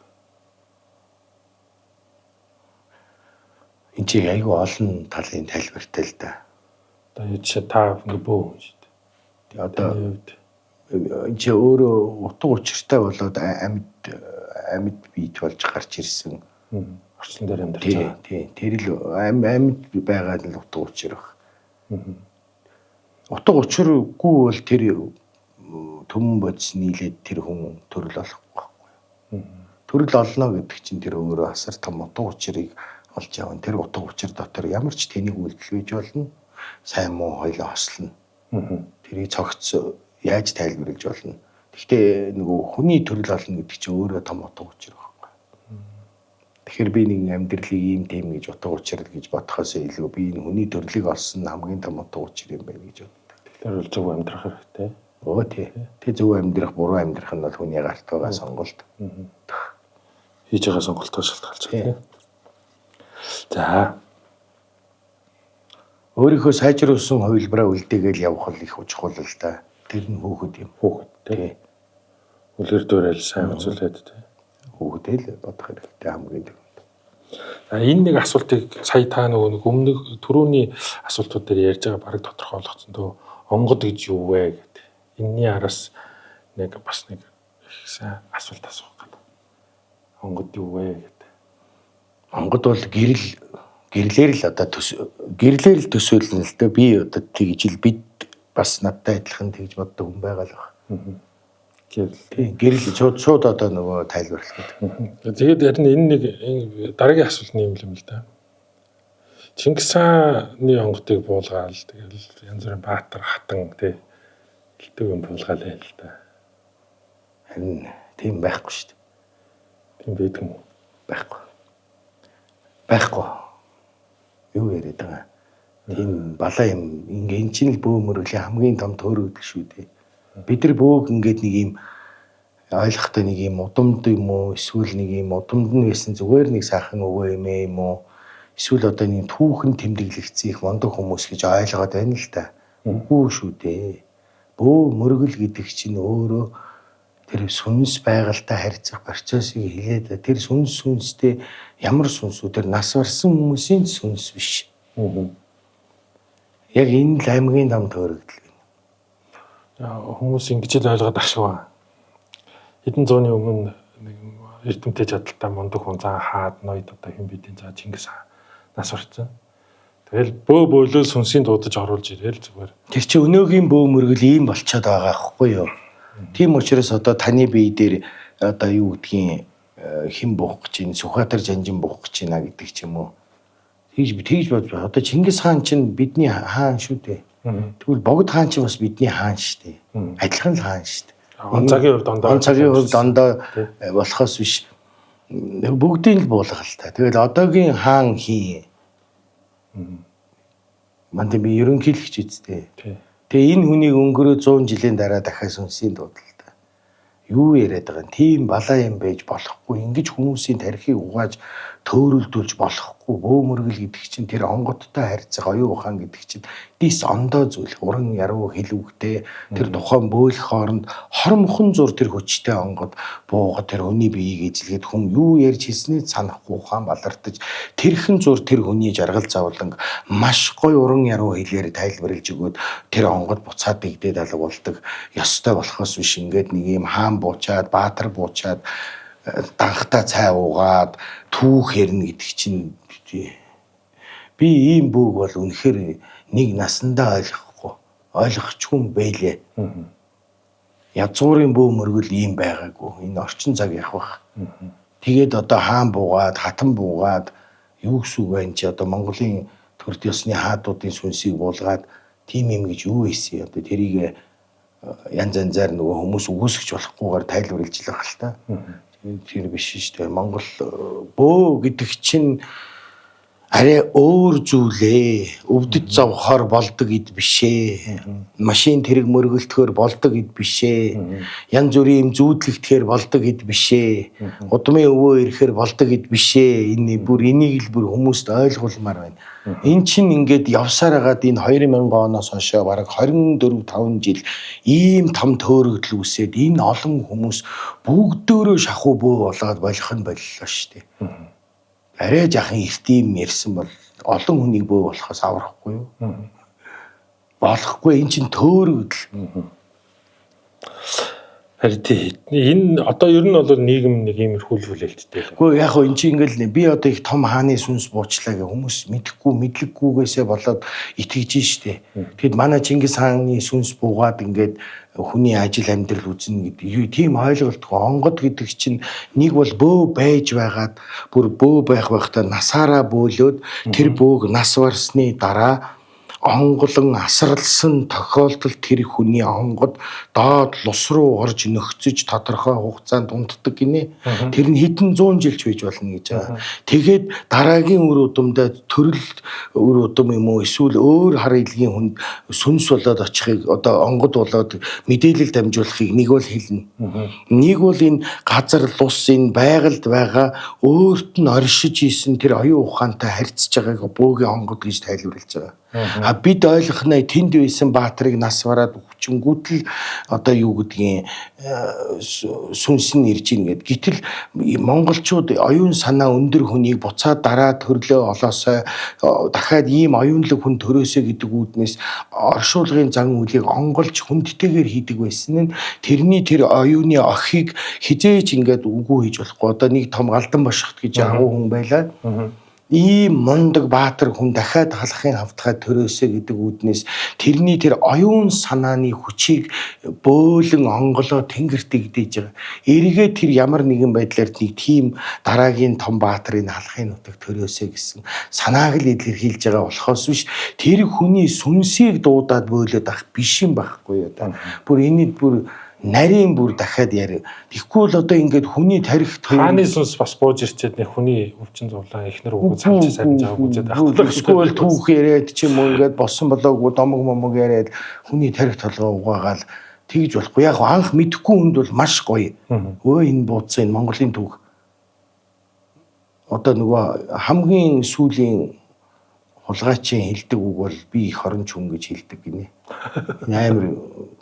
Энд чи айгүй олон талын тайлбартай л да. Одоо жишээ та ингээ бөө хүн шүү дээ. Тэгээ одоо Таны хувьд энэ чи өөрөө утга учиртай болоод амьд бийж болж гарч ирсэн. Орчлон дээр амьдарч Тий, байгаа. тий. Тэр л амьд байгаа нь л утга учир баг. Утга учиргүй бол тэр төмөн бодис нийлээд тэр хүн төрөл олохгүй байхгүй. Төрөл олно гэдэг чинь тэр өөрөө асар том утга учирыг олж явна. Тэр утга учир дотор ямар ч тэнийг үйлдэл байж болно. Сайн муу хоёлоо хослоно. Тэрийг цогц яаж тайлбарлаж болно. Гэхдээ нөгөө хүний төрөл олно гэдэг чинь өөрөө том утга учир байхгүй. Тэгэхээр би нэг амьдралыг ийм тийм гэж утга учир гэж бодохоос илүү би энэ хүний төрлийг олсон нь хамгийн том утга учир юм байна гэж боддог. Тэгэхээр бол зөв амьдрах хэрэгтэй. Өө тий. Тэг зөв амьдрах, буруу амьдрах нь бол хүний гарт байгаа сонголт. Хийж байгаа сонголтоос шалтгаалж Тий. байгаа тийм. За. Өөрийнхөө сайжруулсан хувилбараа үлдээгээл явах л их чухал л да. Тэр нь хүүхэд юм. Хүүхэд тийм. Тий. Үлгэр дуурайл сайн үзүүлээд тийм. Хүүхэдээ л бодох хэрэгтэй хамгийн түрүүнд. За энэ нэг асуултыг сая та нөгөө нэг өмнөх түрүүний асуултууд дээр ярьж байгаа бараг тодорхой болгоцсон дөө онгод гэж юу вэ гэдэг. Энийний араас нэг бас нэг их сайн асуулт асуух гэдэг. Онгод юу вэ гэдэг. Онгод бол гэрэл гэрлээр л одоо гэрлээр л төсөөлнө л дөө. Би одоо тэгж л бид бас надтай адилхан тэгж боддог хүн байгаа л баг. Гэрэл. Тий, гэрэл шууд одоо нөгөө тайлбарлах гэдэг. Тэгээд харин энэ нэг дараагийн асуулт нь юм л юм л да. Чингис хааны онгодыг буулгаал тэгэл янз бүрийн баатар хатан тий элдв юм буулгаал байл л да. Харин тийм байхгүй шүү дээ. Тийм байдаг юм уу? Байхгүй. Байхгүй. Юу яриад байгаа. Тийм балаа юм. Ингээ эн чинь л бөө мөрөглийн хамгийн том төөрөгдөл шүү дээ. Бид нар бөөг ингээд нэг юм ойлгохтой нэг юм удамд юм уу эсвэл нэг юм удамд нь байсан зүгээр нэг сайхан өвөө эмээ юм уу эсвэл одоо нэг түүхэн тэмдэглэгдсэн их мундаг хүмүүс гэж ойлгоод байна л та. Үгүй шүү дээ. Бөө мөргөл гэдэг чинь өөрөө тэр сүнс байгальтай харьцах процессыг хэлээд тэр сүнс сүнстэй ямар сүнс үү тэр нас барсан хүмүүсийн сүнс биш. Яг энэ л аймгийн том төөрөгдөл. Хүмүүс ингэж л ойлгоод ах шиг байна. Хэдэн зууны өмнө нэг эрдэмтэй чадaltaй мундаг хүн заа хаад ноёд одоо хэн бидийн заа Чингис хаан нас барсан. Тэгэл бөө бөөлөө сүнсийн дуудаж оруулж ирээл зүгээр. Тэр чи өнөөгийн бөө мөргөл ийм болчиход байгаа байхгүй юу? Тийм учраас одоо таны бие дээр одоо юу гэдгийг хэн буух гэж байна, Сүхбаатар жанжин буух гэж байна гэдэг ч юм уу. Тэгж бодож байна. Одоо Чингис хаан чинь бидний хаан шүү дээ. Тэгвэл Богд хаан чинь бас бидний хаан шүү дээ. Адилхан л хаан шүү дээ. Он цагийн хувьд ондоо. Он цагийн хувьд ондоо болохоос биш бүгдийг л буулгал та. Тэгэл одоогийн хаан хий. Манд би ерөнхийлөгч үсттэй. Тэгээ энэ хүнийг өнгөрөө 100 жилийн дараа дахиад сүнсийн дуудал та. Юу яриад байгаа юм? Тийм балаа юм байж болохгүй. Ингэж хүмүүсийн тархийг угааж төөрөлдүүлж болохгүй. Бөө мөргөл гэдэг чинь тэр онгодтой харьцах оюун ухаан гэдэг чинь дис ондоо зүйл. Уран яруу хэлүүгтэй тэр тухайн бөөлөх хооронд хормхон зур тэр хүчтэй онгод буугаад тэр хүний биеийг эзлэхэд хүн юу ярьж хэлснээ санахгүй ухаан балартаж тэрхэн зур тэр хүний жаргал зовлон маш гоё уран яруу хэлээр тайлбарлаж өгөөд тэр онгод буцаад дэгдээд алга болдог. Ёстой болохоос биш ингээд нэг юм хаан буучаад баатар буучаад данхтай цай уугаад түүх ярина гэдэг чинь би ийм бөөг бол үнэхээр нэг насандаа ойлгохгүй ойлгохгүй юм бэлээ. Язгуурын бөө мөргөл ийм байгаагүй. Энэ орчин цаг явах. Тэгээд одоо хаан буугаад, хатан буугаад юу гэсэн үг вэ чи одоо Монголын төрд ёсны хаадуудын сүнсийг буулгаад тийм юм гэж юу хийсэн одоо тэрийг янз янзаар нөгөө хүмүүс үгүйсгэж болохгүйгээр тайлбарлаж л байгаа л та. Тэр биш шүү дээ. Монгол бөө гэдэг чинь Арай өөр зүйлээ. Өвдөж зовхоор болдог эд бишээ. Машин тэрэг мөргөлтөхөөр болдог эд бишээ. Янз бүрийн юм зүүдлэгдэхээр болдог эд бишээ. Удмын өвөө ирэхээр болдог эд бишээ. Энэ бүр энийг л бүр хүмүүст ойлгуулмаар байна. Эн чинь ингээд явсаар хагаад энэ 2000 оноос хойшоо бараг 24 5 жил ийм том төөрөгдөл үүсээд энэ олон хүмүүс бүгдөөрөө шахуу бөө болоод болох нь боллоо шүү дээ. Арай жахан эрт юм ярьсан бол олон хүнийг бөө болохоос аврахгүй юу? Болохгүй, эн чинь төөрөгдөл. Харин тий. Энэ одоо ер нь бол нийгэм нэг иймэрхүү л хүлээлттэй л. Гэхдээ яг хөө эн чинь ингээл би одоо их том хааны сүнс буучлаа гэх хүмүүс мэдэхгүй мэдлэггүйгээсээ болоод итгэж штэ. Тэгэд манай Чингис хааны сүнс буугаад ингээд хүний ажил амьдрал үзнэ гэдэг юу тийм ойлголтгүй. Онгод гэдэг чинь нэг бол бөө байж байгаад бүр бөө байх байхдаа насаараа бөөлөөд тэр бөөг нас барсны дараа онголон асралсан тохиолдолд тэр хүний онгод доод лус руу орж нөхцөж тодорхой хугацаанд унтдаг гинэ. Тэр нь хэдэн зуун жилч байж болно гэж байгаа. Тэгээд дараагийн үр удамдаа төрөл үр удам юм уу эсвэл өөр хар илгийн хүнд сүнс болоод очихыг одоо онгод болоод мэдээлэл дамжуулахыг нэг бол хэлнэ. Нэг бол энэ газар лус энэ байгальд байгаа өөрт нь оршиж исэн тэр оюун ухаантай харьцаж байгааг бөөгийн онгод гэж тайлбарлаж байгаа. А бид ойлгохноо тэнд байсан баатрыг нас бараад хүчингүүт л одоо юу гэдгийг сүнс нь ирж ийн гэд. Гэтэл монголчууд оюун санаа өндөр хүнийг буцаад дараа төрлөө олоосой дахиад ийм оюунлаг хүн төрөөсэй гэдэг үүднээс оршуулгын зан үйлийг онголж хүндтэйгээр хийдэг байсан нь тэрний тэр оюуны охийг хизээж ингээд үгүй хийж болохгүй. Одоо нэг том галдан бошгот гэж агуу хүн байлаа. Ийм мундаг баатар хүн дахиад халахын хавтгай төрөөсэй гэдэг үүднээс тэрний тэр оюун санааны хүчийг бөөлөн онголоо тэнгэрт игдэж байгаа. Эргээ тэр ямар нэгэн байдлаар нэг тийм дараагийн том баатрын халахын нутаг төрөөсэй гэсэн санааг л илэрхийлж байгаа болохоос биш тэр хүний сүнсийг дуудаад бөөлөд ах биш юм байхгүй юу та. Бүр энэ бүр нарийн бүр дахиад яри. Тэгэхгүй л одоо ингээд хүний тарих хааны сүнс бас бууж ирчээд нэг хүний өвчин зовлон эхнэр үгүй цалж сарж байгааг үзээд байхгүй. Эсвэл түүх яриад ч юм уу ингээд болсон болоогүй домог момог яриад хүний тарих толгой угаагаал тэгж болохгүй. Яг анх мэдэхгүй хүнд бол маш гоё. Өө энэ буудсан энэ Монголын түүх. Одоо нөгөө хамгийн сүүлийн хулгайчийн хэлдэг үг бол би их оронч хүн гэж хэлдэг гинэ. Энэ амар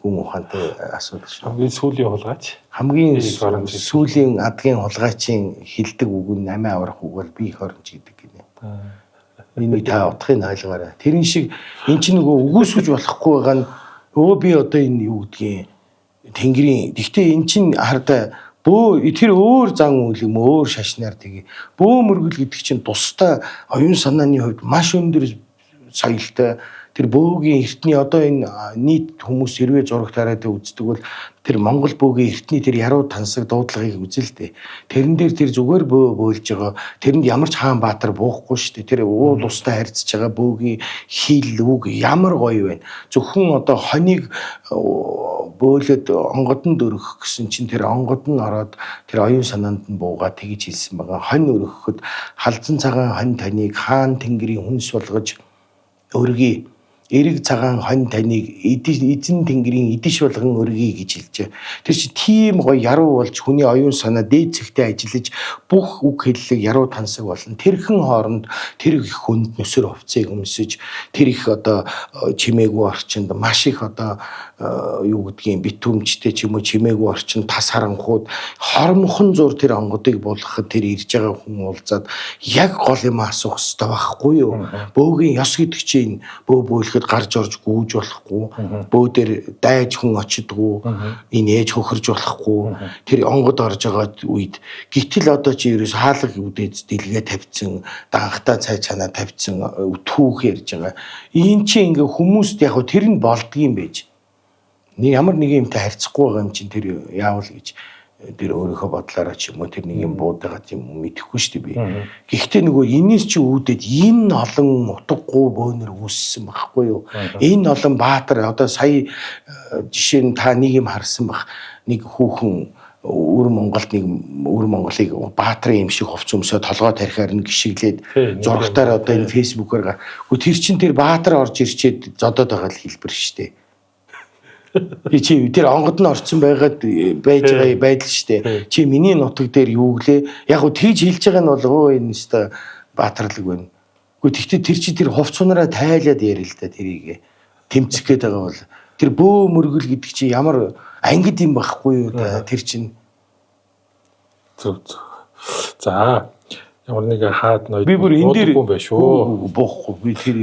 гүн ухаантай асуудал шүү. Хамгийн сүүлийн хулгайч. Хамгийн сүүлийн адгийн хулгайчийн хэлдэг үг нь амиа аврах үг бол би их оронч гэдэг гинэ. Энийг та утгыг ойлгоорой. Тэрэн шиг эн чинь нөгөө үгүйсгэж болохгүй байгаа нь өө би одоо энэ юу гэдгийг тэнгэрийн. Гэхдээ эн чинь хардаа бөө тэр өөр зан үйл юм өөр шашнаар тэгээ. Бөө мөргөл гэдэг чинь тусдаа оюун санааны хувьд маш өндөр соёлтой. Тэр бөөгийн эртний одоо энэ нийт хүмүүс хэрвээ зураг тараад үздэг бол тэр Монгол бөөгийн эртний тэр яруу тансаг дуудлагыг үзэл дээ. Тэрэн дээр тэр зүгээр бөө бөөлж байгаа. Тэрэнд ямар ч хаан баатар буухгүй шүү дээ. Тэр уул устай харьцаж байгаа бөөгийн хил үг ямар гоё байна. Зөвхөн одоо хоныг бөөлөд онгодонд өргөх гэсэн чинь тэр онгод нь ороод тэр оюун санаанд нь буугаа тэгж хэлсэн байгаа. Хонь өргөхөд халзан цагаан хонь таныг хаан тэнгэрийн хүнс болгож өргөе. Эрэг цагаан хонь таныг эзэн тэнгэрийн идиш болгон өргөе гэж хэлжээ. Тэр чи тийм гоё яруу болж хүний оюун санаа дээд зэгтээ ажиллаж бүх үг хэллэг яруу тансаг болно. Тэрхэн хооронд тэр их хүнд нүсэр хувцсыг өмсөж тэр их одоо чимээгүй орчинд маш их одоо юу гэдгийг битүүмжтэй ч юм уу чимээгүй орчин тас харанхууд хормхон зур тэр онгодыг буулгахад тэр ирж байгаа хүн уулзаад яг гол юм асуух хэрэгтэй байхгүй юу? Бөөгийн ёс гэдэг чинь бөө бөөлөхөд гарч орж гүйж болохгүй, бөө дээр дайж хүн очидгүй, энэ ээж хөхөрж болохгүй, тэр онгод орж байгаа үед гítэл одоо чи ерөөс хаалга үдээд дэлгээ тавьсан, данхтаа цай чанаа тавьсан түүх ярьж байгаа. Энэ чи ингээ хүмүүст яг тэр нь болдгийм байж. Нэг ямар нэг юмтай харьцахгүй байгаа юм чинь тэр яавал гэж тэр өөрийнхөө бодлороо ч юм уу тэр нэг юм буудагаа юм уу мэдэхгүй шүү дээ би. Гэхдээ нөгөө энэс чи үүдээд энэ олон утгагүй бөөнөр үүссэн байхгүй юу? Энэ олон баатар одоо сая жишээ нь та нэг юм харсан бах. Нэг хүүхэн Өвөр Монголд нэг өвөр Монголыг Баатрын юм шиг хувц өмсөө толгой тарихаар нь гიშгэлээд зурагтаар одоо энэ фэйсбүүкээр гү тэр чин тэр Баатар орж ирчээд зодоод байгаа л хэлбэр шүү дээ. Би чи тэр онгод нь орцсон байгаад байж байгаа байдал шүү дээ. Чи миний нутаг дээр юу гэлээ? Яг гоо тийж хэлж байгаа нь бол өө энэ өстой баатарлаг байна. Үгүй тэгтээ тэр чи тэр хувц унараа тайлаад ярил л да тэрийг тэмцэх гээд байгаа бол тэр бөө мөргөл гэдэг чи ямар ангид юм байхгүй юу да тэр чин. Зөв зөв. За ямар нэг хаад ноёд би бүр энэ дээр юм байна шүү. Буухгүй би тэр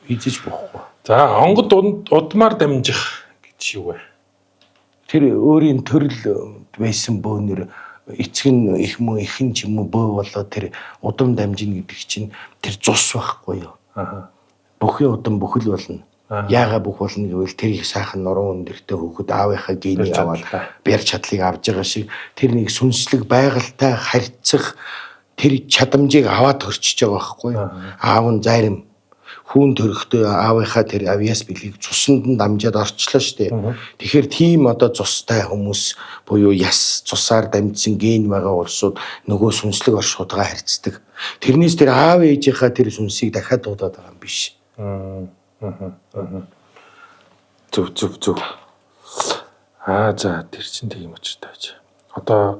хийжиж буухгүй. За онгод удмаар дамжих гэж юу вэ? Тэр өөрийн төрөл байсан бөөнөр эцэг нь их мөн ихэн ч юм уу бөө болоо тэр удам дамжина гэдэг чинь тэр цус байхгүй юу? Аа. Бүхий удам бүхэл болно. Яага бүх болно гэвэл тэр их сайхан нуруу өндөртэй хөөхөд аавынхаа генийг аваад бяр чадлыг авж байгаа шиг тэр нэг сүнслэг байгальтай харьцах тэр чадамжийг аваад төрчиж байгаа байхгүй юу? Аав нь зарим хүүн төрөхдөө аавынхаа тэр авьяас бэлгийг цуснд нь дамжаад орчлоо шүү дээ. Тэгэхээр тийм одоо цустай хүмүүс буюу яс цусаар дамжсан ген байгаа улсууд нөгөө сүнслэг оршихуйгаа харьцдаг. Тэрнээс тэр аав ээжийнхаа тэр сүнсийг дахиад дуудаад байгаа юм биш. Зөв зөв зөв. Аа за тэр чинь тийм учиртай байж. Одоо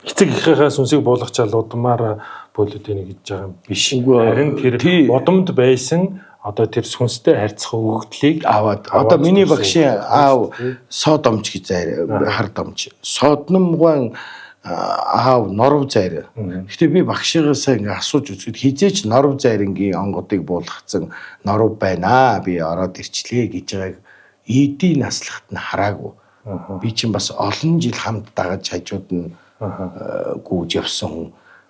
эцэг эхийнхээ сүнсийг буулгачаал удмаар бөөлөд ийнэ гэж байгаа юм биш. Харин тэр удамд байсан одоо тэр сүнстэй харьцах өгөгдлийг аваад одоо миний багшийн аав содомч гэж зайр хар домч. Содномгоон аав норв зайр. Гэтэ би багшигаасаа ингээ асууж үзэхэд хизээч норв зайрынгийн онгодыг буулгацсан норв байна. Би ороод ирчлээ гэж байгааг эдийн наслахт нь хараагүй. Би чинь бас олон жил хамт дагаж хажууд нь гүйж явсан хүн.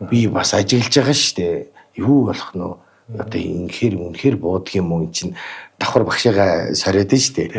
Би бас ажиглаж байгаа шүү дээ. Юу болох нь вэ? Одоо үнэхээр үнэхээр буудаг юм уу эн чинь давхар багшигаа сориод нь шүү дээ.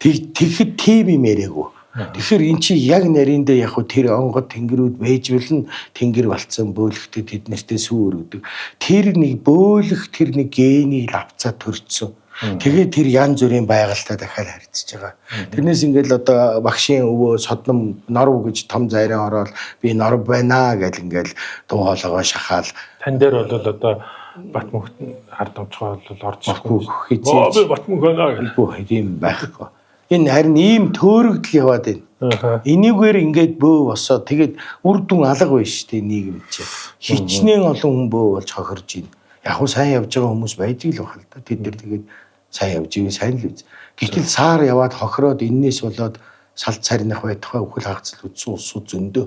Тэгэхэд тийм юм яриаггүй. Тэгэхээр эн чи яг нариндээ яг хөө тэр онгод тэнгэрүүд байж билэн тэнгэр болцсон бөөлөхтэй тэд нартэй сүү өргөдөг. Тэр нэг бөөлөх тэр нэг генийг л авцаа төрцсөн. Тэгээд тэр янз бүрийн байгальтай дахиад харьцаж байгаа. Тэрнээс ингээл одоо багшийн өвөө содном норв гэж том зайран ороод би норв байна гэл ингээл дуу хоолойгоо шахаал. Тан дээр бол одоо Батмөнх хар домчгоо бол орж ирэхгүй хизээ. Би Батмөнх байна гэх. Үгүй тийм байхгүй. Энэ харин ийм төөрөгдөл яваад байна. Энийгээр ингээд бөө босоо тэгээд үр дүн алга байна шүү дээ нийгэм чи. Хичнээн олон хүн бөө болж хохирж байна. Яг уу сайн явж байгаа хүмүүс байдаг л байх л да. Тэд нар тэгээд сайн явж ивэл сайн л үз. Гэтэл саар яваад хохироод эннээс болоод салд царинах байтугай үхэл хагацал үтсэн улсууд зөндөө.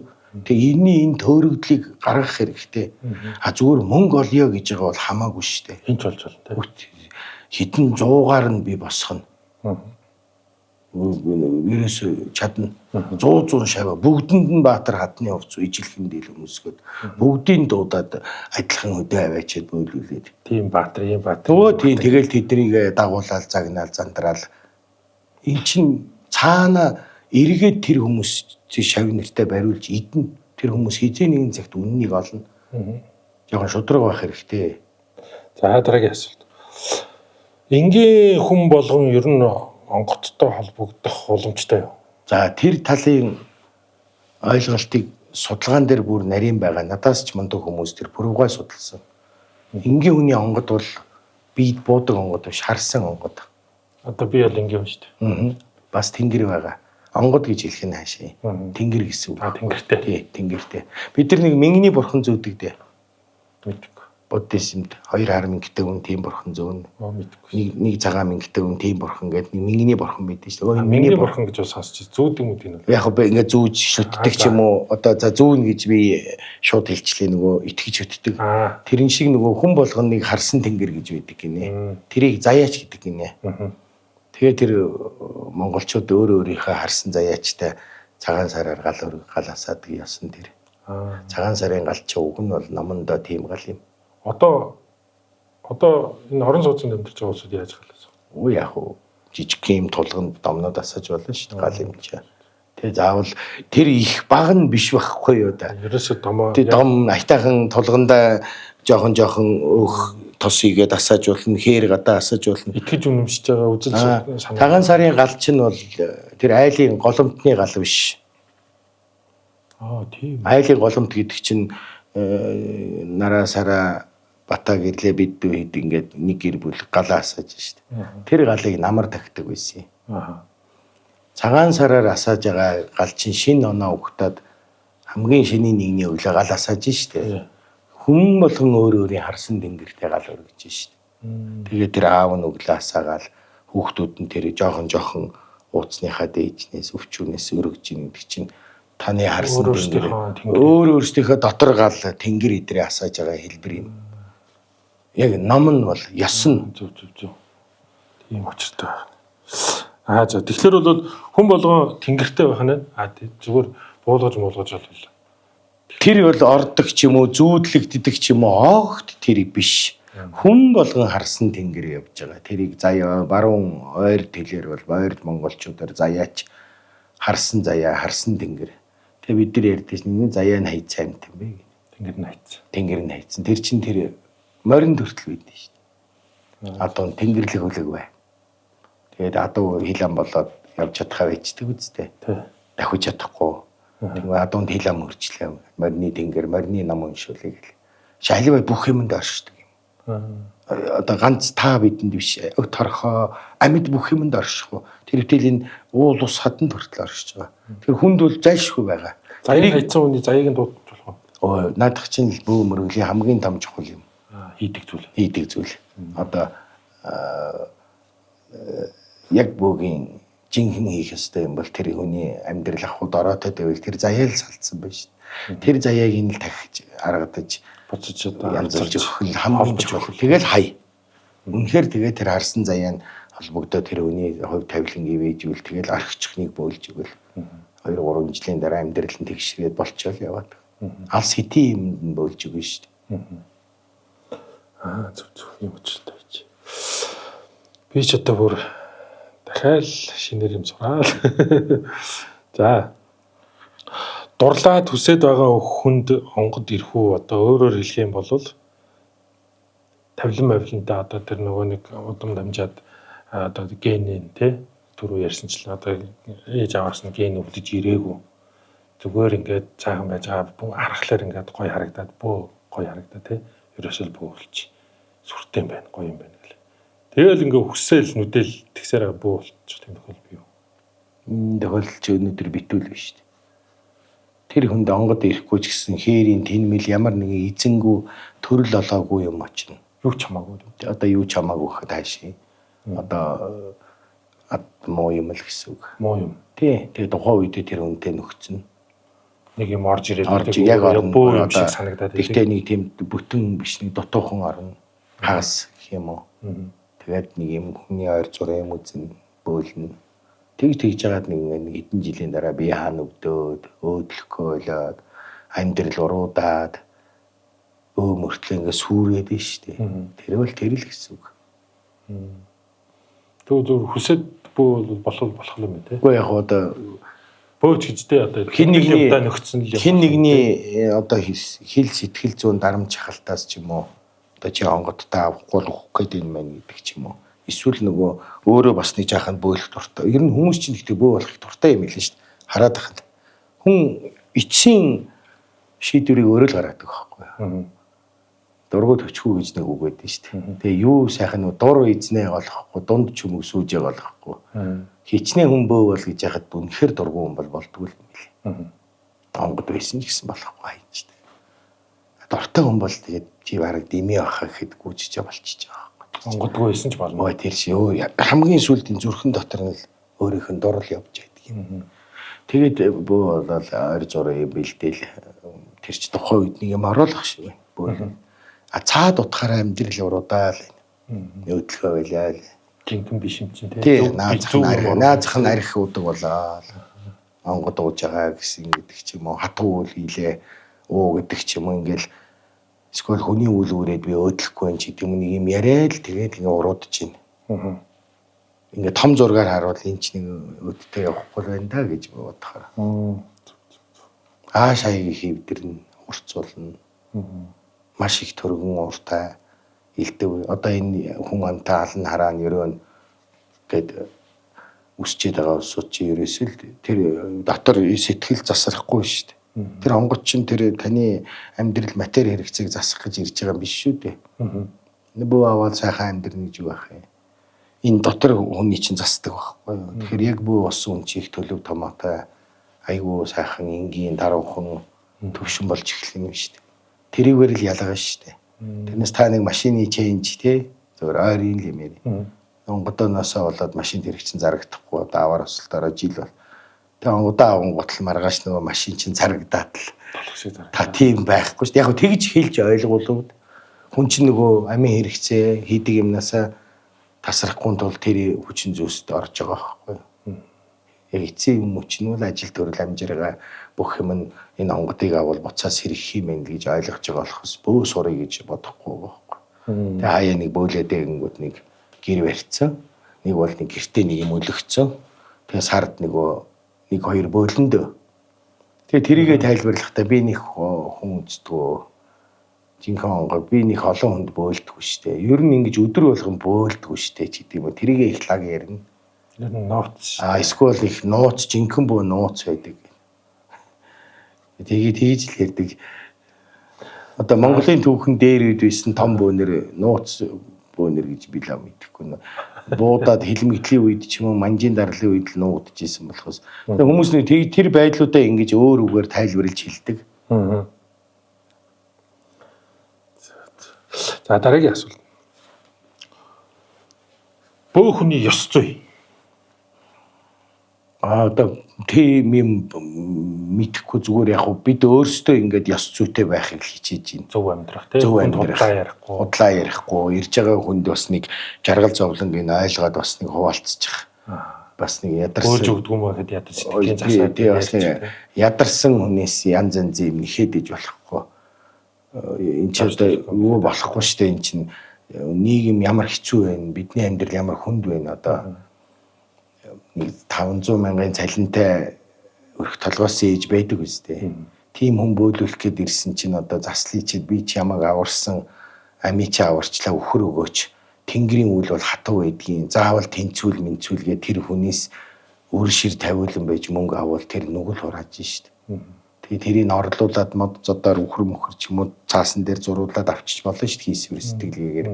Тэгээ энэний энэ төөрөгдлийг гаргах хэрэгтэй. А зүгээр мөнгө олё гэж байгаа бол хамаагүй шүү дээ. Хинч болж болно те. Хэдэн зуугаар нь би босгоно. Ерөөсөө чадна. 100 шаваа бүгдэнд нь Баатар хадны хувц ижилхэн дийл өмсгöd бүгдийг дуудаад адилхан хөдөө аваачаад бөөлүүлээд. Тийм Баатар, ийм Баатар. Өө тийм тэгэл тэднийг дагуулаад загнаал зандраал. Эн чин цаана эргээд тэр хүмүүс шав нэртэй бариулж идэнэ. Тэр хүмүүс хизээ нэгэн цагт үннийг олно. Жохон шудраг байх хэрэгтэй. За дараагийн асуулт. Энгийн хүн болгон ер нь онгоцтой холбогдох боломжтой юу? За тэр талын ойлголтыг судалгаан дээр бүр нарийн байгаа. Надаас ч мундаг хүмүүс тэр пүрвгай судалсан. Энгийн хүний онгод бол бид буудаг онгод биш, харсан онгод. Одоо би бол энгийн хүн шүү дээ. Бас тэнгэр байгаа. Онгод гэж хэлэх нь хаашаа. Тэнгэр гэсэн үг. Тэнгэртэй. Тий, тэнгэртэй. Бид нар нэг мингний бурхан зүүдэг дээ. Мэдгүй. Буддизмд 2 хар мингтэй хүн тийм бурхан зөөнө. Мэдгүй. Нэг цагаан мингтэй хүн тийм бурхан гэдэг нэг мингний бурхан байдаг шүү дээ. Мингний бурхан гэж бас сонсч зүүдэг юм үү? Яг би ингээ зүүж шүтдэг ч юм уу. Одоо за зүүнэ гэж би шууд хэлчлээ нөгөө итгэж шүтдэг. Тэрэн шиг нөгөө хүн болгоныг харсан тэнгэр гэж байдаг гинэ. Тэрийг заяач гэдэг гинэ. Тэгээ тэр монголчууд өөр өөрийнхөө харсан заяачтай цагаан сараар гал гал асаадаг ясан тэр. Цагаан сарын гал чи уг нь бол номондоо тийм гал юм. Одоо энэ орон сууцнд амьдарч байгаа улсууд яаж галаас? Үгүй яг уу жижиг юм тулганд домнод асааж болно шүү дээ гал юм чи. Тэгээ заавал тэр их баг нь биш байхгүй юу да. Ерөөсөө домоо. Тэг дом аятайхан тулгандаа жоохон өөх тос игээд асааж болно, хээр гадаа асааж болно. Итгэж үнэмшиж байгаа үзэл санаа. Цагаан сарын гал чинь бол тэр айлын голомтны гал биш. Аа, тийм. Айлын голомт гэдэг чинь нараа сараа бата гэрлээ бид хэд ингээд нэг гэр бүл галаа асааж шít. Тэр галыг намар тагтаг байсан юм. Аа. Цагаан сараар асааж байгаа гал чинь шинэ оноо угтаад хамгийн шинийн нэгний өглөө гал асааж штэ. Хүн болгон өөр өөрийн харсан тэнгэртэй гал өргөж штэ. Тэгээд тэр аав нь өглөө асаагаал хүүхдүүд нь тэр жоохон жоохон ууцныхаа дээжнээс өвчүүнээс өргөж ийн гэдэг чинь таны харсан тэнгэр өөр өөрсдийнхөө дотор гал тэнгэр идрээ асааж байгаа хэлбэр юм. Яг ном нь бол ёс нь зөв зөв зөв. Тийм учиртай байна. Аа за, тэгэхээр бол хүн болгон тэнгэртэй байх нь аа зүгээр буулгаж муулгаж бол тэр бол ордог ч юм уу зүүдлэгддэг ч юм уу огт тэр биш. Хүн болгон харсан тэнгэр явж байгаа. Тэрийг заяа баруун ойр тэлэр бол ойрд монголчуудаар заяач харсан заяа харсан тэнгэр. Тэгээ бид нар ярьдээс нэг заяа нь хайцсан юм бэ гэх. Тэнгэр нь хайцсан. Тэнгэр нь хайцсан. Тэр чинь тэр морин төртөл байдэн шүү дээ. Адуу тэнгэрлэг хүлэг бай. Тэгээд адуу хил ам болоод явж чадхаа байчдаг үстэй. Дахиж чадахгүй. Тэгээ адуунд хил ам хөрчлээ. Морины тэнгэр, морины ном уншуулъя гэл. Шалив бүх юмд оршдог юм. Одоо ганц та бидэнд биш. Торхоо, амьд бүх юмд орших уу. Тэр бүтэл энэ уул ус хаданд хүртэл оршиж байгаа. Тэр хүнд бол зайлшгүй байгаа. Заяаг хайцсан хүний заяаг нь дуудаж болох уу? Өө, наадах чинь л бөө мөргөлийн хамгийн том чухал юм. Хийдэг зүйл. Хийдэг зүйл. Одоо яг бөөгийн жинхэнэ хийх ёстой юм бол тэр хүний амьдрал ахуйд ороотой байвал тэр заяа л салцсан байна шүү дээ. Тэр заяаг нь л дахиж аргадаж буцаж одоо янзалж өгөх нь хамгийн чухал. Тэгэл хай. Үнэхээр тэгээ тэр харсан заяа нь холбогдоо тэр хүний хувь тавилан ивэжүүл тэгэл орхичихныг бөөлж өгөл. 2 3 жилийн дараа амьдрал нь тэгшрээд болчоол яваад. Алс хэдийн юмд нь бөөлж өгнө шүү дээ. Аа зөв зөв юм учиртай байж. Би ч одоо бүр дахиад шинээр юм сураад. За. Дурлаад хүсээд байгаа хүнд онгод ирэх үү? Одоо өөрөөр хэлэх юм бол тавилан мавилантай одоо тэр нөгөө нэг удам дамжаад одоо генийн тий түрүү ярьсанчлан одоо ээж аваас нь ген өвдөж ирээгүй. Зүгээр ингээд цаахан байж байгаа харахлаар ингээд гоё харагдаад бөө гоё харагдаа тий. Ерөөсөө л бөө болч сүртэй юм байна, гоё юм байна гэл. Тэгэл ингээ хүсээл нүдэл тэгсээр бөө болчих тийм тохиол бий юу? Энэ тохиолдол чи өнөөдөр битүүл биш шүү дээ. Тэр хүнд онгод ирэхгүй ч гэсэн хээрийн тэнмэл ямар нэгэн эзэнгүү төрөл олоогүй юм очино. Юу ч хамаагүй. Одоо юу ч хамаагүй гэхэд хаашаа. Одоо ад муу юм л гэсэн үг. Муу юм. Тий. Тэгээ тухайн үедээ тэр хүнтэй нөхцөн. Нэг юм орж ирээд яг бөө юм шиг санагдаад. Тэгтээ нэг тийм бүтэн биш нэг дутуухан орно. Хагас гэх юм уу. Тэгээд нэг юм хүний ойр зураа юм үзэн бөөлнө. Тэгж жагаад нэг хэдэн жилийн дараа бие хаан өвдөөд, өөдлөхгүй болоод, амьдрал уруудаад өө мөртлөө ингээ сүрээд нь шүү дээ. Тэр бол тэр л гэсэн үг. Тэгвэл зөв хүсээд бөө болох юм байна те. Үгүй яг одоо бөөч гэж те одоо хин нэгний нөхцөн л хин нэгний одоо хил сэтгэл зүйн дарамт шахалтаас ч юм уу одоо чи онгодтой авахгүй л өгөх гээд юм байна гэдэг ч юм уу. Эсвэл нөгөө өөрөө бас нэг жаахан бөөлөх дуртай. Ер нь хүмүүс чинь гэхдээ бөө болохыг дуртай юм хэлнэ шүү дээ. Хараад тахад. Хүн эцсийн шийдвэрийг өөрөө л гаргадаг байхгүй юу? Дургуй төчхүү гэж нэг үг байдаг шүү дээ. Тэгээ юу сайхан нөгөө дур эзнээ голохгүй, дунд чүмэг сүүжээ голохгүй. Хичнээн хүн бөө бол гэж яхад үнэхэр дургуй хүн бол болдгоо юм билээ. Онгод байсан ч гэсэн болохгүй хайчдаг. Дуртай хүн бол тэгээд чи бараг дими байхаа гэхэд гүйжиж болчихж байгаа байхгүй. Онгодгүй байсан ч болно. Ой тэр чи өөр хамгийн сүүлд энэ зүрхэн дотор нь л өөрийнх нь дурал явж байдаг юм. Тэгээд бөө болол ойр зураа юм бэлдээл тэр чи тухайн үед нэг юм оруулах шиг байна. Бөө. А цаад утгаараа амьдрал уруудаал байна. Нөөдлөхөө байлаа л. Жинхэнэ биш юм чинь тий. Наазах нь арх удаг болоо. Онгод ууж байгаа гэсэн гэдэг ч юм уу, хатуу үйл хийлээ уу гэдэг ч юм уу ингээл эсвэл хүний үйл үрээд би өөдлөхгүй юм чи гэдэг юм нэг юм яриад л тэгээд ингээ уруудаж байна. Ингээ том зургаар харуул энэ ч нэг өөдтэй явахгүй байна да гэж бодохоор. Ааш хаяг хийвдэрнэ, хурцуулна. Маш их төргөн ууртай Илдэв. Одоо энэ хүн амтаа алн хараан ерөөн гэд үсчээд байгаа улсууд чи ерөөсөө л тэр дотор сэтгэл засрахгүй шүү дээ. Тэр онгод чинь тэр таны амьдрал матери хэрэгцээг засах гэж ирж байгаа юм биш шүү дээ. Бөө аваад сайхан амьдрна гэж юу байх юм. Энэ дотор хүний чинь засдаг байхгүй юу. Тэгэхээр яг бөө болсон хүн чи их төлөв томоотой айгүй сайхан энгийн даруухан төвшин болж эхлэх юм шүү дээ. Тэрийгээр л ялгаа шүү дээ. Тэрнээс та нэг машины ченж те зөвөр ойрын л юм яри. Онгодооноосоо болоод машин тэрэг чинь зарагдахгүй одоо аваар осолтоороо жил бол. Тэгээ онгодоо авангууд л маргааш нөгөө машин чинь зарагдаад л Болох шиг зарагдаа. Та тийм байхгүй шүү дээ. Яг тэгж хэлж ойлгуулвд хүн чинь нөгөө амийн хэрэгцээ хийдэг юмнасаа тасрахгүй тул тэр хүчин зүйлсд орж байгаа байхгүй юу. Яг эцсийн юм хүч нь бол ажил төрөл амжиргаа бүх юм нь энэ онгодыг авал буцаас хэрэг юм гэж ойлгож байгаа болохоос бөө сурыг гэж бодохгүй байгаа байхгүй. Тэгээ хаяа нэг бөөлөдөө гингүүд нэг гэр барьцсан. Нэг бол нэг гэртээ нэг юм өлөгцсөн. Тэгээ сард нөгөө нэг хоёр бөөлөндөө. Тэгээ тэрийгэ тайлбарлахдаа би нэг хүн үздэгөө. Жинхэнэ онгой би нэг олон хүнд бөөлдөггүй штэ. Ер нь ингэж өдөр болгон бөөлдөггүй штэ ч гэдэг юм уу. Тэрийгэ их лаг ярина. Ер нь нууц. А эсвэл их нууц, жинхэнэ бөө нууц байдаг. Тэгээ тэгж л ярьдаг. Одоо Монголын түүхэн дээр үед байсан том бөөнөр нууц бөөнөр гэж би л мэдэхгүй нэ. Буудаад хилмигдлийн үед ч юм уу манжийн дарлын үед л нуугдж исэн болохоос. Тэгээ хүмүүс нэг тэр байдлуудаа ингэж өөр үгээр тайлбарлаж хэлдэг. За дараагийн асуулт. Бөө хүний ёс зүй. А одоо тийм юм мэдэхгүй зүгээр яг бид өөрсдөө ингээд ёс зүйтэй байхыг хичээж байна. Зөв амьдрах тийм зөв амьдрах. Худлаа ярихгүй. Худлаа ярихгүй. Ирж байгаа хүнд бас нэг жаргал зовлонгийг ойлгоод бас нэг хуваалцчих. Бас нэг ядарсан. Бөөлж өгдөг юм байхад ядаж сэтгэлийн засаад. Тийм бас нэг ядарсан хүнээс янз янзын юм нэхэд иж болохгүй. Энд чи одоо юу болохгүй шүү дээ. Энд чинь нийгэм ямар хэцүү байна. Бидний амьдрал ямар хүнд байна одоо. Нэг 500 мянган цалинтай өрх толгоос ээж байдаг үстэй. Тийм хүн бөөлүүлэх гээд ирсэн чинь одоо заслыг чи би чи ямаг аварсан ами чи аварчлаа өхөр өгөөч. Тэнгэрийн үйл бол хатуу байдгийн. Заавал тэнцүүл мэнцүүлгээ тэр хүнээс өр шир тавиулан байж мөнгө авал тэр нүгэл хурааж шít. Тэгээ тэрийг орлуулад мод зодоор үхэр мөхөр ч юм уу цаасан дээр зуруулад авчиж болно шít хийсвэр сэтгэлгээгээр.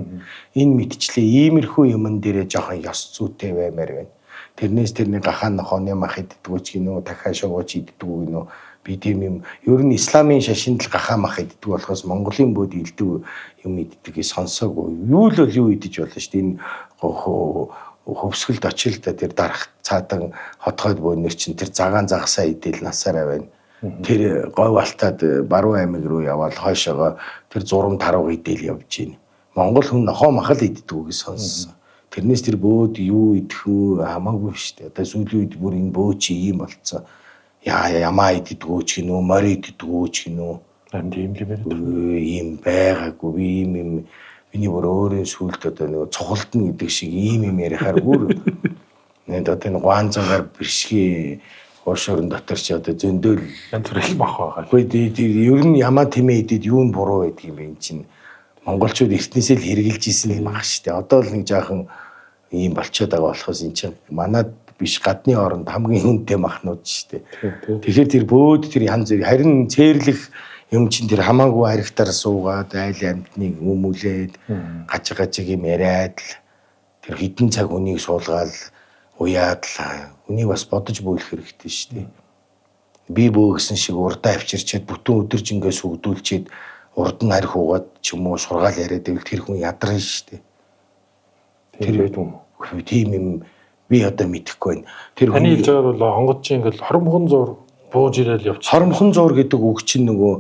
Энэ мэтчлээ иймэрхүү юмн дээрээ жоохон ёс зүйтэй баймаар байна. Тэрнээс тэрний гахаан нохооны мах иддгүү ч гинүү дахиад шугууч иддгүү гинүү би тийм юм ер нь исламын шашинд л гахаа мах иддэг болохоос Монголын бод илдэг юм иддэг гэж сонсоогүй. Юу л бол юу идэж болно шүү дээ. Энэ хөвсгөлд очил та тэр дарах цаадан хотгойд бөөнөр чинь тэр цагаан загсаа идэл насаараа байна. Тэр говь алтаад Баруун аймаг руу яваал хойшоогоо тэр зурам тарууг идэл явж гин. Монгол хүн нохоо мах л иддэг гэж сонссон. Тэрнээс тэр бөөд юу идэх үү хамаагүй шүү дээ. Одоо сүүлийн үед бүр энэ бөө чи ийм болцсон. Яа ямаа иддэг ч гинүү, морь иддэг ч гинүү. Харин тийм л юм яриад. Ийм байгаагүй. Би ийм юм миний бүр өөрийн сүулт одоо нэг цухалдна гэдэг шиг ийм юм ярихаар бүр нэг одоо энэ гуанзангаар бэршгийн уушуурын дотор чи одоо зөндөөл янз бүрийн мах байгаа. Үгүй ер нь ямаа тэмээ идэд юу нь буруу байдаг юм бэ энэ чинь. Монголчууд эртнээсээ л хэрглэж исэн юм ах штэ. Одоо л нэг жаахан ийм болчиход байгаа болохоос эн чинь манад биш гадны оронд хамгийн үнэтэй махнууд штэ. Тэгэхээр тэр бөөд тэр янз бүр харин цээрлэх юм чинь тэр хамаагүй харигтар суугаад айл амьтныг өмүүлээд гаж гажиг юм яриад л тэр хідэн цаг хүнийг суулгаал уяад л хүнийг бас бодож бөөлөх хэрэгтэй штэ. Би бөө гэсэн шиг урдаа авчирчээд бүтэн өдөржингөө сүгдүүлчихэд урд нь арх уугаад ч юм уу сургаал яриад байвал тэр хүн ядарна штэ. Тэр байдаг юм уу? Тийм юм би одоо мэдэхгүй байна. Тэр таны хэлж байгаагаар бол онгод чинь ингээл хормхон зур бууж ирээл явчих. Хормхон зур гэдэг үг чинь нөгөө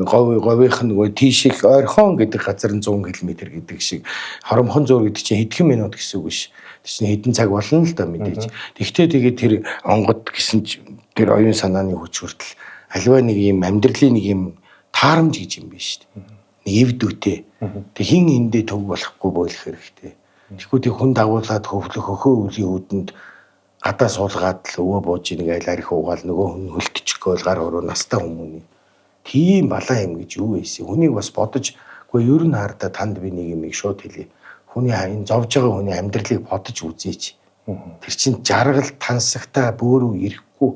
говь говийнх нь нөгөө тийших ойрхон гэдэг газар нь 100 км гэдэг шиг хормхон зур гэдэг чинь хэдхэн минут гэсэн үг биш. Тэр чинь хэдэн цаг болно л да мэдээж. Тэгвэл тэгээд тэр онгод гэсэн тэр оюун санааны хүч хүртэл альва нэг юм амьдралын нэг юм таарамж гэж юм биш шүү дээ. Нэг эв дүүтэй. Тэг хин эндээ төв болохгүй бөөлөх хэрэгтэй. Тэгэхгүй тэг хүн дагуулад хөвлөх хөхөө өвлийн үүдэнд гадаа суулгаад л өвөө бууж нэг айл арх уугаал нөгөө хүн хөлтчихгөөл гар өрөө настай хүмүүний. Тийм балаа юм гэж юу байсан. Хүнийг бас бодож Гэхдээ ер нь хардаа танд би нэг юм шууд хэлье. Хүний энэ зовж байгаа хүний амьдралыг бодож үзээч. Тэр чинь жаргал тансагтай бөөрөө ирэхгүй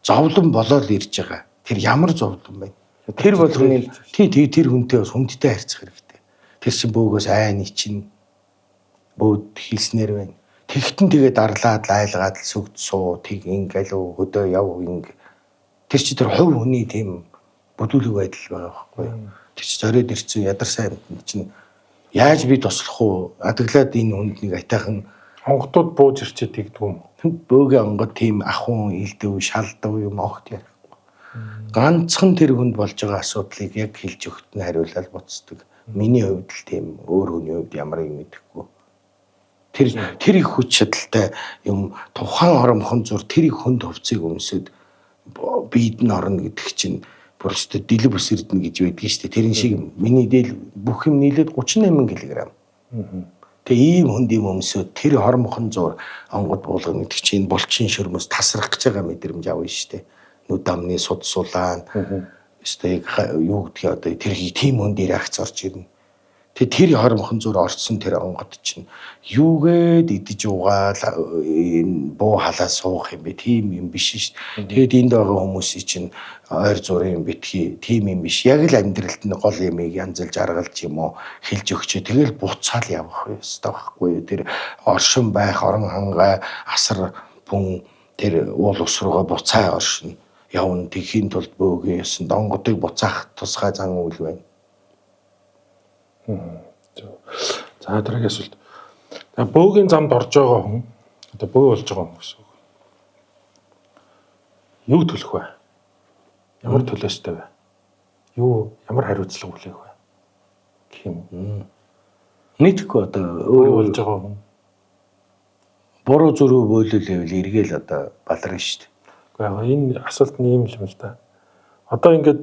зовлон болоод ирж байгаа. Тэр ямар зовлон бэ? Тэр болгоны тий тэр хүнтэй бас хүндтэй харьцах хэрэгтэй. Тэр чинь бөөгөөс айн ичин бөөд хийснээр байна. Тэгтэн тэгээ дарлаад лайлгаад л сүгд суу тэг ингээл хөдөө яв инг. Тэр чи тэр хувь хүний тийм бүдүүлэг байдал байгаа байхгүй юу? Тэр чи зориод ирсэн ядарсан амьтанд чинь яаж би туслах уу? Адаглаад энэ хүнд нэг айтайхан онгодууд бууж ирчээд тэгдэг юм. Бөөгийн онгод тийм ахуун илдэв шалдав юм огт ярихгүй. Ганцхан тэр хүнд болж байгаа асуудлыг яг хэлж өгт нь хариулаад буцдаг. Миний хувьд л тийм, өөр хүний хувьд ямар юм мэдэхгүй. Тэр их хүч чадалтай юм тухайн хоромхон зур тэр их хүнд хувцсыг өмсөд биед нь орно гэдэг чинь бүр өстө дэлб ус эрдэнэ гэж байдгийн шүү дээ. Тэрэн шиг миний дээл бүх юм нийлээд 38 кг. Тэгээ ийм хүнд юм өмсөд тэр хормхон зур онгод буулгана гэдэг чинь булчин шөрмөс тасрах гэж байгаа мэдрэмж авна шүү дээ. Нүд амны суд сулаан өстой яг юу гэдгийг одоо тэр тийм хүнд реакц орж ирнэ. Тэгээ тэр хормхон зур орцсон тэр онгод чинь юугээд идэж угаал энэ буу халаа суух юм бэ? Тийм юм биш шүү дээ. Тэгээд энд байгаа хүмүүсийн чинь ойр зурын битгий тийм юм биш. Яг л амьдралд нь гол юмыг янзалж аргалж юм уу хэлж өгчээ. Тэгэл буцаал явах ёстой байхгүй юу? Тэр оршин байх, орон хангай, асар бүн тэр уул ус руугаа буцаа оршино. Явна. Тэхийн тулд бөөгийн ёсонд онгодыг буцаах тусгай зан үйл байна. За дараагийн асуулт. За бөөгийн замд орж байгаа хүн одоо бөө болж байгаа хүн гэсэн үг. Юу төлөх вэ? Ямар төлөөстэй вэ? Юу ямар хариуцлага хүлээх вэ? Гэх юм. Нийтгүй одоо өөр болж байгаа хүн буруу зүрүү бөөлөл байвал эргээл одоо баларна шүү дээ. Үгүй яг энэ асуулт нь ийм юм л да. Одоо ингээд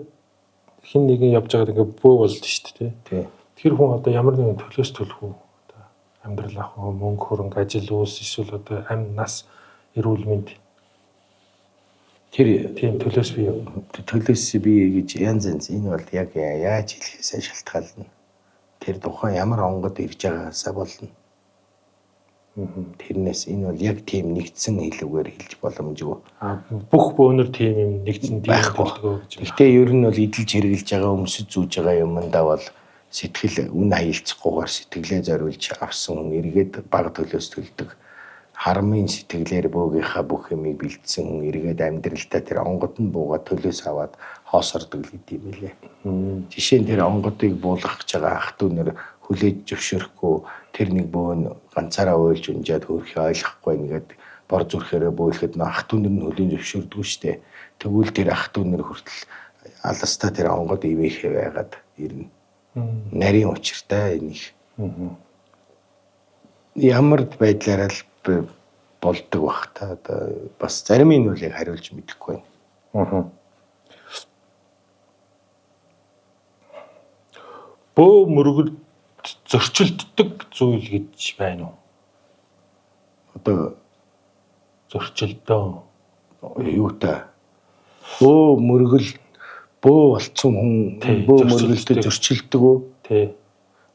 хин нэгэн явж байгаад ингээд бөө болд шүү дээ, тий. Тэр хүн одоо ямар нэгэн төлөөс төлөх үү? Одоо амьдрал авах уу, мөнгө хөрөнгө, ажил үйлс эсвэл одоо амь нас, эрүүл мэнд Тэр тийм төлөөс бий юу? Төлөөс бий гэж янз янз энэ бол яг яаж хэлэхээсээ шалтгаална. Тэр тухайн ямар онгод ирж байгаагаасаа болно. Тэрнээс энэ бол яг тийм нэгдсэн хэлүүгээр хэлж боломжгүй. Бүх бөөнөр тийм юм нэгдсэн тийм төлдгөө гэж. Гэхдээ ер нь бол эдэлж хэрглэж байгаа, өмсөж зүүж байгаа юмдаа бол сэтгэл үн хаялцахгүйгээр сэтгэлээ зориулж авсан хүн эргээд бага төлөөс төлдөг. Харамын сэтгэлээр бөөгийнхаа бүх юмыг бэлдсэн хүн эргээд амьдралдаа тэр онгод нь буугаад төлөөс аваад хоосордог л гэдэг юм лээ. Жишээ нь тэр онгодыг буулгах гэж байгаа ах トゥ нар хүлээж зөвшөөрөхгүй тэр нэг бөөн ганцаараа уйлж унжаад хөөрхий ойлгохгүй нэгэд бор зүрхээрээ бөөлөхөд нөө ах トゥ нар нь хүлээн зөвшөөрдөггүй штэ. Тэгвэл тэр ах トゥ нар хүртэл аластаа тэр онгод ивэхээ байгаад ирнэ. Нарийн учиртай энэ их. Ямар байдлаараа л болдог бах та. Одоо бас зарим энэ үлийг хариулж мэдэхгүй байна. Бөө мөргөл зөрчилддөг зүйл гэж байна уу? Одоо зөрчилдөө юутай? Бөө мөргөл бөө болцсон хүн бөө мөргөлтөд зөрчилдөг үү? Тий.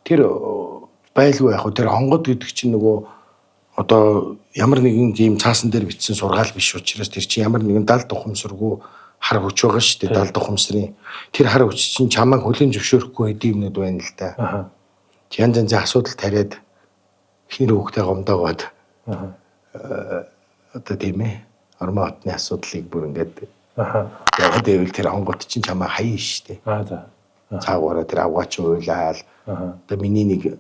Тэр байлгүй яг хөө тэр онгод гэдэг чинь нөгөө одоо ямар нэгэн тийм цаасан дээр бичсэн сургаал биш учраас тэр чинь ямар нэгэн далд ухамсаргүй хар хүч байгаа шүү дээ. Далд ухамсарын тэр хар хүч чинь чамайг хүлээн зөвшөөрөхгүй хэдий юмнууд байна л да. Аа. Янз янзын асуудал тариад эхнэр хүүхдээ гомдоогоод одоо тийм ормон хотны асуудлыг бүр ингээд яваад байвал тэр онгод чинь чамайг хаяа шүү дээ. Аа за. Цаагаараа тэр авгаач уйлаал. Одоо миний нэг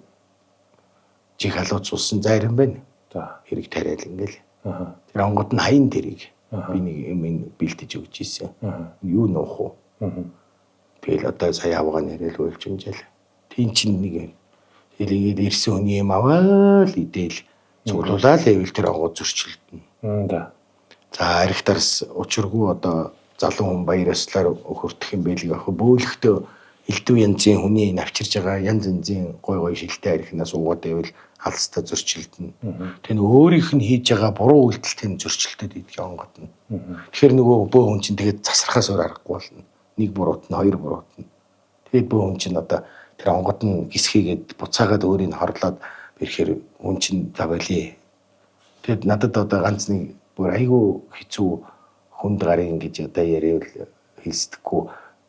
жиг халууцулсан зайран байна. За. Хэрэг тариал ингээл. Тэр онгод нь хаян тэрийг би нэг юм бэлтэж өгч ийсэн. Юу нуух уу? Тэгэл одоо сая авгаа нэрэл уйлж юмжаал. Тийм чинь нэг юм. Тэгэл ингээд ирсэн хүний юм аваал идээл цуглуулаад байвал тэр онгод зөрчилдөнө. За. За архитарс учиргүй одоо залуу хүн баяр ёслоор хөртөх юм байл яг бөөлөхтөө элдв янзын хүний навчирж байгаа янз янзын гой гой шилтэй архинаас уугаад байвал алстаа зөрчилдөнө. Тэр нь өөрийнх нь хийж байгаа буруу үйлдэлтэй нь зөрчилдөд идэх онгод нь. Тэгэхээр нөгөө бөө хүн чинь тэгээд засрахаас өөр аргагүй болно. Нэг буруут нь, хоёр буруут нь. Тэгээд бөө хүн чинь одоо тэр онгод нь гисхийгээд буцаагаад өөрийг хорлоод ирэхээр хүн чинь за болий. Тэгэд надад одоо ганц нэг бүр айгүй хэцүү хүнд гарын гэж одоо яриул хэлсдэггүй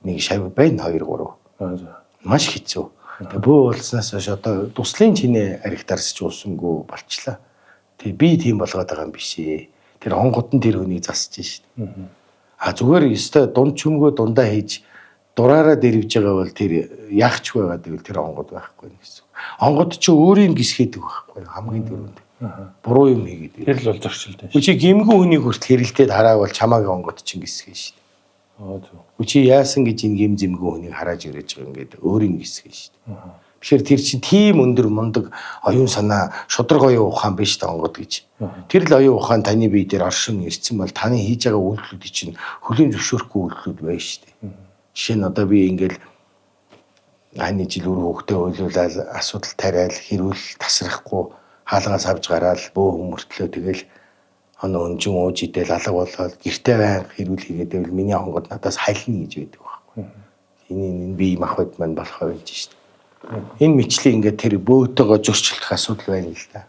нэг шав байна 2 3. Маш хэцүү. Тэгээ бөө болсноос хойш одоо туслын чинээ аригтарсч уусангүй болчлаа. Тэгээ би тийм болгоод байгаа юм биш ээ. Тэр онгод нь тэр хүнийг засаж шít. А зүгээр өстой дунд чөмгөө дундаа хийж дураараа дэрвж байгаа бол тэр яахчгүй байгаа гэвэл тэр онгод байхгүй гэсэн. Онгод чи өөрийн гисгээдэг байхгүй хамгийн түрүүнд. Буруу юм хийгээд. Тэр л бол зөрчилтэй. Үгүй чи гимгэн хүнийг хүртэл хэрэлдээд харааг бол чамааг онгод чинь гисгэн шít. Аа зөв. Үгүй чи яасан гэж энэ гим зэмгэн хүнийг харааж ирэж байгаа ингээд өөрийн гисгэн шít. Тэгэхээр тэр чинь тийм өндөр мундаг оюун санаа, шудраг оюун ухаан биш тонгод гэж. Тэр л оюун ухаан таны бие дээр оршин ирсэн бол таны хийж байгаа үйлдэлүүд чинь хүлээн зөвшөөрөхгүй үйлдэлүүд байна шүү дээ. Жишээ нь одоо би ингээл аны жил үр хөвгтөө уйлуулаад асуудал тариал хэрүүл тасрахгүй хаалгаас авч гараал бөө хүмүүртлөө тэгэл оноо өнжин ууж идэл алга болоод гэртээ байнга хэрүүл хийгээд байвал миний онгод надаас хайлна гэж байдаг байхгүй. Энэ бие махбод маань болох байж шүү дээ. Энэ мэтлийг ингээд тэр бөөтэйгөө зөрчилдөх асуудал байна л да.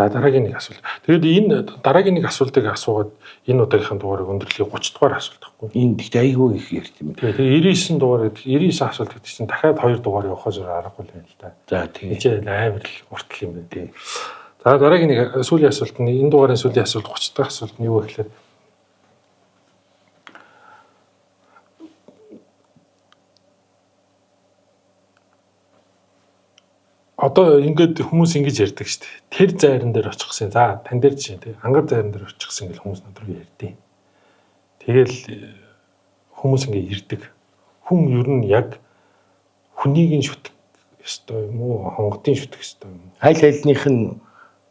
За дараагийн нэг асуулт. Тэгээд энэ дараагийн нэг асуултыг асуугаад энэ удаагийнхын дугаарыг өндөрлөе 30 дугаар асуулт байхгүй. Энэ гэхдээ айгүй их ярт юм. Тэгээд 99 дугаар гэдэг 99 асуулт гэдэг чинь дахиад 2 дугаар явахаас өөр аргагүй юм л да. За тийм. Энэ амар л уртл юм байна тий. За дараагийн нэг сүүлийн асуулт нь энэ дугаарын сүүлийн асуулт 30 дахь асуулт нь юу вэ гэхээр одоо ингээд хүмүүс ингэж ярьдаг шүү дээ. Тэр зайран дээр очихсан. За тань дээр жишээ тий. Ангар зайран дээр очихсан гэл хүмүүс над руу ярьдیں۔ Тэгэл хүмүүс ингэ ирдэг. Хүн ер нь яг хүнийг нь шүтэх ёстой юм уу? Хонгодын шүтэх ёстой юм уу? Аль альных нь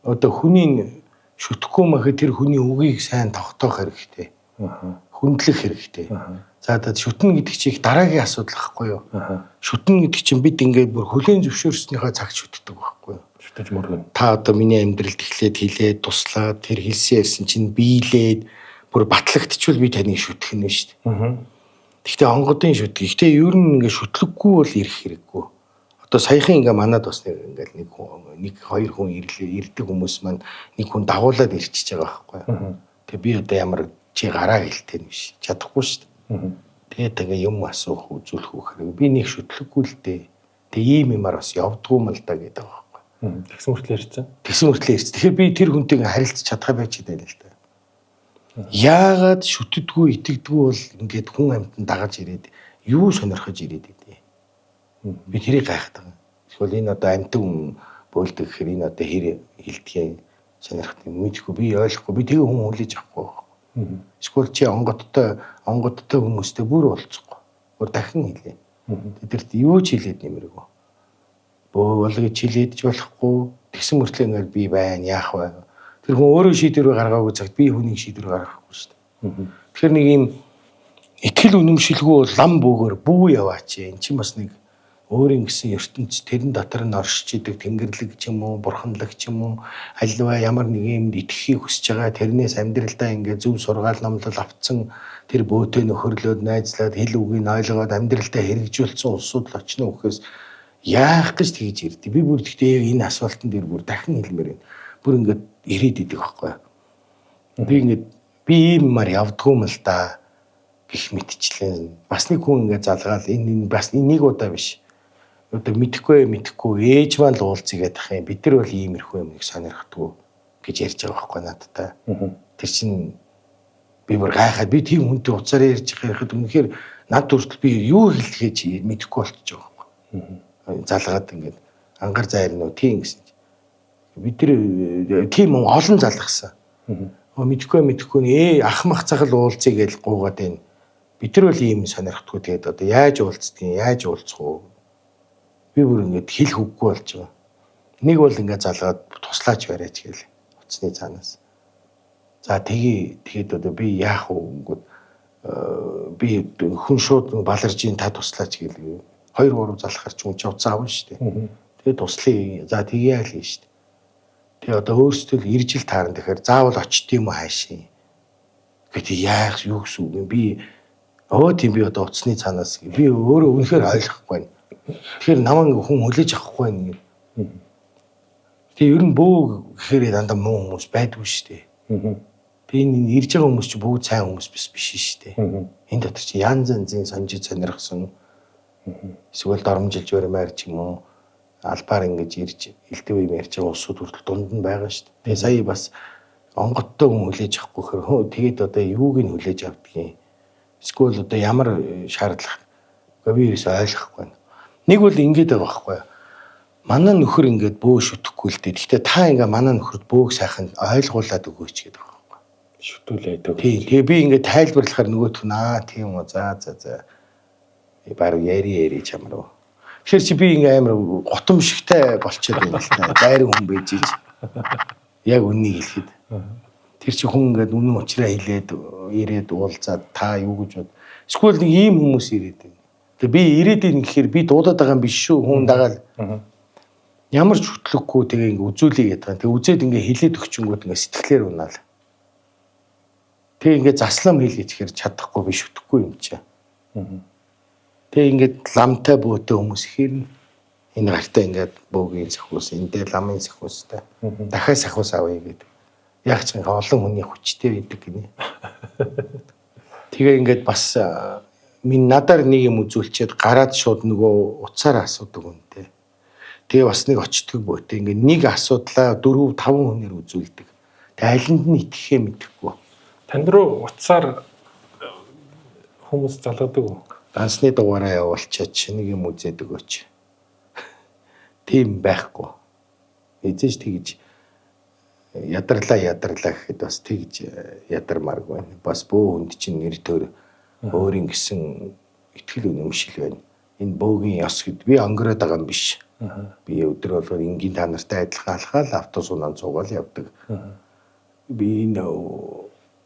одоо хүний шүтэхгүй махад тэр хүний үгийг сайн тогтоох хэрэгтэй. Хүндлэх хэрэгтэй. За шүтнэ гэдэг чинь их дараагийн асуудал байхгүй юу? Шүтнэ гэдэг чинь бид ингээд бүр хүлээн зөвшөөрснийхөө цагт шүтдэг байхгүй юу? Шүтэж мөргөн. Та одоо миний амьдралд эхлээд хэлээд туслаад тэр хэлсэн ярьсан чинь биелээд бүр батлагдчихвал би таныг шүтэх нь шүү дээ. Гэхдээ онгодын шүтг. Гэхдээ ер нь ингээд шүтлэггүй бол ирэх хэрэггүй. Одоо саяхан ингээ манад бас нэг ингээл нэг хоёр хүн ирдэг хүмүүс маань нэг хүн дагуулад ирчихэж байгаа байхгүй юу? Тэгээ би одоо ямар чи гараа хэлтэй нь биш. Чадахгүй шүү дээ. Тэгээд ингээ юм асуух, үзүүлэх хэрэг. Би нэг шүтлэггүй л дээ. Тэгээ ийм юмар бас явдггүй юм л да гэдэг байгаа байхгүй. Тэгсэн мөртлөө ирсэн. Тэгсэн мөртлөө ирсэн. Тэгэхээр би тэр хүнтэйг харилцаж чадхаа байж байна л да. Яагаад шүтдэггүй, итгэдэггүй бол ингээд хүн амьтан дагаж ирээд юу сонирхож ирээд байдیں۔ Би тэрийг гайхаад байгаа. Эсвэл энэ одоо амьтан хүн бөөлдөг гэхээр энэ одоо хэр хилдгээ сонирхдаг мэдхгүй би ойлгохгүй би тэгээ хүн хүлээж авахгүй байхгүй. Эсвэл чи онгодтой хүмүүстэй бүр уулзахгүй. Бүр дахин хэлээ. Тэдэрт юу ч хэлээд нэмэргүй. Бөө бол гэж хэлээд ч болохгүй. Тэгсэн мөртлөө ингээл би байна яах вэ? Тэр хүн өөрөө шийдвэр гаргаагүй цагт би хүнийг шийдвэр гаргахгүй шүү дээ. Тэгэхээр нэг юм итгэл үнэмшилгүй лам бөөгөр бүү яваач. Эн чинь бас нэг өөрийн гэсэн ертөнц тэрэн дотор нь оршиж идэг тэнгэрлэг ч юм уу, бурханлаг ч юм уу, альва ямар нэг юмд итгэхийг хүсэж байгаа тэрнээс амьдралдаа ингээ зөв сургаал номлол авцсан тэр бөөтөө нөхөрлөөд найзлаад хэл үгийг ойлгоод амьдралдаа хэрэгжүүлсэн улсууд л очно гэхээс яах гэж тэгж ирдэ. Би бүр тэгтээ яг энэ асуултан дээр бүр дахин хэлмээр байна. Бүр ингээд ирээд идэг байхгүй. Би ингээд би ийм юмар явдггүй юм л да гэх мэтчлэн бас нэг хүн ингээд залгаал энэ бас нэг удаа биш. Одоо мэдэхгүй ээж маань л уулзъя гэдэг юм. Бид нар бол иймэрхүү юм их сонирхдаггүй гэж ярьж байгаа байхгүй надтай. Тэр чинь би бүр гайхаад би тийм хүнтэй уцаараа ярьж байгаа хэрэг үнэхээр над хүртэл би юу хэлэхээ чи мэдэхгүй болчихж байгаа байхгүй. Залгаад ингээд ангаар зайрна уу тийм гэсэн чи. Бид нар тийм олон залгасан. Мэдэхгүй ах мах цагал уулзъя гэж гуугаад байна. Бид нар бол ийм сонирхдаггүй тэгээд одоо яаж уулздгийг яаж уулзах уу? Би бүр ингээд хэлэх үггүй болж байгаа. Нэг бол ингээд залгаад туслаач бариач гээл утасны цаанаас. За тэгье тэгэхэд одоо би яах вэ гингүүд би хүн шууд баларж ин та туслаач гээл 2 3 залхахар ч хүн чи утас авна шүү дээ. Тэгээд туслая. За тэгье л шүү дээ. Тэгээ одоо өөрсдөө л ирж ил таарна тэгэхээр заавал очт юм уу хаашийн. Гэт яах юу гэсэн үг юм би Өө тийм би одоо утасны цаанаас би өөрөө үнэхээр ойлгохгүй байна. Тэгэхээр намайг ингээ хүн хүлээж авахгүй байна гэх. Тэгээ ер нь бөө гэхээр дандаа муу хүмүүс байдгүй шүү дээ. Тэгээ энэ ирж байгаа хүмүүс чинь бүгд сайн хүмүүс биш биш шүү дээ. Энэ дотор чинь янз янзын санжид сонирхсан эсвэл доромжилж баримаар ч юм уу албаар ингэж ирж элдв юм ярьж байгаа улсууд хүртэл дунд нь байгаа шүү дээ. Тэгээ сая бас онгодтой хүн хүлээж авахгүй хэр хөө тэгээд одоо юуг нь хүлээж авдгийг эсвэл одоо ямар шаардлага би ерөөсөө ойлгохгүй байна. Нэг бол ингэж байгаа байхгүй юу? Манай нөхөр ингээд бөө шүтэхгүй л дээ. Гэхдээ та ингээ манай нөхөрт бөөг сайхан ойлгуулад өгөөч гэдэг байгаа байхгүй. Шүтүүлээд өгөөч. Тий. Тэгээ би ингээ тайлбарлахаар нөгөөх нь аа тийм үү за за за. Бараг яри яри чамруу. Тэгэхээр чи би ингээ амар гутамшигтай болчиход байна л та. Дайран хүн байж ич. Яг үннийг хэлэхэд. Тэр чи хүн ингээд үнэн учраа хэлээд ирээд уулзаад та юу гэж бод. Эсвэл нэг ийм хүмүүс ирээд байна. Тэгээ би ирээд ийн гэхээр би дуудаад байгаа юм биш шүү. Хүн дагаал. Ямар ч хөтлөггүй тэгээ ингээ үзүүлээ гэдэг юм. Тэгээ үзээд ингээ хилээд өгчөнгүүд ингээ сэтгэлээр унаал. Тэгээ ингээ заслам хэл гэж ихээр чадахгүй би шүтэхгүй юм чи. Тэгээ ингээд ламтай бөөтэй хүмүүс ихээр энэ гартаа ингээд бөөгийн сахиус, энэ дээр ламын сахиустай. Дахиад сахиус авъя гэдэг. Яг ч ингээ олон хүний хүчтэй байдаг гинэ. Тэгээ ингээд бас минь надаар нэг юм үзүүлчихэд гараад шууд нөгөө утсаар асуудаг үнтэй. Тэгээ бас нэг очдөг бөөтэй. Ингээд нэг асуудлаа 4 5 хүнээр үзүүлдэг. Тэгээ алинд нь итгэхээ мэдэхгүй. Танд руу утсаар хүмүүс залгадаг уу? Дансны дугаараа явуулчаач нэг юм үзээд өгөөч. Тийм байхгүй. Эзэж тэгж ядарлаа ядарлаа гэхэд бас тэгж ядармааргүй байна. Бас бөө хүнд чинь нэр төр өөрийн гэсэн итгэл үнэмшил байна. Энэ бөөгийн ёс гэд би өнгөрөөд байгаа юм биш. Би өдөр болгон энгийн та нартай адилхан алхаал автобус унaan цугаал явдаг. Би энэ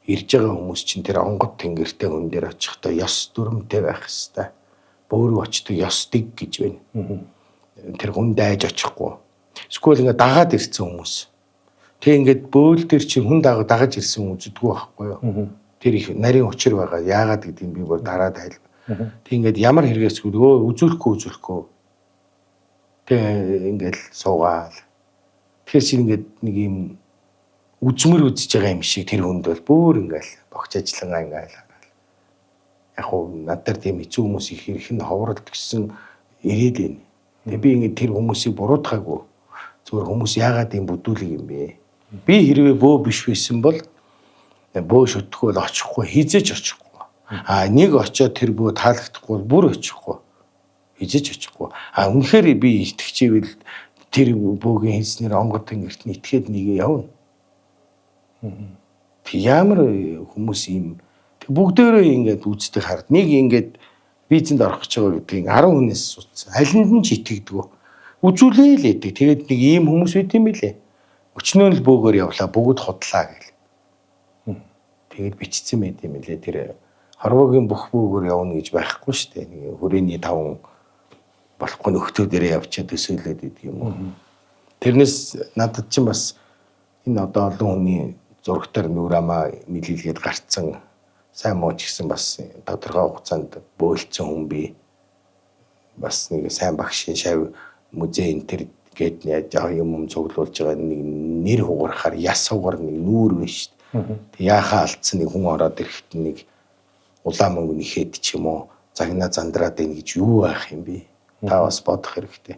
ирж байгаа хүмүүс чинь тэр онгод тэнгэртэй хүн дээр очихдоо ёс дүрмтэй байх хэвээр. Бөөрөө очдог ёс дэг гэж байна. Тэр хүн дайж очихгүй. Эсвэл ингээ дагаад ирсэн хүмүүс. Тэг ингээд бөөл дээр чинь хүн дагаж ирсэн үздэггүй байхгүй юу? Тэр их нарийн учир байгаа. Яагаад гэдгийг би бүр дараа тайл. Тэг ингээд ямар хэрэгээс өө үзүүлэхгүй. Тэг ингээд суугаал. Тэгэхээр чинь ингээд нэг юм үзмэр үзэж байгаа юм шиг тэр хүнд бол бүр ингээл богч ажиллангаа ингээл хараал. Яг уу над дээр тийм хэцүү хүмүүс их ирэх нь ховоролт гэсэн ирээд байна. Тэгээ би ингээд тэр хүмүүсийг буруутгаагүй. Зүгээр хүмүүс яагаад ийм бүдүүлэг юм бэ? Би хэрвээ бөө биш байсан бол бөө шүтэхгүй бол очихгүй, хизээж очихгүй. А нэг очиод тэр бөө таалагдахгүй бол бүр очихгүй. Хизээж очихгүй. А үнэхээр би итгэжээвэл тэр бөөгийн хэлснээр онгод тэнгэрт нь итгээд нэг явна. Тэг ямар хүмүүс ийм тэг бүгдээрээ ингээд үздэг хард. Нэг ингээд визэнд орох гэж байгаа гэдгийг 10 хүнээс судсан. Алинд нь ч итгэдэг. Үзүүлээ л гэдэг. Тэгээд нэг ийм хүмүүс байт юм билээ. Өчнөө л бөөгөр явлаа бүгд худлаа гэл. Тэгээд бичсэн байт юм билээ. Тэр хорвоогийн бүх бөөгөр явна гэж байхгүй шүү дээ. Нэг хүрээний таван болохгүй нөхдөө дээрээ явчаад төсөөлөд идэг юм уу. Тэрнээс надад чинь бас энэ одоо олон хүний зурагтаар нүр амаа нийлүүлгээд гарцсан сайн муу ч гэсэн бас тодорхой хугацаанд бөөлцсөн хүн би. Бас нэг сайн багшийн шав музей энэ төр гээд яаж юм цуглуулж байгаа нэг нэр хугарахаар яс хугар нэг нүүр байна шүү дээ. Тэг яхаа алдсан нэг хүн ороод ирэхэд нэг улаан мөнгө нэхэд ч юм уу загнаа зандраад ийн гэж юу байх юм бэ? Та бас бодох хэрэгтэй.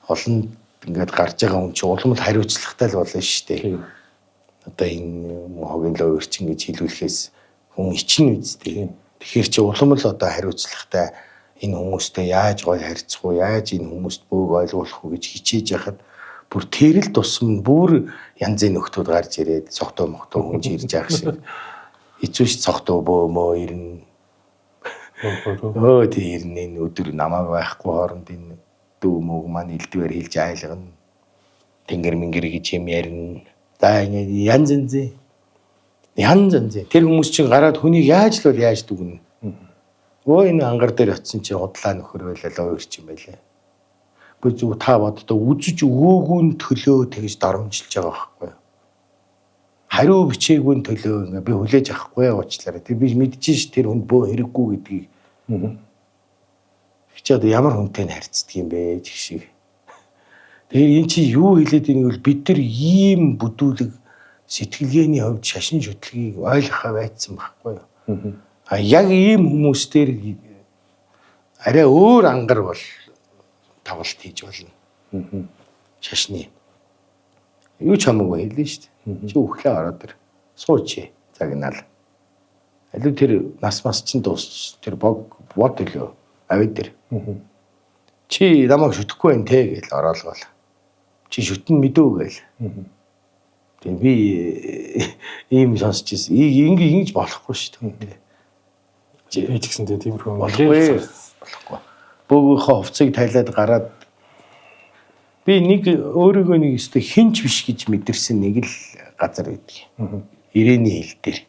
Олон ингээд гарч байгаа хүн чинь улам л хариуцлагатай л болно шүү дээ. Одоо энэ хогийн лоо өрчин гэж хэлүүлэхээс хүн ичнэ үсттэй. Тэгэхээр чи улам л одоо хариуцлагатай энэ хүмүүстэй яаж гоё харьцах уу, яаж энэ хүмүүст бөөг ойлгуулах уу гэж хичээж яхад бүр тэрэл тусам нь бүр янзын нөхдүүд гарч ирээд цогтоо мохтоо хүн ирж явах шиг. Хэцүү ш цогтоо бөө мөө ирнэ. Өө тий ирнэ энэ өдөр намайг байхгүй хооронд энэ дүү мөг маань элдвэр хэлж айлгана. Тэнгэр мэнгэр гэж юм ярина. За ингэ янз янзын. Янз янзын. Тэр хүмүүс чинь гараад хүнийг яаж л бол яаж дүгнэ. Өө энэ ангар дээр очисон чи худлаа нөхөр байлаа лоо ирч юм байлаа. Үгүй зүг та боддоо үзэж өгөөгүй нь төлөө тэгж доромжилж байгаа байхгүй юу? Хариу бичээгүй төлөө ингээ би хүлээж авахгүй уучлаарай. Тэр би мэдэж ш тэр хүнд бөө хэрэггүй гэдгийг. Чи одоо ямар хүнтэй нь харьцдаг юм бэ гэх шиг. Тэгэхээр эн чи юу хэлээд байгааг бол бид нар ийм бүдүүлэг сэтгэлгээний хувьд шашин шүтлгийг ойлгохоо байцсан байхгүй юу? А яг ийм хүмүүс дээр арай өөр ангар бол тоглолт хийж болно. Шашны. Юу ч хамаагүй хэлнэ шүү дээ. Чи үхлээ ороод ир. Сууч. Загнаал. Алив тэр нас мас чинь дуусч тэр бог бод төлөө авид тэр. Чи намайг шүтэхгүй байх те гэж ороолгоол. Чи шүтэн мэдөө гээл. Тэгээ би ийм сонсч ирсэн. Ингэ ингэж болохгүй шүү дээ. Би ч гэсэн тиймэрхүү болохгүй. Болохгүй. Бөөгийнхөө хувцсыг тайлаад гараад би нэг өөрийгөө нэг өстой хинч биш гэж мэдэрсэн нэг л газар байдаг. Ирэний хил дээр.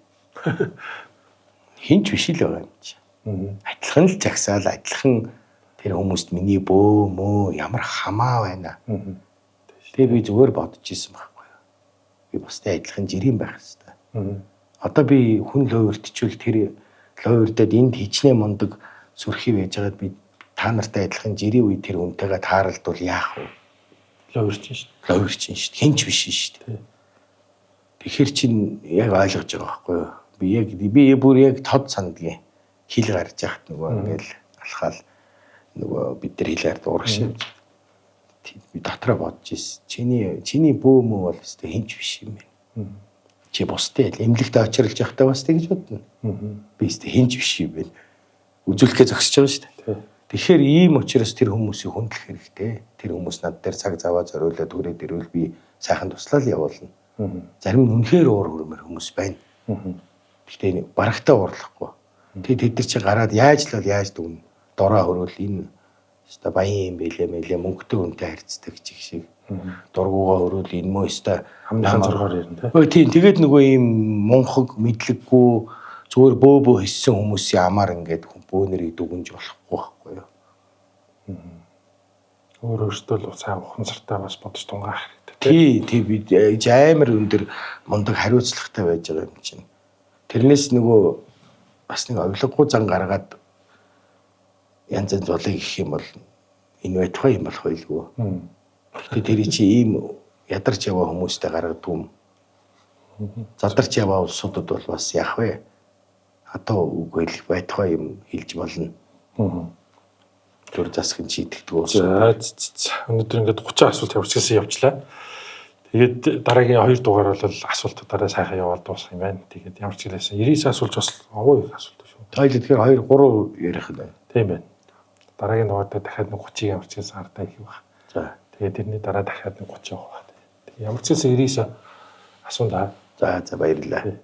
Хинч биш л байгаа юм чи. Адилхан л жагсаал, адилхан тэр хүмүүст миний бөө мөө ямар хамаа байна. Тэгээ би зүгээр бодож исэн байхгүй юу. Би бусдын адилхан жирийн байх хэвээр. Одоо би хүн луйвартчвал тэр луйвардад энд хичнээн мундаг сүрхий байж байгаад би та нартай адилхан жирийн үе тэр хүнтэйгээ тааралдвал яах вэ? Луйварчин шүү дээ. Луйварчин шүү дээ. Хинч биш шүү дээ. Тэгэхээр чин яг ойлгож байгаа байхгүй юу? Би бүр яг тод сандгийн хил гарч яхад нөгөө ингээл алхаал нөгөө бид нар хил гард урагш. Би дотроо бодож ирсэн. Чиний бөө мөө бол өстой хинч биш юм байна. Чи бусдын эмнэлэгт очирлж явахдаа бас тэгж бодно. Би өстой хинч биш юм байна. Үзүүлэхээ зогсож байгаа шүү дээ. Тэгэхээр ийм учраас тэр хүмүүсийг хүндлэх хэрэгтэй. Тэр хүмүүс над дээр цаг заваа зориулаад хүрээд ирвэл би сайхан туслал явуулна. Зарим нь үнэхээр уур хүрмээр хүмүүс байна. Гэхдээ барагтаа уурлахгүй. Тэгээд тэд нар чи гараад яаж л бол яаж дүгнэ. Дороо хөрөөл энэ өстой баян юм бэлээ мэлээ мөнгөтэй хүнтэй харьцдаг чиг шиг. Дургуугаа хөрөөл энэ мөө өстой хамгийн зоргоор ярина тий. Өө тийм тэгээд нөгөө ийм мунхаг мэдлэггүй зүгээр бөө бөө хийсэн хүмүүсийн амаар ингээд бөө нэрийг дүгнж болохгүй байхгүй юу. Өөр өөртөө л сайн ухамсартай бас бодож тунгаах хэрэгтэй. Тий, тий бид амар өндөр мундаг хариуцлагатай байж байгаа юм чинь. Тэрнээс нөгөө бас нэг овлоггүй зан гаргаад янз янз болыг гэх юм бол энэ байтугай юм болох байлгүй. Гэтэ тэр чи ийм ядарч яваа хүмүүстэй гаргадаг юм. Задарч яваа улсуудад бол бас яах вэ? Одоо үг хэлэх байтугай юм хэлж болно. Төр засгийн шийдэгдэг улс. За өнөөдөр ингээд 30 асуулт явуулчихсан явчлаа. Тэгээд дараагийн 2 дугаар бол асуултуудаараа сайхан яваад дуусах юм байна. Тэгээд ямар ч хэлсэн 99 асуулт бас овоо их асуулт шүү. Тойл тэгэхээр 2 3 ярих нь байна. Тийм байна. Дараагийн дугаар дээр дахиад нэг 30-ыг ямар ч хэлсэн хардаа их байх. За. Тэгээд тэрний дараа дахиад нэг 30 явах байх. Тэгээд ямар ч хэлсэн 99 асуун да. За за баярлалаа.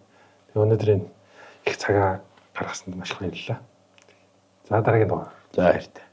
Тэгээд өнөөдрийн их цагаа гаргасанд маш их баярлалаа. За дараагийн дугаар. За баяртай.